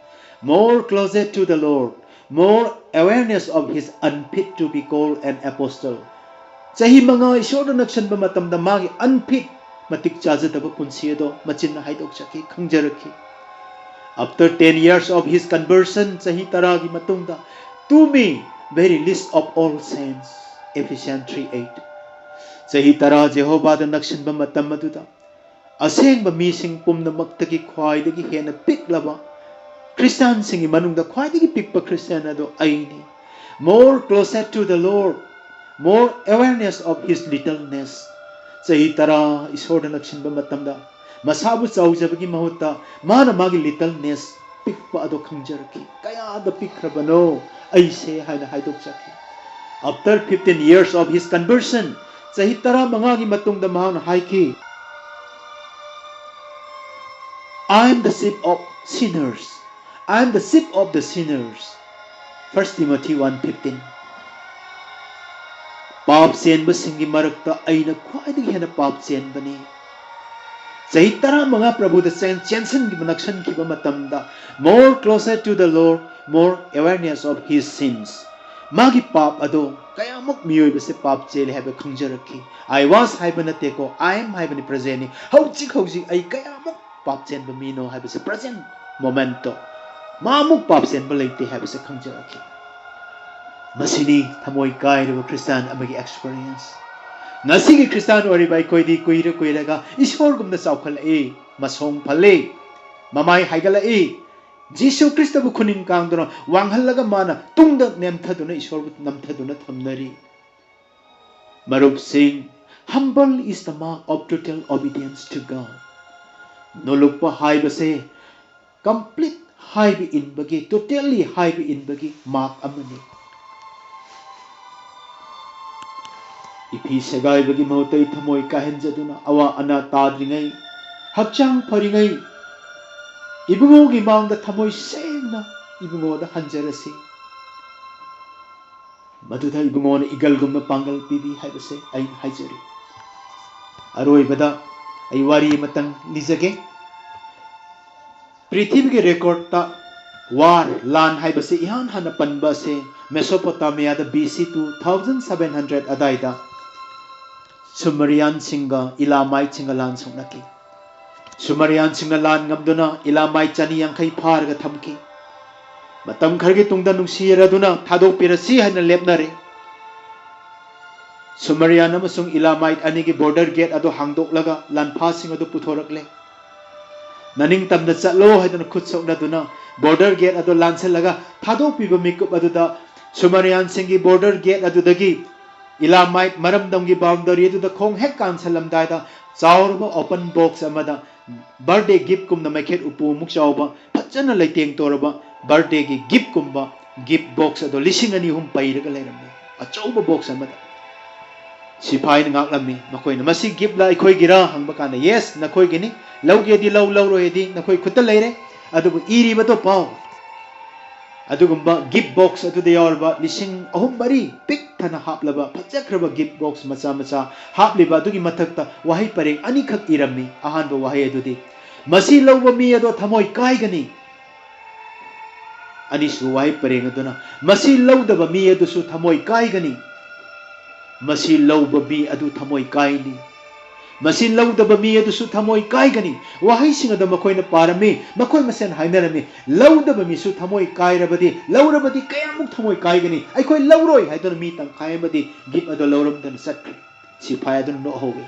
More closer to the Lord, more awareness of his unfit to be called an apostle. ꯆꯍꯤ ꯃꯉꯥ ꯏꯁꯣꯔꯗ ꯅꯛꯁꯟꯕ ꯃꯇꯝꯗ ꯃꯥꯒꯤ unfit, ꯃꯇꯤꯛ ꯆꯥꯖꯗꯕ ꯄꯨꯟꯁꯤ ꯑꯗꯣ ꯃꯆꯤꯟꯅ ꯍꯥꯏꯗꯣꯛꯆꯈꯤ, ꯈꯪꯖꯔꯛꯈꯤ꯫ After ten years of his conversion, ꯆꯍꯤ ꯇꯔꯥꯒꯤ ꯃꯇꯨꯡꯗ, "To me, very least of all saints," Ephesians three eight꯫ ꯆꯍꯤ ꯇꯔꯥ ꯖꯦꯍꯣꯚꯥꯗ ꯅꯛꯁꯤꯟꯕ ꯃꯇꯝ ꯑꯗꯨꯗ, ꯑꯁꯦꯡꯕ ꯃꯤꯁꯤꯡ ꯄꯨꯝꯅꯃꯛꯇꯒꯤ ꯈ꯭ꯋꯥꯏꯗꯒꯤ ꯍꯦꯟꯅ ꯄꯤꯛꯂꯕ, ꯈ꯭ꯔꯤꯁꯇꯤꯌꯥꯟꯁꯤꯡꯒꯤ ꯃꯅꯨꯡꯗ ꯈ꯭ꯋꯥꯏꯗꯒꯤ ꯄꯤꯛꯄ ꯈ꯭ꯔꯤꯁꯇꯤꯌꯥꯟ ꯑꯗꯨ ꯑꯩꯅꯤ꯫ More closer to the Lord, more awareness of his littleness. ꯆꯍꯤ ꯇꯔꯥ ꯏꯁꯣꯔꯗ ꯅꯛꯁꯤꯟꯕ ꯃꯇꯝꯗ, ꯃꯁꯥꯕꯨ ꯆꯥꯎꯖꯕꯒꯤ ꯃꯍꯨꯠꯇ ꯃꯥꯅ ꯃꯥꯒꯤ littleness, ꯄꯤꯛꯄ ꯑꯗꯨ ꯈꯪꯖꯔꯛꯈꯤ꯫ "ꯀꯌꯥꯗ ꯄꯤꯛꯈ꯭ꯔꯕꯅꯣ ꯑꯩꯁꯦ" ꯍꯥꯏꯅ ꯍꯥꯏꯗꯣꯛꯆꯈꯤ꯫ After fifteen years of his conversion, ꯆꯍꯤ ꯇꯔꯥꯃꯉꯥꯒꯤ ꯃꯇꯨꯡꯗ ꯃꯍꯥꯛꯅ ꯍꯥꯏꯈꯤ, "I am the chief of sinners. I am the chief of the sinners." First Timothy one fifteen꯫ "ꯄꯥꯞ ꯆꯦꯟꯕꯁꯤꯡꯒꯤ ꯃꯔꯛꯇ ꯑꯩꯅ ꯈ꯭ꯋꯥꯏꯗꯒꯤ ꯍꯦꯟꯅ ꯄꯥꯞ ꯆꯦꯟꯕꯅꯤ"꯫ ꯆꯍꯤ ꯇꯔꯥꯃꯉꯥ ꯄ꯭ꯔꯚꯨꯗ ꯆꯦꯟ-, ꯆꯦꯟꯁꯤꯟꯈꯤꯕ, ꯅꯛꯁꯤꯟꯈꯤꯕ ꯃꯇꯝꯗ, more closer to the Lord, more awareness of his sins꯫ ꯃꯥꯒꯤ ꯄꯥꯞ ꯑꯗꯣ, ꯀꯌꯥꯃꯨꯛ ꯃꯤꯑꯣꯏꯕꯁꯦ ꯄꯥꯞ ꯆꯦꯜꯂꯤ ꯍꯥꯏꯕ ꯈꯪꯖꯔꯛꯈꯤ꯫ I was ꯍꯥꯏꯕ ꯅꯠꯇꯦꯀꯣ, I am ꯍꯥꯏꯕꯅꯤ, present ꯅꯤ꯫ ꯍꯧꯖꯤꯛ ꯍꯧꯖꯤꯛ ꯑꯩ ꯀꯌꯥꯃꯨꯛ ꯄꯥꯞ ꯆꯦꯟꯕ ꯃꯤꯅꯣ ꯍꯥꯏꯕꯁꯦ, present moment ꯇꯣ, ꯃꯥꯃꯨꯛ ꯄꯥꯞ ꯆꯦꯟꯕ ꯂꯩꯇꯦ ꯍꯥꯏꯕꯁꯦ ꯈꯪꯖꯔꯛꯈꯤ꯫ ꯃꯁꯤꯅꯤ ꯊꯃꯣꯏ ꯀꯥꯏꯔꯕ ꯈ꯭ꯔꯤꯁꯇꯥꯟ ꯑꯃꯒꯤ experience꯫ ꯉꯁꯤꯒꯤ ꯈ꯭ꯔꯤꯁꯇꯥꯟ ꯑꯣꯏꯔꯤꯕ ꯑꯩꯈꯣꯏꯗꯤ ꯀꯨꯏꯔ ꯀꯨꯏꯔꯒ ꯏꯁꯣꯔꯒꯨꯝꯅ ꯆꯥꯎꯈꯠꯂꯛꯏ, ꯃꯁꯣꯡ ꯐꯜꯂꯤ꯫ ꯃꯃꯥꯏ ꯍꯥꯏꯒꯠꯂꯛꯏ꯫ ꯖꯤꯁꯨ ꯈ꯭ꯔꯤꯁꯇꯕꯨ ꯈꯨꯅꯤꯡ ꯀꯥꯡꯗꯨꯅ ꯋꯥꯡꯍꯜꯂꯒ ꯃꯥꯅ ꯇꯨꯡꯗ ꯅꯦꯝꯊꯗꯨꯅ ꯏꯁꯣꯔꯕꯨ ꯅꯝꯊꯗꯨꯅ ꯊꯝꯅꯔꯤ꯫ ꯃꯔꯨꯞꯁꯤꯡ, humble is the mark of total obedience to God. ꯅꯣꯂꯨꯛꯄ ꯍꯥꯏꯕꯁꯦ complete ꯍꯥꯏꯕ ꯏꯟꯕꯒꯤ, totally ꯍꯥꯏꯕ ꯏꯟꯕꯒꯤ mark ꯑꯃꯅꯤ꯫ ꯏꯐꯤ ꯁꯦꯒꯥꯏꯕꯒꯤ ꯃꯍꯨꯠꯇ ꯊꯃꯣꯏ ꯀꯥꯏꯍꯟꯖꯗꯨꯅ ꯑꯋꯥ ꯑꯅꯥ ꯇꯥꯗ꯭ꯔꯤꯉꯩ, ꯍꯛꯆꯥꯡ ꯐꯔꯤꯉꯩ, ꯏꯕꯨꯡꯉꯣꯒꯤ ꯃꯥꯡꯗ ꯊꯃꯣꯏ ꯁꯦꯡꯅ ꯏꯕꯨꯡꯉꯣꯗ ꯍꯟꯖꯔꯁꯤ꯫ ꯃꯗꯨꯗ ꯏꯕꯨꯡꯉꯣꯅ ꯏꯒꯜꯒꯨꯝꯕ ꯄꯥꯡꯒꯜ ꯄꯤꯕꯤ ꯍꯥꯏꯕꯁꯦ ꯑꯩ ꯍꯥꯏꯖꯔꯤ꯫ ꯑꯔꯣꯏꯕꯗ ꯑꯩ ꯋꯥꯔꯤ ꯑꯃꯇꯪ ꯂꯤꯖꯒꯦ꯫ ꯄ꯭ꯔꯤꯊꯤꯕꯤꯒꯤ ꯔꯦꯀꯣꯔꯠꯇ ꯋꯥꯔ, ꯂꯥꯟ ꯍꯥꯏꯕꯁꯤ ꯏꯍꯥꯟ ꯍꯥꯟꯅ ꯄꯟꯕ ꯑꯁꯦ ꯃꯦꯁꯣꯄꯣꯇꯥꯃꯤꯌꯥꯗ B C two thousand seven hundred ꯑꯗꯥꯏꯗ ꯁꯨꯃꯔꯤꯌꯥꯟꯁꯤꯡꯒ ꯏꯂꯥꯃꯥꯏꯠꯁꯤꯡꯒ ꯂꯥꯟ ꯁꯣꯛꯅꯈꯤ꯫ ꯁꯨꯃꯔꯤꯌꯥꯟꯁꯤꯡꯅ ꯂꯥꯟ ꯉꯝꯗꯨꯅ ꯏꯂꯥꯃꯥꯏꯠ ꯆꯅꯤ ꯌꯥꯡꯈꯩ ꯐꯥꯔꯒ ꯊꯝꯈꯤ꯫ ꯃꯇꯝ ꯈꯔꯒꯤ ꯇꯨꯡꯗ ꯅꯨꯡꯁꯤꯔꯗꯨꯅ ꯊꯥꯗꯣꯛꯄꯤꯔꯁꯤ ꯍꯥꯏꯅ ꯂꯦꯞꯅꯔꯦ꯫ ꯁꯨꯃꯔꯤꯌꯥꯟ ꯑꯃꯁꯨꯡ ꯏꯂꯥꯃꯥꯏꯠ ꯑꯅꯤꯒꯤ ꯕꯣꯔꯗꯔ ꯒꯦꯠ ꯑꯗꯨ ꯍꯥꯡꯗꯣꯛꯂꯒ ꯂꯥꯟꯐꯥꯁꯤꯡ ꯑꯗꯨ ꯄꯨꯊꯣꯔꯛꯂꯦ꯫ ꯅꯅꯤꯡꯇꯝꯅ ꯆꯠꯂꯣ ꯍꯥꯏꯗꯨꯅ ꯈꯨꯠ ꯁꯣꯛꯅꯗꯨꯅ ꯕꯣꯔꯗꯔ ꯒꯦꯠ ꯑꯗꯨ ꯂꯥꯟꯁꯤꯜꯂꯒ ꯊꯥꯗꯣꯛꯄꯤꯕ ꯃꯤꯀꯨꯞ ꯑꯗꯨꯗ ꯁꯨꯃꯔꯤꯌꯥꯟꯁꯤꯡꯒꯤ ꯕꯣꯔꯗꯔ ꯒꯦꯠ ꯑꯗꯨꯗꯒꯤ ꯏꯂꯥꯃꯥꯏꯠ ꯃꯔꯝꯗꯝꯒꯤ ꯕꯥꯎꯟꯗꯔꯤ ꯑꯗꯨꯗ ꯈꯣꯡ ꯍꯦꯛ ꯀꯥꯟꯁꯤꯜꯂꯝꯗꯥꯏꯗ ꯆꯥꯎꯔꯕ ꯑꯣꯄꯟ ꯕꯣꯛꯁ ꯑꯃꯗ ꯕꯥꯔꯗꯦ ꯒꯤꯐꯀꯨꯝꯅ ꯃꯩꯈꯦꯠ ꯎꯄꯨꯃꯨꯛ ꯆꯥꯎꯕ ꯐꯖꯅ ꯂꯩꯇꯦꯡ ꯇꯧꯔꯕ ꯕꯥꯔꯗꯦꯒꯤ ꯒꯤꯐꯀꯨꯝꯕ ꯒꯤꯐ ꯕꯣꯛꯁ ꯑꯗꯣ ꯂꯤꯁꯤꯡ ꯑꯅꯤ ꯑꯍꯨꯝ ꯄꯩꯔꯒ ꯂꯩꯔꯝꯃꯤ, ꯑꯆꯧꯕ ꯕꯣꯛꯁ ꯑꯃꯗ꯫ ꯁꯤꯐꯥꯏꯅ ꯉꯥꯛꯂꯝꯃꯤ꯫ ꯃꯈꯣꯏꯅ, "ꯃꯁꯤ ꯒꯤꯐꯂ ꯑꯩꯈꯣꯏꯒꯤꯔ?" ꯍꯪꯕ ꯀꯥꯟꯗ, "ꯌꯦꯁ, ꯅꯈꯣꯏꯒꯤꯅꯤ, ꯂꯧꯒꯦꯗꯤ ꯂꯧ, ꯂꯧꯔꯣꯏꯗꯤ ꯅꯈꯣꯏ ꯈꯨꯠꯇ ꯂꯩꯔꯦ, ꯑꯗꯨꯕꯨ ꯏꯔꯤꯕꯗꯣ ꯄꯥꯎ"꯫ ꯑꯗꯨꯒꯨꯝꯕ ꯒꯤꯐ ꯕꯣꯛꯁ ꯑꯗꯨꯗ ꯌꯥꯎꯔꯕ ꯂꯤꯁꯤꯡ ꯑꯍꯨꯝ ꯃꯔꯤ ꯄꯤꯛ ꯊꯟꯅ ꯍꯥꯞꯂꯕ ꯐꯖꯈ꯭ꯔꯕ ꯒꯤꯐ ꯕꯣꯛꯁ ꯃꯆꯥ ꯃꯆꯥ ꯍꯥꯞꯂꯤꯕ ꯑꯗꯨꯒꯤ ꯃꯊꯛꯇ ꯋꯥꯍꯩ ꯄꯔꯦꯡ ꯑꯅꯤꯈꯛ ꯏꯔꯝꯃꯤ꯫ ꯑꯍꯥꯟꯕ ꯋꯥꯍꯩ ꯑꯗꯨꯗꯤ, "ꯃꯁꯤ ꯂꯧꯕ ꯃꯤ ꯑꯗꯣ ꯊꯃꯣꯏ ꯀꯥꯏꯒꯅꯤ"꯫ ꯑꯅꯤꯁꯨꯕ ꯋꯥꯍꯩ ꯄꯔꯦꯡ ꯑꯗꯨꯅ, "ꯃꯁꯤ ꯂꯧꯗꯕ ꯃꯤ ꯑꯗꯨꯁꯨ ꯊꯃꯣꯏ ꯀꯥꯏꯒꯅꯤ"꯫ "ꯃꯁꯤ ꯂꯧꯕ ꯃꯤ ꯑꯗꯨ ꯊꯃꯣꯏ ꯀꯥꯏꯅꯤ"꯫ "ꯃꯁꯤ ꯂꯧꯗꯕ ꯃꯤ ꯑꯗꯨꯁꯨ ꯊꯃꯣꯏ ꯀꯥꯏꯒꯅꯤ"꯫ ꯋꯥꯍꯩꯁꯤꯡ ꯑꯗꯨ ꯃꯈꯣꯏꯅ ꯄꯥꯔꯝꯃꯤ, ꯃꯈꯣꯏ ꯃꯁꯦꯟ ꯍꯥꯏꯅꯔꯝꯃꯤ, "ꯂꯧꯗꯕ ꯃꯤꯁꯨ ꯊꯃꯣꯏ ꯀꯥꯏꯔꯕꯗꯤ, ꯂꯧꯔꯕꯗꯤ ꯀꯌꯥꯃꯨꯛ ꯊꯃꯣꯏ ꯀꯥꯏꯒꯅꯤ? ꯑꯩꯈꯣꯏ ꯂꯧꯔꯣꯏ" ꯍꯥꯏꯗꯨꯅ ꯃꯤ ꯇꯪꯈꯥꯏ ꯑꯃꯗꯤ ꯒꯤꯐ ꯑꯗꯨ ꯂꯧꯔꯝꯗꯅ ꯆꯠꯈ꯭ꯔꯦ꯫ ꯁꯤꯐꯥꯏ ꯑꯗꯨꯅ ꯅꯣꯛꯍꯧꯏ꯫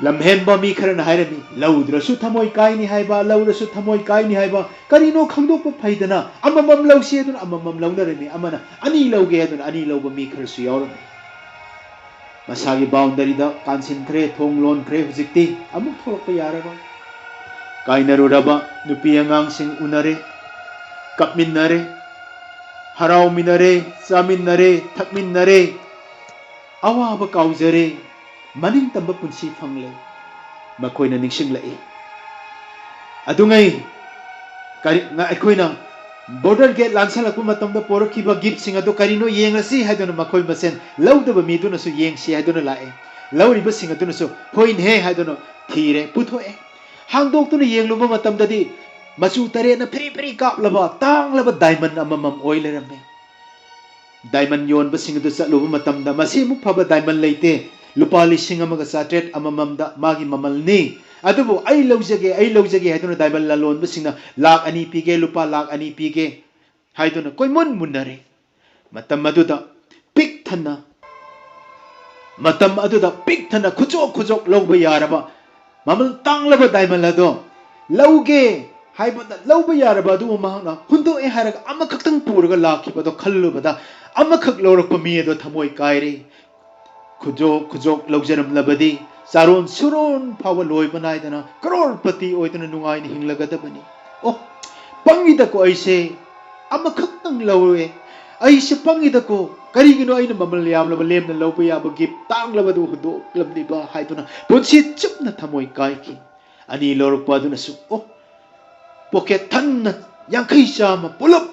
ꯂꯝꯍꯦꯟꯕ ꯃꯤ ꯈꯔꯅ ꯍꯥꯏꯔꯝꯃꯤ, "ꯂꯧꯗ꯭ꯔꯁꯨ ꯊꯃꯣꯏ ꯀꯥꯏꯅꯤ ꯍꯥꯏꯕ, ꯂꯧꯔꯁꯨ ꯊꯃꯣꯏ ꯀꯥꯏꯅꯤ ꯍꯥꯏꯕ, ꯀꯔꯤꯅꯣ ꯈꯪꯗꯣꯛꯄ ꯐꯩꯗꯅ?" ꯑꯃꯃꯝ ꯂꯧꯁꯤ ꯍꯥꯏꯗꯨꯅ ꯑꯃꯃꯝ ꯂꯧꯅꯔꯝꯃꯤ, ꯑꯃꯅ ꯑꯅꯤ ꯂꯧꯒꯦ ꯍꯥꯏꯗꯨꯅ ꯑꯅꯤ ꯂꯧꯕ ꯃꯤ ꯈꯔꯁꯨ ꯌꯥꯎꯔꯝꯃꯤ꯫ ꯃꯁꯥꯒꯤ ꯕꯥꯎꯟꯗꯔꯤꯗ ꯀꯥꯟꯁꯤꯟꯈ꯭ꯔꯦ, ꯊꯣꯡ ꯂꯣꯟꯈ꯭ꯔꯦ, ꯍꯧꯖꯤꯛꯇꯤ ꯑꯃꯨꯛ ꯊꯣꯛꯂꯛꯄ ꯌꯥꯔꯔꯣꯏ꯫ ꯀꯥꯏꯅꯔꯨꯔꯕ ꯅꯨꯄꯤ ꯑꯉꯥꯡꯁꯤꯡ ꯎꯅꯔꯦ, ꯀꯞꯃꯤꯟꯅꯔꯦ, ꯍꯔꯥꯎꯃꯤꯟꯅꯔꯦ, ꯆꯥꯃꯤꯟꯅꯔꯦ, ꯊꯛꯃꯤꯟꯅꯔꯦ, ꯑꯋꯥꯕ ꯀꯥꯎꯖꯔꯦ, ꯃꯅꯤꯡ ꯇꯝꯕ ꯄꯨꯟꯁꯤ ꯐꯪꯂꯦ꯫ ꯃꯈꯣꯏꯅ ꯅꯤꯡꯁꯤꯡꯂꯛꯏ꯫ ꯑꯗꯨꯉꯩ ꯀꯔꯤ, ꯉ-, ꯑꯩꯈꯣꯏꯅ ꯕꯣꯔꯗꯔ ꯒꯦꯠ ꯂꯥꯟꯁꯜꯂꯛꯄ ꯃꯇꯝꯗ ꯄꯣꯔꯛꯈꯤꯕ ꯒꯤꯐꯁꯤꯡ ꯑꯗꯨ ꯀꯔꯤꯅꯣ ꯌꯦꯡꯂꯁꯤ ꯍꯥꯏꯗꯨꯅ ꯃꯈꯣꯏ ꯃꯁꯦꯟ ꯂꯧꯗꯕ ꯃꯤꯗꯨꯅꯁꯨ ꯌꯦꯡꯁꯤ ꯍꯥꯏꯗꯨꯅ ꯂꯥꯛꯑꯦ꯫ ꯂꯧꯔꯤꯕꯁꯤꯡ ꯑꯗꯨꯅꯁꯨ ꯍꯣꯏꯅꯦꯍꯦ ꯍꯥꯏꯗꯨꯅ ꯊꯤꯔꯦ, ꯄꯨꯊꯣꯛꯑꯦ꯫ ꯍꯥꯡꯗꯣꯛꯇꯨꯅ ꯌꯦꯡꯂꯨꯕ ꯃꯇꯝꯗꯗꯤ ꯃꯆꯨ ꯇꯔꯦꯠꯅ ꯐꯤꯔꯤ ꯐꯤꯔꯤ ꯀꯥꯞꯂꯕ ꯇꯥꯡꯂꯕ ꯗꯥꯏꯃꯟ ꯑꯃꯃꯝ ꯑꯣꯏ ꯂꯩꯔꯝꯃꯦ꯫ ꯗꯥꯏꯃꯟ ꯌꯣꯟꯕꯁꯤꯡ ꯑꯗꯨ ꯆꯠꯂꯨꯕ ꯃꯇꯝꯗ ꯃꯁꯤꯃꯨꯛ ꯐꯕ ꯗꯥꯏꯃꯟ ꯂꯩꯇꯦ, ꯂꯨꯄꯥ ꯂꯤꯁꯤꯡ ꯑꯃꯒ ꯆꯥꯇ꯭ꯔꯦꯠ ꯑꯃꯃꯝꯗ ꯃꯥꯒꯤ ꯃꯃꯜꯅꯤ, ꯑꯗꯨꯕꯨ ꯑꯩ ꯂꯧꯖꯒꯦ, ꯑꯩ ꯂꯧꯖꯒꯦ ꯍꯥꯏꯗꯨꯅ ꯗꯥꯏꯃꯟ ꯂꯂꯣꯟꯕꯁꯤꯡꯅ ꯂꯥꯛ ꯑꯅꯤ ꯄꯤꯒꯦ, ꯂꯨꯄꯥ ꯂꯥꯛ ꯑꯅꯤ ꯄꯤꯒꯦ ꯍꯥꯏꯗꯨꯅ ꯀꯣꯏꯃꯨꯟ ꯃꯨꯟꯅꯔꯦ꯫ ꯃꯇꯝ ꯑꯗꯨꯗ ꯄꯤꯛ ꯊꯟꯅ, ꯃꯇꯝ ꯑꯗꯨꯗ ꯄꯤꯛ ꯊꯟꯅ ꯈꯨꯖꯣꯛ ꯈꯨꯖꯣꯛ ꯂꯧꯕ ꯌꯥꯔꯕ ꯃꯃꯜ ꯇꯥꯡꯂꯕ ꯗꯥꯏꯃꯟ ꯑꯗꯣ ꯂꯧꯒꯦ ꯍꯥꯏꯕꯗ ꯂꯧꯕ ꯌꯥꯔꯕ ꯑꯗꯨꯕꯨ ꯃꯍꯥꯛꯅ ꯍꯨꯟꯗꯣꯛꯑꯦ ꯍꯥꯏꯔꯒ ꯑꯃꯈꯛꯇꯪ ꯄꯨꯔꯒ ꯂꯥꯛꯈꯤꯕꯗꯣ ꯈꯜꯂꯨꯕꯗ ꯑꯃꯈꯛ ꯂꯧꯔꯛꯄ ꯃꯤ ꯑꯗꯣ ꯊꯃꯣꯏ ꯀꯥꯏꯔꯦ꯫ ꯈꯨꯖꯣꯛ ꯈꯨꯖꯣꯛ ꯂꯧꯖꯔꯝꯂꯕꯗꯤ ꯆꯥꯔꯣꯟ ꯁꯨꯔꯣꯟ ꯐꯥꯎꯕ ꯂꯣꯏꯕ ꯅꯥꯏꯗꯅ ꯀꯔꯣꯔꯄꯇꯤ ꯑꯣꯏꯗꯨꯅ ꯅꯨꯡꯉꯥꯏꯅ ꯍꯤꯡꯂꯒꯗꯕꯅꯤ꯫ ꯑꯣ, ꯄꯪꯉꯤꯗꯀꯣ ꯑꯩꯁꯦ, ꯑꯃꯈꯛꯇꯪ ꯂꯧꯔꯦ꯫ ꯑꯩꯁꯦ ꯄꯪꯉꯤꯗꯀꯣ, ꯀꯔꯤꯒꯤꯅꯣ ꯑꯩꯅ ꯃꯃꯜ ꯌꯥꯝꯂꯕ ꯂꯦꯝꯅ ꯂꯧꯕ ꯌꯥꯕ ꯒꯤꯐ ꯇꯥꯡꯂꯕꯗꯨ ꯍꯨꯟꯗꯣꯛꯂꯝꯂꯤꯕ ꯍꯥꯏꯗꯨꯅ ꯄꯨꯟꯁꯤ ꯆꯨꯞꯅ ꯊꯃꯣꯏ ꯀꯥꯏꯈꯤ꯫ ꯑꯅꯤ ꯂꯧꯔꯛꯄ ꯑꯗꯨꯅꯁꯨ, ꯑꯣ, ꯄꯣꯀꯦꯠ ꯊꯟꯅ ꯌꯥꯡꯈꯩ ꯆꯥꯝꯃ ꯄꯨꯂꯞ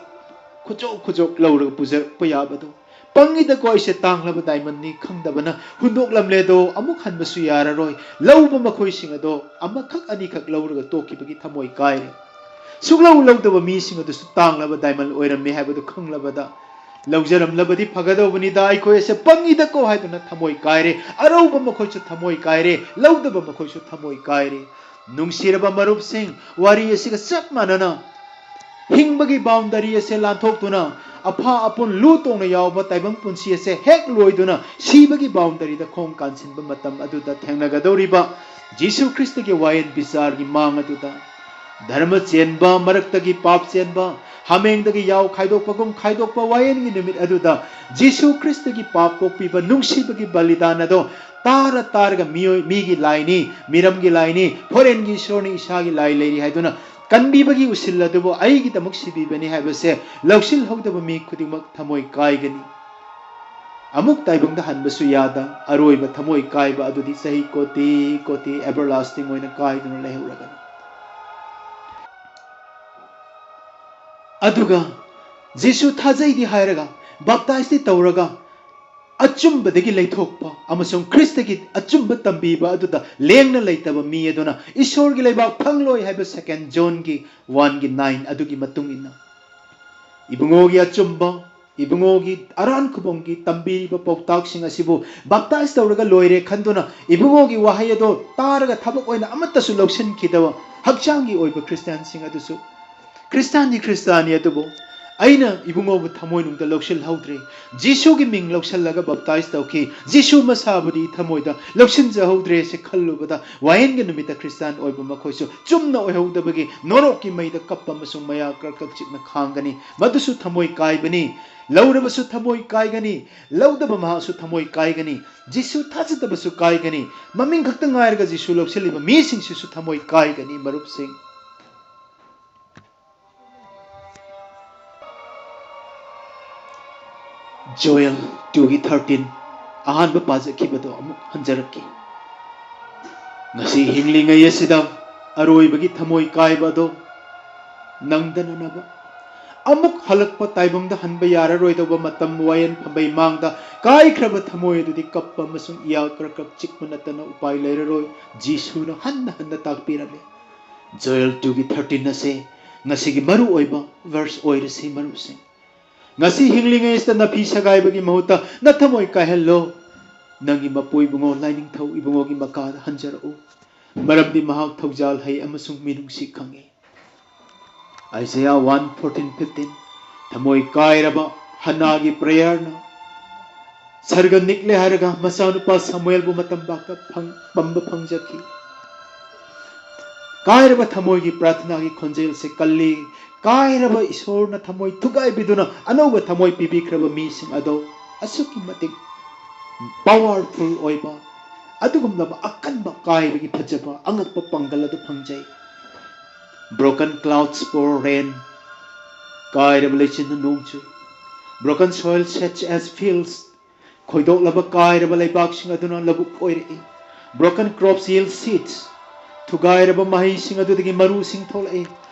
ꯈꯨꯖꯣꯛ ꯈꯨꯖꯣꯛ ꯂꯧꯔꯒ ꯄꯨꯖꯔꯛꯄ ꯌꯥꯕꯗꯣ꯫ ꯄꯪꯉꯤꯗꯀꯣ ꯑꯩꯁꯦ ꯇꯥꯡꯂꯕ ꯗꯥꯏꯃꯟꯅꯤ ꯈꯪꯗꯕꯅ ꯍꯨꯟꯗꯣꯛꯂꯝꯂꯦꯗꯣ, ꯑꯃꯨꯛ ꯍꯟꯕꯁꯨ ꯌꯥꯔꯔꯣꯏ꯫ ꯂꯧꯕ ꯃꯈꯣꯏꯁꯤꯡ ꯑꯗꯣ ꯑꯃꯈꯛ ꯑꯅꯤꯈꯛ ꯂꯧꯔꯒ ꯇꯣꯛꯈꯤꯕꯒꯤ ꯊꯃꯣꯏ ꯀꯥꯏꯔꯦ꯫ ꯁꯨꯛꯂꯧ ꯂꯧꯗꯕ ꯃꯤꯁꯤꯡ ꯑꯗꯨꯁꯨ ꯇꯥꯡꯂꯕ ꯗꯥꯏꯃꯟ ꯑꯣꯏꯔꯝꯃꯦ ꯍꯥꯏꯕꯗꯨ ꯈꯪꯂꯕꯗ ꯂꯧꯖꯔꯝꯂꯕꯗꯤ ꯐꯒꯗꯧꯕꯅꯤꯗ, ꯑꯩꯈꯣꯏ ꯑꯁꯦ ꯄꯪꯉꯤꯗꯀꯣ ꯍꯥꯏꯗꯨꯅ ꯊꯃꯣꯏ ꯀꯥꯏꯔꯦ꯫ ꯑꯔꯧꯕ ꯃꯈꯣꯏꯁꯨ ꯊꯃꯣꯏ ꯀꯥꯏꯔꯦ, ꯂꯧꯗꯕ ꯃꯈꯣꯏꯁꯨ ꯊꯃꯣꯏ ꯀꯥꯏꯔꯦ꯫ ꯅꯨꯡꯁꯤꯔꯕ ꯃꯔꯨꯞꯁꯤꯡ, ꯋꯥꯔꯤ ꯑꯁꯤꯒ ꯆꯞ ꯃꯥꯟꯅꯅ ꯍꯤꯡꯕꯒꯤ ꯕꯥꯎꯟꯗꯔꯤ ꯑꯁꯦ ꯂꯥꯟꯊꯣꯛꯇꯨꯅ ꯑꯐꯥ ꯑꯄꯨꯟ ꯂꯨ ꯇꯣꯡꯅ ꯌꯥꯎꯕ ꯇꯥꯏꯕꯪ ꯄꯨꯟꯁꯤ ꯑꯁꯦ ꯍꯦꯛ ꯂꯣꯏꯗꯨꯅ ꯁꯤꯕꯒꯤ boundaryꯗ ꯈꯣꯡ ꯀꯥꯟꯁꯤꯟꯕ ꯃꯇꯝ ꯑꯗꯨꯗ ꯊꯦꯡꯅꯒꯗꯧꯔꯤꯕ ꯖꯤꯁꯨ ꯈ꯭ꯔꯤꯁꯇꯒꯤ ꯋꯥꯌꯦꯟ ꯕꯤꯆꯥꯔꯒꯤ ꯃꯥꯡ ꯑꯗꯨꯗ ꯙꯔꯃ ꯆꯦꯟꯕ ꯃꯔꯛꯇꯒꯤ ꯄꯥꯞ ꯆꯦꯟꯕ, ꯍꯥꯃꯦꯡꯗꯒꯤ ꯌꯥꯎ ꯈꯥꯏꯗꯣꯛꯄꯒꯨꯝ ꯈꯥꯏꯗꯣꯛꯄ ꯋꯥꯌꯦꯟꯒꯤ ꯅꯨꯃꯤꯠ ꯑꯗꯨꯗ ꯖꯤꯁꯨ ꯈ꯭ꯔꯤꯁꯇꯒꯤ ꯄꯥꯞ ꯀꯣꯛꯄꯤꯕ ꯅꯨꯡꯁꯤꯕꯒꯤ ꯕꯂꯤꯗꯥꯟ ꯑꯗꯣ ꯇꯥꯔ ꯇꯥꯔꯒ ꯃꯤꯑꯣꯏ, ꯃꯤꯒꯤ ꯂꯥꯏꯅꯤ, ꯃꯤꯔꯝꯒꯤ ꯂꯥꯏꯅꯤ, ꯐꯣꯔꯦꯟꯒꯤ ꯏꯁꯣꯔꯅꯤ, ꯏꯁꯥꯒꯤ ꯂꯥꯏ ꯂꯩꯔꯤ ꯍꯥꯏꯗꯨꯅ ꯀꯟꯕꯤꯕꯒꯤ ꯎꯁꯤꯜ ꯑꯗꯨꯕꯨ ꯑꯩꯒꯤꯗꯃꯛ ꯁꯤꯕꯤꯕꯅꯤ ꯍꯥꯏꯕꯁꯦ ꯂꯧꯁꯤꯜꯍꯧꯗꯕ ꯃꯤ ꯈꯨꯗꯤꯡꯃꯛ ꯊꯃꯣꯏ ꯀꯥꯏꯒꯅꯤ꯫ ꯑꯃꯨꯛ ꯇꯥꯏꯕꯪꯗ ꯍꯟꯕꯁꯨ ꯌꯥꯗ ꯑꯔꯣꯏꯕ ꯊꯃꯣꯏ ꯀꯥꯏꯕ ꯑꯗꯨꯗꯤ ꯆꯍꯤ ꯀꯣꯇꯤ ꯀꯣꯇꯤ everlasting ꯑꯣꯏꯅ ꯀꯥꯏꯗꯨꯅ ꯂꯩꯍꯧꯔꯒꯅꯤ꯫ ꯑꯗꯨꯒ ꯖꯤꯁꯨ ꯊꯥꯖꯩꯗꯤ ꯍꯥꯏꯔꯒ, ꯕꯥꯞꯇꯥꯏꯖꯇꯤ ꯇꯧꯔꯒ, ꯑꯆꯨꯝꯕꯗꯒꯤ ꯂꯩꯊꯣꯛꯄ ꯑꯃꯁꯨꯡ ꯈ꯭ꯔꯤꯁꯇꯒꯤ ꯑꯆꯨꯝꯕ ꯇꯝꯕꯤꯕ ꯑꯗꯨꯗ ꯂꯦꯡꯅ ꯂꯩꯇꯕ ꯃꯤ ꯑꯗꯨꯅ ꯏꯁꯣꯔꯒꯤ ꯂꯩꯕꯥꯛ ꯐꯪꯂꯣꯏ ꯍꯥꯏꯕ Second Johnꯒꯤ one ꯒꯤ nine ꯑꯗꯨꯒꯤ ꯃꯇꯨꯡ ꯏꯟꯅ ꯏꯕꯨꯡꯉꯣꯒꯤ ꯑꯆꯨꯝꯕ, ꯏꯕꯨꯡꯉꯣꯒꯤ ꯑꯔꯥꯟ ꯈꯨꯕꯝꯒꯤ ꯇꯝꯕꯤꯔꯤꯕ ꯄꯥꯎꯇꯥꯛꯁꯤꯡ ꯑꯁꯤꯕꯨ ꯕꯥꯞꯇꯥꯏꯖ ꯇꯧꯔꯒ ꯂꯣꯏꯔꯦ ꯈꯟꯗꯨꯅ ꯏꯕꯨꯡꯉꯣꯒꯤ ꯋꯥꯍꯩ ꯑꯗꯣ ꯇꯥꯔꯒ ꯊꯕꯛ ꯑꯣꯏꯅ ꯑꯃꯠꯇꯁꯨ ꯂꯧꯁꯤꯟꯈꯤꯗꯕ ꯍꯛꯆꯥꯡꯒꯤ ꯑꯣꯏꯕ ꯈ꯭ꯔꯤꯁꯇꯤꯌꯥꯟꯁꯤꯡ ꯑꯗꯨꯁꯨ ꯈ꯭ꯔꯤꯁꯇꯥꯟꯗꯤ ꯈ꯭ꯔꯤꯁꯇꯥꯟꯅꯤ, ꯑꯗꯨꯕꯨ ꯑꯩꯅ ꯏꯕꯨꯡꯉꯣꯕꯨ ꯊꯃꯣꯏꯅꯨꯡꯗ ꯂꯧꯁꯤꯜꯍꯧꯗ꯭ꯔꯦ꯫ ꯖꯤꯁꯨꯒꯤ ꯃꯤꯡ ꯂꯧꯁꯤꯜꯂꯒ ꯕꯥꯞꯇꯥꯏꯖ ꯇꯧꯈꯤ꯫ ꯖꯤꯁꯨ ꯃꯁꯥꯕꯨꯗꯤ ꯊꯃꯣꯏꯗ ꯂꯧꯁꯤꯟꯖꯍꯧꯗ꯭ꯔꯦ ꯁꯤ ꯈꯜꯂꯨꯕꯗ ꯋꯥꯌꯦꯟꯒꯤ ꯅꯨꯃꯤꯠꯇ ꯈ꯭ꯔꯤꯁꯇꯥꯟ ꯑꯣꯏꯕ ꯃꯈꯣꯏꯁꯨ ꯆꯨꯝꯅ ꯑꯣꯏꯍꯧꯗꯕꯒꯤ ꯅꯣꯔꯣꯛꯀꯤ ꯃꯩꯗ ꯀꯞꯄ ꯑꯃꯁꯨꯡ ꯃꯌꯥ ꯀ꯭ꯔꯛ ꯀ꯭ꯔꯛ ꯆꯤꯛꯅ ꯈꯥꯡꯒꯅꯤ꯫ ꯃꯗꯨꯁꯨ ꯊꯃꯣꯏ ꯀꯥꯏꯕꯅꯤ꯫ ꯂꯧꯔꯕꯁꯨ ꯊꯃꯣꯏ ꯀꯥꯏꯒꯅꯤ, ꯂꯧꯗꯕ ꯃꯍꯥꯛꯁꯨ ꯊꯃꯣꯏ ꯀꯥꯏꯒꯅꯤ꯫ ꯖꯤꯁꯨ ꯊꯥꯖꯗꯕꯁꯨ ꯀꯥꯏꯒꯅꯤ꯫ ꯃꯃꯤꯡ ꯈꯛꯇ ꯉꯥꯏꯔꯒ ꯖꯤꯁꯨ ꯂꯧꯁꯤꯜꯂꯤꯕ ꯃꯤꯁꯤꯡꯁꯤꯁꯨ ꯊꯃꯣꯏ ꯀꯥꯏꯒꯅꯤ, ꯃꯔꯨꯞꯁꯤꯡ꯫ Joel two ꯒꯤ thirteen, ꯑꯍꯥꯟꯕ ꯄꯥꯖꯈꯤꯕꯗꯣ ꯑꯃꯨꯛ ꯍꯟꯖꯔꯛꯀꯦ꯫ ꯉꯁꯤ ꯍꯤꯡꯂꯤꯉꯩ ꯑꯁꯤꯗ ꯑꯔꯣꯏꯕꯒꯤ ꯊꯃꯣꯏ ꯀꯥꯏꯕ ꯑꯗꯣ ꯅꯪꯗꯅꯅꯕ, ꯑꯃꯨꯛ ꯍꯜꯂꯛꯄ ꯇꯥꯏꯕꯪꯗ ꯍꯟꯕ ꯌꯥꯔꯔꯣꯏꯗꯧꯕ ꯃꯇꯝ ꯋꯥꯌꯦꯜ ꯐꯝꯕꯩ ꯃꯥꯡꯗ ꯀꯥꯏꯈ꯭ꯔꯕ ꯊꯃꯣꯏ ꯑꯗꯨꯗꯤ ꯀꯞꯄ ꯑꯃꯁꯨꯡ ꯏꯌꯥ ꯀ꯭ꯔꯛ ꯀ꯭ꯔꯛ ꯆꯤꯛꯄ ꯅꯠꯇꯅ ꯎꯄꯥꯏ ꯂꯩꯔꯔꯣꯏ꯫ ꯖꯤꯁꯨꯅ ꯍꯟꯅ ꯍꯟꯅ ꯇꯥꯛꯄꯤꯔꯝꯃꯤ꯫ Joel two ꯒꯤ thirteen ꯑꯁꯦ ꯉꯁꯤꯒꯤ ꯃꯔꯨ ꯑꯣꯏꯕ verse ꯑꯣꯏꯔꯁꯤ, ꯃꯔꯨꯞꯁꯤꯡ꯫ ꯉꯁꯤ ꯍꯤꯡꯂꯤꯉꯩꯁꯤꯗ ꯅꯐꯤ ꯁꯒꯥꯏꯕꯒꯤ ꯃꯍꯨꯠꯇ ꯅꯊꯃꯣꯏ ꯀꯥꯏꯍꯜꯂꯣ꯫ ꯅꯪꯒꯤ ꯃꯄꯨ ꯏꯕꯨꯡꯉꯣ ꯂꯥꯏꯅꯤꯡꯊꯧ ꯏꯕꯨꯡꯉꯣꯒꯤ ꯃꯀꯥꯗ ꯍꯟꯖꯔꯛꯎ, ꯃꯔꯝꯗꯤ ꯃꯍꯥꯛ ꯊꯧꯖꯥꯜ ꯍꯩ ꯑꯃꯁꯨꯡ ꯃꯤꯅꯨꯡꯁꯤ ꯈꯪꯏ꯫ Isaiah one fourteen fifteen꯫ ꯊꯃꯣꯏ ꯀꯥꯏꯔꯕ ꯍꯟꯅꯥꯒꯤ ꯄ꯭ꯔꯦꯌꯔꯅ ꯁꯔꯒ ꯅꯤꯛꯂꯦ ꯍꯥꯏꯔꯒ ꯃꯆꯥꯅꯨꯄꯥ ꯁꯃꯨꯑꯦꯜꯕꯨ ꯃꯇꯝ ꯄꯥꯛꯇ ꯐꯪ-, ꯄꯝꯕ ꯐꯪꯖꯈꯤ꯫ ꯀꯥꯏꯔꯕ ꯊꯃꯣꯏꯒꯤ ꯄ꯭ꯔꯥꯊꯅꯥꯒꯤ ꯈꯣꯟꯖꯦꯜꯁꯦ ꯀꯜꯂꯤ꯫ ꯀꯥꯏꯔꯕ ꯏꯁꯣꯔꯅ ꯊꯃꯣꯏ ꯊꯨꯒꯥꯏꯕꯤꯗꯨꯅ ꯑꯅꯧꯕ ꯊꯃꯣꯏ ꯄꯤꯕꯤꯈ꯭ꯔꯕ ꯃꯤꯁꯤꯡ ꯑꯗꯣ ꯑꯁꯨꯛꯀꯤ ꯃꯇꯤꯛ ꯄꯋꯥꯔꯐꯨꯜ ꯑꯣꯏꯕ, ꯑꯗꯨꯒꯨꯝꯂꯕ ꯑꯀꯟꯕ ꯀꯥꯏꯕꯒꯤ ꯐꯖꯕ ꯑꯉꯛꯄ ꯄꯥꯡꯒꯜ ꯑꯗꯨ ꯐꯪꯖꯩ꯫ Broken clouds pour rain. ꯀꯥꯏꯔꯕ ꯂꯩꯆꯤꯟꯅ ꯅꯣꯡ ꯆꯨꯏ꯫ Broken soil such as fields. ꯈꯣꯏꯗꯣꯛꯂꯕ ꯀꯥꯏꯔꯕ ꯂꯩꯕꯥꯛꯁꯤꯡ ꯑꯗꯨꯅ ꯂꯧꯕꯨꯛ ꯑꯣꯏꯔꯛꯏ꯫ Broken crops yield seeds. ꯊꯨꯒꯥꯏꯔꯕ ꯃꯍꯩꯁꯤꯡ ꯑꯗꯨꯗꯒꯤ ꯃꯔꯨꯁꯤꯡ ꯊꯣꯛꯂꯛꯏ꯫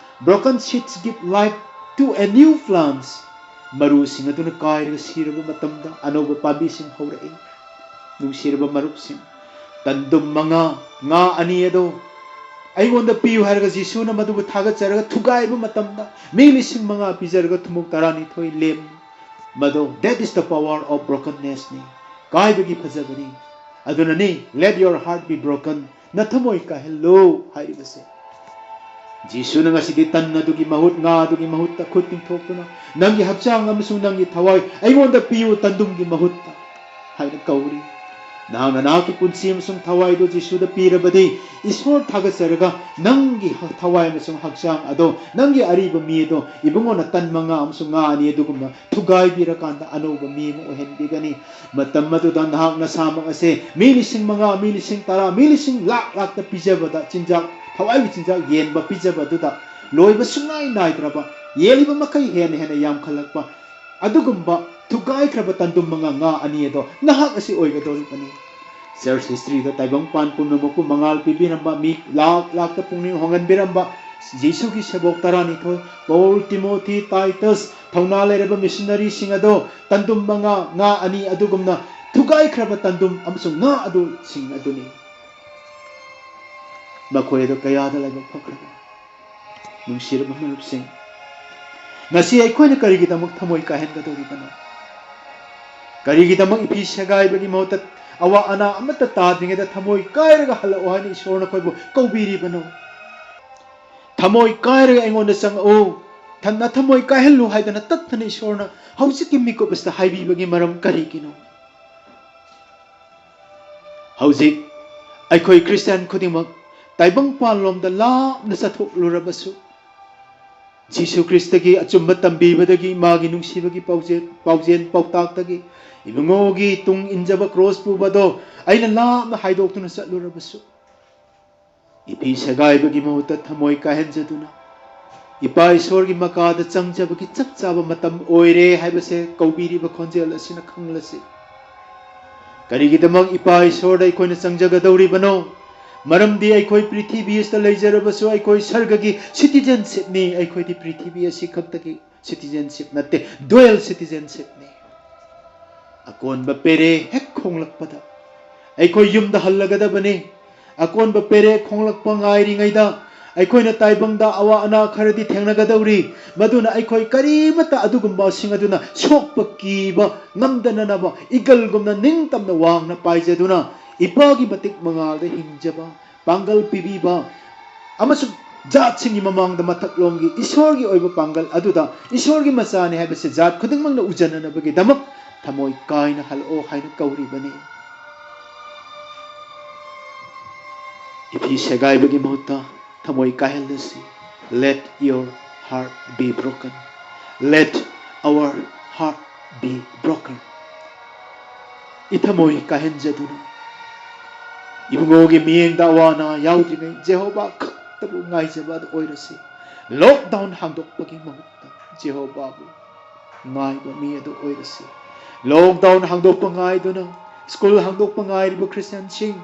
Broken seeds give life to a new plants. ꯃꯔꯨꯁꯤꯡ ꯑꯗꯨꯅ ꯀꯥꯏꯔꯒ ꯁꯤꯔꯕ ꯃꯇꯝꯗ ꯑꯅꯧꯕ ꯄꯥꯝꯕꯤꯁꯤꯡ ꯍꯧꯔꯛꯏ꯫ ꯅꯨꯡꯁꯤꯔꯕ ꯃꯔꯨꯞꯁꯤꯡ, ꯇꯟꯗꯨꯝ ꯃꯉꯥ, ꯉꯥ ꯑꯅꯤ ꯑꯗꯣ ꯑꯩꯉꯣꯟꯗ ꯄꯤꯌꯨ ꯍꯥꯏꯔꯒ ꯖꯤꯁꯨꯅ ꯃꯗꯨꯕꯨ ꯊꯥꯒꯠꯆꯔꯒ ꯊꯨꯒꯥꯏꯕ ꯃꯇꯝꯗ ꯃꯤ ꯂꯤꯁꯤꯡ ꯃꯉꯥ ꯄꯤꯖꯔꯒ ꯊꯨꯝꯃꯣꯛ ꯇꯔꯥꯅꯤꯊꯣꯏ ꯂꯦꯝꯃꯤ꯫ ꯃꯗꯣ, that is the power of brokenness ꯅꯤ꯫ ꯀꯥꯏꯕꯒꯤ ꯐꯖꯕꯅꯤ꯫ ꯑꯗꯨꯅꯅꯤ, "Let your heart be broken." ꯅꯊꯃꯣꯏ ꯀꯥꯏꯍꯜꯂꯨ ꯍꯥꯏꯔꯤꯕꯁꯦ꯫ ꯖꯤꯁꯨꯅ ꯉꯁꯤꯗꯤ ꯇꯟ ꯑꯗꯨꯒꯤ ꯃꯍꯨꯠ, ꯉꯥ ꯑꯗꯨꯒꯤ ꯃꯍꯨꯠꯇ ꯈꯨꯠ ꯇꯤꯡꯊꯣꯛꯇꯨꯅ, "ꯅꯪꯒꯤ ꯍꯛꯆꯥꯡ ꯑꯃꯁꯨꯡ ꯅꯪꯒꯤ ꯊꯋꯥꯏ ꯑꯩꯉꯣꯟꯗ ꯄꯤꯌꯨ ꯇꯟꯗꯨꯝꯒꯤ ꯃꯍꯨꯠꯇ" ꯍꯥꯏꯅ ꯀꯧꯔꯤ꯫ ꯅꯍꯥꯛꯅ ꯅꯍꯥꯛꯀꯤ ꯄꯨꯟꯁꯤ ꯑꯃꯁꯨꯡ ꯊꯋꯥꯏꯗꯨ ꯖꯤꯁꯨꯗ ꯄꯤꯔꯕꯗꯤ, ꯏꯁꯣꯔ ꯊꯥꯒꯠꯆꯔꯒ ꯅꯪꯒꯤ ꯍ-, ꯊꯋꯥꯏ ꯑꯃꯁꯨꯡ ꯍꯛꯆꯥꯡ ꯑꯗꯣ, ꯅꯪꯒꯤ ꯑꯔꯤꯕ ꯃꯤ ꯑꯗꯣ ꯏꯕꯨꯡꯉꯣꯅ ꯇꯟ ꯃꯉꯥ ꯑꯃꯁꯨꯡ ꯉꯥ ꯑꯅꯤ ꯑꯗꯨꯒꯨꯝꯅ ꯊꯨꯒꯥꯏꯕꯤꯔꯀꯥꯟꯗ ꯑꯅꯧꯕ ꯃꯤ ꯑꯃ ꯑꯣꯏꯍꯟꯕꯤꯒꯅꯤ꯫ ꯃꯇꯝ ꯑꯗꯨꯗ ꯅꯍꯥꯛ ꯅꯁꯥꯃꯛ ꯑꯁꯦ ꯃꯤ ꯂꯤꯁꯤꯡ ꯃꯉꯥ, ꯃꯤ ꯂꯤꯁꯤꯡ ꯇꯔꯥ, ꯃꯤ ꯂꯤꯁꯤꯡ ꯂꯥꯛ ꯂꯥꯛꯇ ꯄꯤꯖꯕꯗ ꯆꯤꯟꯖꯥꯛ, ꯊꯋꯥꯏꯒꯤ ꯆꯤꯟꯖꯥꯛ ꯌꯦꯟꯕ ꯄꯤꯖꯕꯗꯨꯗ ꯂꯣꯏꯕ ꯁꯨꯡꯅꯥꯏ ꯅꯥꯏꯗ꯭ꯔꯕ, ꯌꯦꯜꯂꯤꯕ ꯃꯈꯩ ꯍꯦꯟꯅ ꯍꯦꯟꯅ ꯌꯥꯝꯈꯠꯂꯛꯄ, ꯑꯗꯨꯒꯨꯝꯕ ꯊꯨꯒꯥꯏꯈ꯭ꯔꯕ ꯇꯟꯗꯨꯝ ꯃꯉꯥ ꯉꯥ ꯑꯅꯤ ꯑꯗꯣ ꯅꯍꯥꯛ ꯑꯁꯤ ꯑꯣꯏꯒꯗꯧꯔꯤꯕꯅꯤ꯫ Church history ꯗ ꯇꯥꯏꯕꯪꯄꯥꯟ ꯄꯨꯝꯅꯃꯛꯄꯨ ꯃꯉꯥꯜ ꯄꯤꯕꯤꯔꯝꯕ, ꯃꯤ ꯂꯥꯛ ꯂꯥꯛꯇ ꯄꯨꯛꯅꯤꯡ ꯍꯣꯡꯍꯟꯕꯤꯔꯝꯕ ꯖꯤꯁꯨꯒꯤ ꯁꯦꯕꯣꯛ ꯇꯔꯥꯅꯤꯊꯣꯏ, ꯄꯧꯜ, ꯇꯤꯃꯣꯊꯤ, ꯇꯥꯏꯇꯁ, ꯊꯧꯅꯥ ꯂꯩꯔꯕ ꯃꯤꯁꯅꯔꯤꯁꯤꯡ ꯑꯗꯣ ꯇꯟꯗꯨꯝ ꯃꯉꯥ ꯉꯥ ꯑꯅꯤ ꯑꯗꯨꯒꯨꯝꯅ ꯊꯨꯒꯥꯏꯈ꯭ꯔꯕ ꯇꯟꯗꯨꯝ ꯑꯃꯁꯨꯡ ꯉꯥ ꯑꯗꯨꯁꯤꯡ ꯑꯗꯨꯅꯤ꯫ ꯃꯈꯣꯏ ꯑꯗꯨ ꯀꯌꯥꯗ ꯂꯥꯏꯕꯛ ꯐꯈ꯭ꯔꯕ꯫ ꯅꯨꯡꯁꯤꯔꯕ ꯃꯔꯨꯞꯁꯤꯡ, ꯉꯁꯤ ꯑꯩꯈꯣꯏꯅ ꯀꯔꯤꯒꯤꯗꯃꯛ ꯊꯃꯣꯏ ꯀꯥꯏꯍꯟꯒꯗꯧꯔꯤꯕꯅꯣ? ꯀꯔꯤꯒꯤꯗꯃꯛ ꯏꯐꯤ ꯁꯦꯒꯥꯏꯕꯒꯤ ꯃꯍꯨꯠꯇ ꯑꯋꯥ ꯑꯅꯥ ꯑꯃꯠꯇ ꯇꯥꯗ꯭ꯔꯤꯉꯩꯗ ꯊꯃꯣꯏ ꯀꯥꯏꯔꯒ ꯍꯜꯂꯛꯑꯣ ꯍꯥꯏꯅ ꯏꯁꯣꯔꯅ ꯑꯩꯈꯣꯏꯕꯨ ꯀꯧꯕꯤꯔꯤꯕꯅꯣ? "ꯊꯃꯣꯏ ꯀꯥꯏꯔꯒ ꯑꯩꯉꯣꯟꯗ ꯆꯪꯉꯛꯎ, ꯊꯟꯅ ꯊꯃꯣꯏ ꯀꯥꯏꯍꯜꯂꯨ ꯍꯥꯏꯗꯅ ꯇꯠꯇꯅ ꯏꯁꯣꯔꯅ ꯍꯧꯖꯤꯛꯀꯤ ꯃꯤꯀꯨꯞ ꯑꯁꯤꯗ ꯍꯥꯏꯕꯤꯕꯒꯤ ꯃꯔꯝ ꯀꯔꯤꯒꯤꯅꯣ? ꯍꯧꯖꯤꯛ ꯑꯩꯈꯣꯏ ꯈ꯭ꯔꯤꯁꯇꯤꯌꯥꯟ ꯈꯨꯗꯤꯡꯃꯛ ꯇꯥꯏꯕꯪꯄꯥꯟꯂꯣꯝꯗ ꯂꯥꯞꯅ ꯆꯠꯊꯣꯛꯂꯨꯔꯕꯁꯨ, ꯖꯤꯁꯨ ꯈ꯭ꯔꯤꯁꯇꯒꯤ ꯑꯆꯨꯝꯕ ꯇꯝꯕꯤꯕꯗꯒꯤ, ꯃꯥꯒꯤ ꯅꯨꯡꯁꯤꯕꯒꯤ ꯄꯥꯎꯖꯦꯜ, ꯄꯥꯎꯖꯦꯜ ꯄꯥꯎꯇꯥꯛꯇꯒꯤ, ꯏꯕꯨꯡꯉꯣꯒꯤ ꯇꯨꯡ ꯏꯟꯖꯕ ꯀ꯭ꯔꯣꯁ ꯄꯨꯕꯗꯣ ꯑꯩꯅ ꯂꯥꯞꯅ ꯍꯥꯏꯗꯣꯛꯇꯨꯅ ꯆꯠꯂꯨꯔꯕꯁꯨ, ꯏꯄꯤ ꯁꯦꯒꯥꯏꯕꯒꯤ ꯃꯍꯨꯠꯇ ꯊꯃꯣꯏ ꯀꯥꯏꯍꯟꯖꯗꯨꯅ, ꯏꯄꯥ ꯏꯁꯣꯔꯒꯤ ꯃꯀꯥꯗ ꯆꯪꯖꯕꯒꯤ ꯆꯞ ꯆꯥꯕ ꯃꯇꯝ ꯑꯣꯏꯔꯦ ꯍꯥꯏꯕꯁꯦ ꯀꯧꯕꯤꯔꯤꯕ ꯈꯣꯟꯖꯦꯜ ꯑꯁꯤꯅ ꯈꯪꯂꯁꯤ꯫ ꯀꯔꯤꯒꯤꯗꯃꯛ ꯏꯄꯥ ꯏꯁꯣꯔꯗ ꯑꯩꯈꯣꯏꯅ ꯆꯪꯖꯒꯗꯧꯔꯤꯕꯅꯣ? ꯃꯔꯝꯗꯤ ꯑꯩꯈꯣꯏ ꯄ꯭ꯔꯤꯊꯤꯕꯤ ꯑꯁꯤꯗ ꯂꯩꯖꯔꯕꯁꯨ ꯑꯩꯈꯣꯏ ꯁꯔꯒꯒꯤ ꯁꯤꯇꯤꯖꯦꯟꯁꯤꯞꯅꯤ꯫ ꯑꯩꯈꯣꯏꯗꯤ ꯄ꯭ꯔꯤꯊꯤꯕꯤ ꯑꯁꯤ ꯈꯛꯇꯒꯤ ꯁꯤꯇꯤꯖꯦꯟꯁꯤꯞ ꯅꯠꯇꯦ, ꯗ꯭ꯋꯦꯜ ꯁꯤꯇꯤꯖꯦꯟꯁꯤꯞꯅꯤ꯫ ꯑꯀꯣꯟꯕ ꯄꯦꯔꯦ ꯍꯦꯛ ꯈꯣꯡꯂꯛꯄꯗ ꯑꯩꯈꯣꯏ ꯌꯨꯝꯗ ꯍꯜꯂꯒꯗꯕꯅꯤ꯫ ꯑꯀꯣꯟꯕ ꯄꯦꯔꯦ ꯈꯣꯡꯂꯛꯄ ꯉꯥꯏꯔꯤꯉꯩꯗ ꯑꯩꯈꯣꯏꯅ ꯇꯥꯏꯕꯪꯗ ꯑꯋꯥ ꯑꯅꯥ ꯈꯔꯗꯤ ꯊꯦꯡꯅꯒꯗꯧꯔꯤ꯫ ꯃꯗꯨꯅ ꯑꯩꯈꯣꯏ ꯀꯔꯤꯃꯠꯇ ꯑꯗꯨꯒꯨꯝꯕꯁꯤꯡ ꯑꯗꯨꯅ ꯁꯣꯛꯄ ꯀꯤꯕ ꯉꯝꯗꯅꯅꯕ ꯏꯒꯜꯒꯨꯝꯅ ꯅꯤꯡꯇꯝꯅ ꯋꯥꯡꯅ ꯄꯥꯏꯖꯗꯨꯅ ꯏꯄꯥꯒꯤ ꯃꯇꯤꯛ ꯃꯉꯥꯜꯗ ꯍꯤꯡꯖꯕ ꯄꯥꯡꯒꯜ ꯄꯤꯕꯤꯕ ꯑꯃꯁꯨꯡ ꯖꯥꯠꯁꯤꯡꯒꯤ ꯃꯃꯥꯡꯗ ꯃꯊꯛꯂꯣꯝꯒꯤ ꯏꯁꯣꯔꯒꯤ ꯑꯣꯏꯕ ꯄꯥꯡꯒꯜ ꯑꯗꯨꯗ ꯏꯁꯣꯔꯒꯤ ꯃꯆꯥꯅꯤ ꯍꯥꯏꯕꯁꯤ ꯖꯥꯠ ꯈꯨꯗꯤꯡꯃꯛꯅ ꯎꯖꯅꯅꯕꯒꯤꯗꯃꯛ ꯊꯃꯣꯏ ꯀꯥꯏꯅ ꯍꯜꯂꯛꯑꯣ ꯍꯥꯏꯅ ꯀꯧꯔꯤꯕꯅꯤ꯫ ꯏꯐꯤ ꯁꯦꯒꯥꯏꯕꯒꯤ ꯃꯍꯨꯠꯇ ꯊꯃꯣꯏ ꯀꯥꯏꯍꯜꯂꯁꯤ꯫ Let your heart be broken. Let our heart be broken. ꯏꯊꯃꯣꯏ ꯀꯥꯏꯍꯟꯖꯗꯨꯅ ꯏꯕꯨꯡꯉꯣꯒꯤ ꯃꯤꯠꯌꯦꯡꯗ ꯑꯋꯥ ꯑꯅꯥ ꯌꯥꯎꯗ꯭ꯔꯤꯉꯩ ꯖꯦꯍꯣꯕꯥ ꯈꯛꯇꯕꯨ ꯉꯥꯏꯖꯕ ꯑꯗꯨ ꯑꯣꯏꯔꯁꯤ꯫ ꯂꯣꯛꯗꯥꯎꯟ ꯍꯥꯡꯗꯣꯛꯄꯒꯤ ꯃꯍꯨꯠꯇ ꯖꯦꯍꯣꯕꯥꯕꯨ ꯉꯥꯏꯕ ꯃꯤ ꯑꯗꯨ ꯑꯣꯏꯔꯁꯤ꯫ ꯂꯣꯛꯗꯥꯎꯟ ꯍꯥꯡꯗꯣꯛꯄ ꯉꯥꯏꯗꯨꯅ ꯁ꯭ꯀꯨꯜ ꯍꯥꯡꯗꯣꯛꯄ ꯉꯥꯏꯔꯤꯕ ꯈ꯭ꯔꯤꯁꯇꯤꯌꯥꯟꯁꯤꯡ,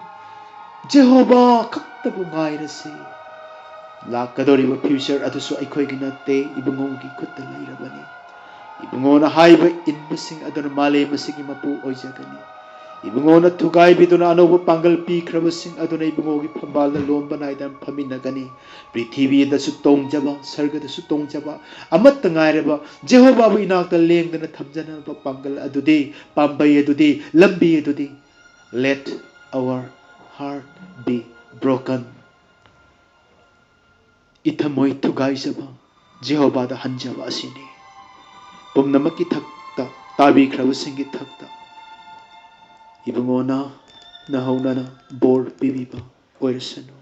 ꯖꯦꯍꯣꯕꯥ ꯈꯛꯇꯕꯨ ꯉꯥꯏꯔꯁꯤ꯫ ꯂꯥꯛꯀꯗꯧꯔꯤꯕ ꯐ꯭ꯌꯨꯆꯔ ꯑꯗꯨꯁꯨ ꯑꯩꯈꯣꯏꯒꯤ ꯅꯠꯇꯦ, ꯏꯕꯨꯡꯉꯣꯒꯤ ꯈꯨꯠꯇ ꯂꯩꯔꯕꯅꯤ꯫ ꯏꯕꯨꯡꯉꯣꯅ ꯍꯥꯏꯕ ꯏꯟꯕꯁꯤꯡ ꯑꯗꯨꯅ ꯃꯥꯂꯦꯝ ꯑꯁꯤꯒꯤ ꯃꯄꯨ ꯑꯣꯏꯖꯒꯅꯤ꯫ ꯏꯕꯨꯡꯉꯣꯅ ꯊꯨꯒꯥꯏꯕꯤꯗꯨꯅ ꯑꯅꯧꯕ ꯄꯥꯡꯒꯜ ꯄꯤꯈ꯭ꯔꯕꯁꯤꯡ ꯑꯗꯨꯅ ꯏꯕꯨꯡꯉꯣꯒꯤ ꯐꯝꯕꯥꯜꯗ ꯂꯣꯝꯕ ꯅꯥꯏꯗꯅ ꯐꯝꯃꯤꯟꯅꯒꯅꯤ꯫ ꯄ꯭ꯔꯤꯊꯤꯕꯤꯗꯁꯨ ꯇꯣꯡꯖꯕ, ꯁꯔꯒꯗꯁꯨ ꯇꯣꯡꯖꯕ, ꯑꯃꯠꯇ ꯉꯥꯏꯔꯕ ꯖꯦꯍꯣꯕꯥꯕꯨ ꯏꯅꯥꯛꯇ ꯂꯦꯡꯗꯅ ꯊꯝꯖꯅꯕ ꯄꯥꯡꯒꯜ ꯑꯗꯨꯗꯤ, ꯄꯥꯝꯕꯩ ꯑꯗꯨꯗꯤ, ꯂꯝꯕꯤ ꯑꯗꯨꯗꯤ, Let our heart be broken. ꯏꯊꯃꯣꯏ ꯊꯨꯒꯥꯏꯖꯕ ꯖꯦꯍꯣꯚꯥꯗ ꯍꯟꯖꯕ ꯑꯁꯤꯅꯤ꯫ ꯄꯨꯝꯅꯃꯛꯀꯤ ꯊꯛꯇ, ꯇꯥꯕꯤꯈ꯭ꯔꯕꯁꯤꯡꯒꯤ ꯊꯛꯇ ꯏꯕꯨꯡꯉꯣꯅ ꯅꯍꯧꯅꯅ ꯕꯣꯔ ꯄꯤꯕꯤꯕ ꯑꯣꯏꯔꯁꯅꯨ꯫